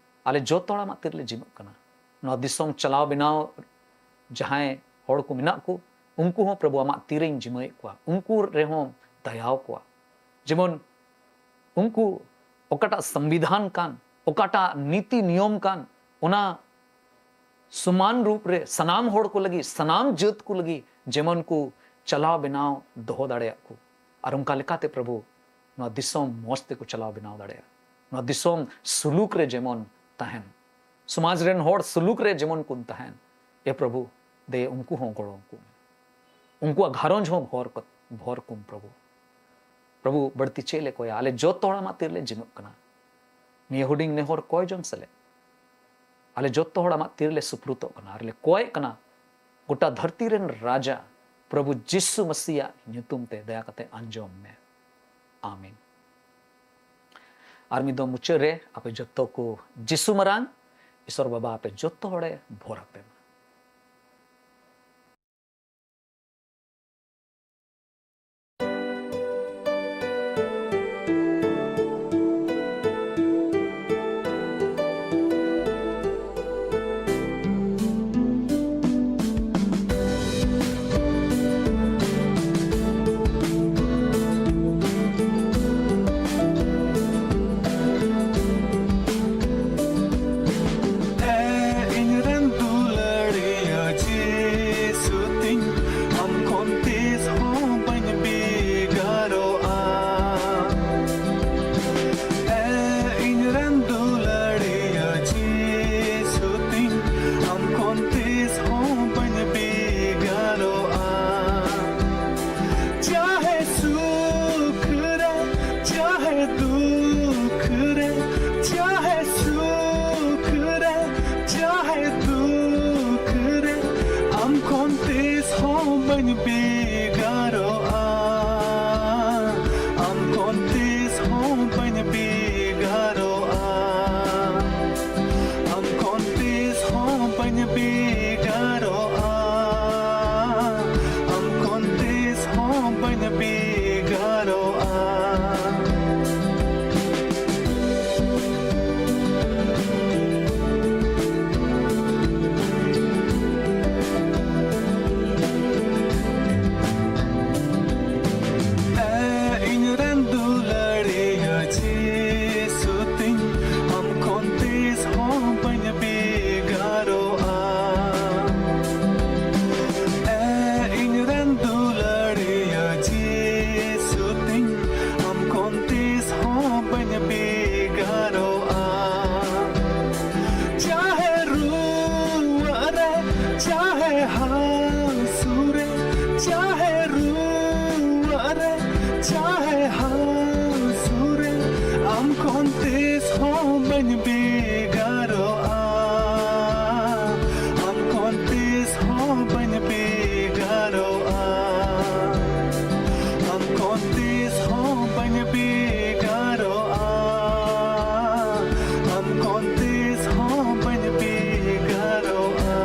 ᱟᱞᱮ ᱡᱚᱛᱚ ᱦᱚᱲ ᱟᱢᱟᱜ ᱛᱤᱨᱮᱞᱮ ᱡᱤᱢᱟᱹᱜ ᱠᱟᱱᱟ᱾ ᱱᱚᱣᱟ ᱫᱤᱥᱚᱢ ᱪᱟᱞᱟᱣ ᱵᱮᱱᱟᱣ ᱡᱟᱦᱟᱸᱭ ᱦᱚᱲ ᱠᱚ ᱢᱮᱱᱟᱜ ᱠᱚ, ᱩᱱᱠᱩ ᱦᱚᱸ ᱯᱨᱚᱵᱷᱩ ᱟᱢᱟᱜ ᱛᱤᱨᱮᱧ ᱡᱤᱢᱟᱹᱭᱮᱫ ᱠᱚᱣᱟ᱾ ᱩᱱᱠᱩ ᱨᱮᱦᱚᱸ ᱫᱟᱭᱟᱣ ᱠᱚᱣᱟ, ᱡᱮᱢᱚᱱ ᱩᱱᱠᱩ ᱚᱠᱟᱴᱟᱜ ᱥᱚᱝᱵᱤᱫᱷᱟᱱ ᱠᱟᱱ, ᱚᱠᱟᱴᱟᱜ ᱱᱤᱛᱤ ᱱᱤᱭᱚᱢ ᱠᱟᱱ, ᱚᱱᱟ ᱥᱚᱢᱟᱱ ᱨᱩᱯ ᱨᱮ ᱥᱟᱱᱟᱢ ᱦᱚᱲ ᱠᱚ ᱞᱟᱹᱜᱤᱫ, ᱥᱟᱱᱟᱢ ᱡᱟᱹᱛ ᱠᱚ ᱞᱟᱹᱜᱤᱫ ᱡᱮᱢᱚᱱ ᱠᱚ ᱪᱟᱞᱟᱣ ᱵᱮᱱᱟᱣ ᱫᱚᱦᱚ ᱫᱟᱲᱮᱭᱟᱜ ᱠᱚ᱾ ᱟᱨ ᱚᱱᱠᱟ ᱞᱮᱠᱟᱛᱮ ᱯᱨᱚᱵᱷᱩ, ᱱᱚᱣᱟ ᱫᱤᱥᱚᱢ ᱢᱚᱸᱡᱽ ᱛᱮᱠᱚ ᱪᱟᱞᱟᱣ ᱵᱮᱱᱟᱣ ᱫᱟᱲᱮᱭᱟᱜᱼᱟ᱾ ᱱᱚᱣᱟ ᱫᱤᱥᱚᱢ ᱥᱩᱞᱩᱠ ᱨᱮ ᱡᱮᱢᱚᱱ ᱛᱟᱦᱮᱱ, ᱥᱚᱢᱟᱡᱽ ᱨᱮᱱ ᱦᱚᱲ ᱥᱩᱞᱩᱠ ᱨᱮ ᱡᱮᱢᱚᱱ ᱠᱚ ᱛᱟᱦᱮᱱ᱾ ᱮ ᱯᱨᱚᱵᱷᱩ, ᱫᱮ ᱩᱱᱠᱩ ᱦᱚᱸ ᱜᱚᱲᱚ ᱟᱠᱚ ᱢᱮ᱾ ᱩᱱᱠᱩᱣᱟᱜ ᱜᱷᱟᱨᱚᱸᱡᱽ ᱦᱚᱸ ᱵᱷᱚᱨ ᱠᱚ, ᱵᱷᱚᱨ ᱠᱚᱢ ᱯᱨᱚᱵᱷᱩ᱾ ᱯᱨᱚᱵᱷᱩ, ᱵᱟᱹᱲᱛᱤ ᱪᱮᱫ ᱞᱮ ᱠᱚᱭᱟ? ᱟᱞᱮ ᱡᱚᱛᱚ ᱦᱚᱲ ᱟᱢᱟᱜ ᱛᱤᱨᱮᱞᱮ ᱡᱤᱢᱟᱹᱜ ᱠᱟᱱᱟ᱾ ᱱᱤᱭᱟᱹ ᱦᱩᱰᱤᱧ ᱱᱮᱦᱚᱨ ᱠᱚᱭ ᱡᱚᱝ ᱥᱮᱞᱮᱫ, ᱟᱞᱮ ᱡᱚᱛᱚ ᱦᱚᱲ ᱟᱢᱟᱜ ᱛᱤᱨᱮᱞᱮ ᱥᱩᱯᱨᱩᱛᱚᱜ ᱠᱟᱱᱟ ᱟᱨ ᱞᱮ ᱠᱚᱭᱮᱜ ᱠᱟᱱᱟ, ᱜᱚᱴᱟ ᱫᱷᱟᱹᱨᱛᱤ ᱨᱮᱱ ᱨᱟᱡᱟ ᱯᱨᱚᱵᱷᱩ ᱡᱤᱥᱩ ᱢᱟᱥᱤᱭᱟᱜ ᱧᱩᱛᱩᱢ ᱛᱮ ᱫᱟᱭᱟ ᱠᱟᱛᱮ ᱟᱸᱡᱚᱢ ᱢᱮ᱾ ᱟᱢᱤᱱ᱾ ᱟᱨ ᱢᱤᱫ ᱫᱚᱢ ᱢᱩᱪᱟᱹᱫ ᱨᱮ ᱟᱯᱮ ᱡᱚᱛᱚ ᱠᱚ ᱡᱤᱥᱩ ᱢᱟᱨᱟᱝ ᱤᱥᱚᱨ ᱵᱟᱵᱟ ᱟᱯᱮ ᱡᱚᱛᱚ ᱦᱚᱲᱮ ᱵᱷᱚᱨ ᱟᱯᱮ ᱢᱟ᱾ ᱫᱩᱠ ᱨᱮ, ᱪᱟᱦᱮ ᱥᱩᱠ ᱨᱮ, ᱪᱟᱦᱮ ᱫᱩᱠ ᱨᱮ, ᱟᱢ ᱠᱷᱚᱱ ᱛᱤᱥ ᱦᱚᱸ ᱵᱟᱹᱧ ᱵᱷᱮᱜᱟᱨᱚᱜᱼᱟ᱾ ᱟᱢ ᱠᱷᱚᱱ ᱛᱤᱥ ᱦᱚᱸ ᱵᱟᱹᱧ ᱵᱷᱮᱜᱟᱨᱚᱜᱼᱟ᱾ ᱟᱢ ᱠᱷᱚᱱ ᱛᱤᱥ ᱦᱚᱸ ᱵᱟᱹᱧ ᱵᱷᱮᱜᱟᱨᱚᱜᱼᱟ᱾ ᱟᱢ ᱠᱷᱚᱱ ᱛᱤᱥ ᱦᱚᱸ ᱵᱟᱹᱧ ᱵᱷᱮᱜᱟᱨᱚᱜᱼᱟ᱾ ᱮ ᱤᱧ ᱨᱮᱱ ᱫᱩᱞᱟᱹᱲᱤᱭᱟᱹ ᱡᱤᱥᱩ ᱛᱤᱧ, ᱟᱢ ᱠᱷᱚᱱ ᱛᱤᱥ ᱦᱚᱸ ᱵᱟᱹᱧ ᱵᱷᱮᱜᱟᱨᱚᱜᱼᱟ᱾ ᱮ ᱤᱧ ᱨᱮᱱ ᱫᱩᱞᱟᱹᱲᱤᱭᱟᱹ ᱡᱤᱥᱩ ᱛᱤᱧ, ᱟᱢ ᱠᱷᱚᱱ ᱛᱤᱥ ᱦᱚᱸ ᱵᱟᱹᱧ ᱵᱷᱮᱜᱟᱨᱚᱜᱼᱟ᱾ ᱪᱟᱦᱮ ᱨᱩᱣᱟᱹᱜ ᱨᱮ, ᱪᱟᱦᱮ ᱦᱟᱹᱥᱩ ᱨᱮ, ᱪᱟᱦᱮ ᱨᱩᱣᱟᱹᱜ ᱨᱮ, ᱪᱟᱦᱮ ᱦᱟᱹᱥᱩ ᱨᱮ, ᱟᱢ ᱠᱷᱚᱱ ᱛᱤᱥ ᱦᱚᱸ ᱵᱟᱹᱧ ᱵᱷᱮᱜᱟᱨᱚᱜᱼᱟ᱾ ᱟᱢ ᱠᱷᱚᱱ ᱛᱤᱥ ᱦᱚᱸ ᱵᱟᱹᱧ ᱵᱷᱮᱜᱟᱨᱚᱜᱼᱟ᱾ ᱟᱢ ᱠᱷᱚᱱ ᱛᱤᱥ ᱦᱚᱸ ᱵᱟᱹᱧ ᱵᱷᱮᱜᱟᱨᱚᱜᱼᱟ᱾ ᱟᱢ ᱠᱷᱚᱱ ᱛᱤᱥ ᱦᱚᱸ ᱵᱟᱹᱧ ᱵᱷᱮᱜᱟᱨᱚᱜᱼᱟ᱾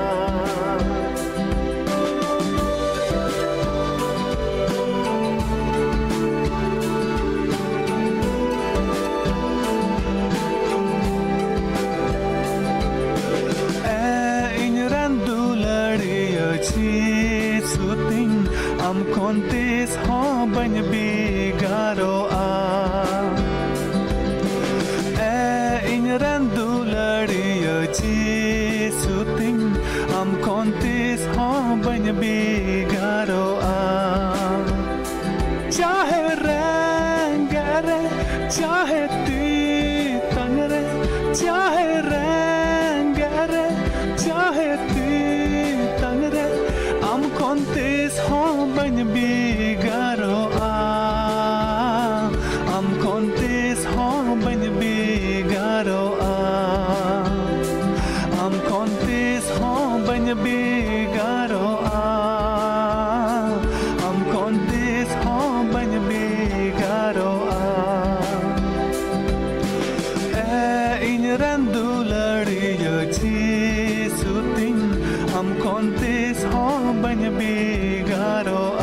ᱮ ᱤᱧ ᱨᱮᱱ ᱫᱩᱞᱟᱹᱲᱤᱭᱟᱹ ᱡᱤᱥᱩ ᱛᱤᱧ, ᱟᱢ ᱠᱷᱚᱱ ᱛᱤᱥ ᱦᱚᱸ ᱵᱟᱹᱧ ᱵᱷᱮᱜᱟᱨᱚᱜᱼᱟ᱾ ᱮ ᱤᱧ ᱨᱮᱱ ᱫᱩᱞᱟᱹᱲᱤᱭᱟᱹ ᱡᱤᱥᱩ ᱛᱤᱧ, ᱟᱢ ᱠᱷᱚᱱ ᱛᱤᱥ ᱦᱚᱸ ᱵᱟᱹᱧ ᱵᱷᱮᱜᱟᱨᱚᱜᱼᱟ᱾ ᱪᱟᱦᱮ ᱨᱮᱸᱜᱮᱡ ᱨᱮ, ᱪᱟᱦᱮ ᱛᱮᱛᱟᱝ ᱨᱮ, ᱪᱟᱦᱮ ᱨᱮᱸᱜᱮᱡ ᱨᱮ, ᱪᱟᱦᱮ ᱛᱮᱛᱟᱝ ᱨᱮ, ᱟᱢ ᱠᱷᱚᱱ ᱛᱤᱥ ᱦᱚᱸ ᱵᱟᱹᱧ ᱵᱷᱮᱜᱟᱨᱚᱜᱼᱟ᱾ ᱟᱢ ᱠᱷᱚᱱ ᱛᱤᱥ ᱨᱮᱱ ᱫᱩᱞᱟᱹᱲᱤᱭᱟᱹ ᱡᱤᱥᱩ ᱛᱤᱧ, ᱟᱢ ᱠᱷᱚᱱ ᱛᱤᱥ ᱦᱚᱸ ᱵᱟᱹᱧ ᱵᱷᱮᱜᱟᱨᱚᱜᱼᱟ᱾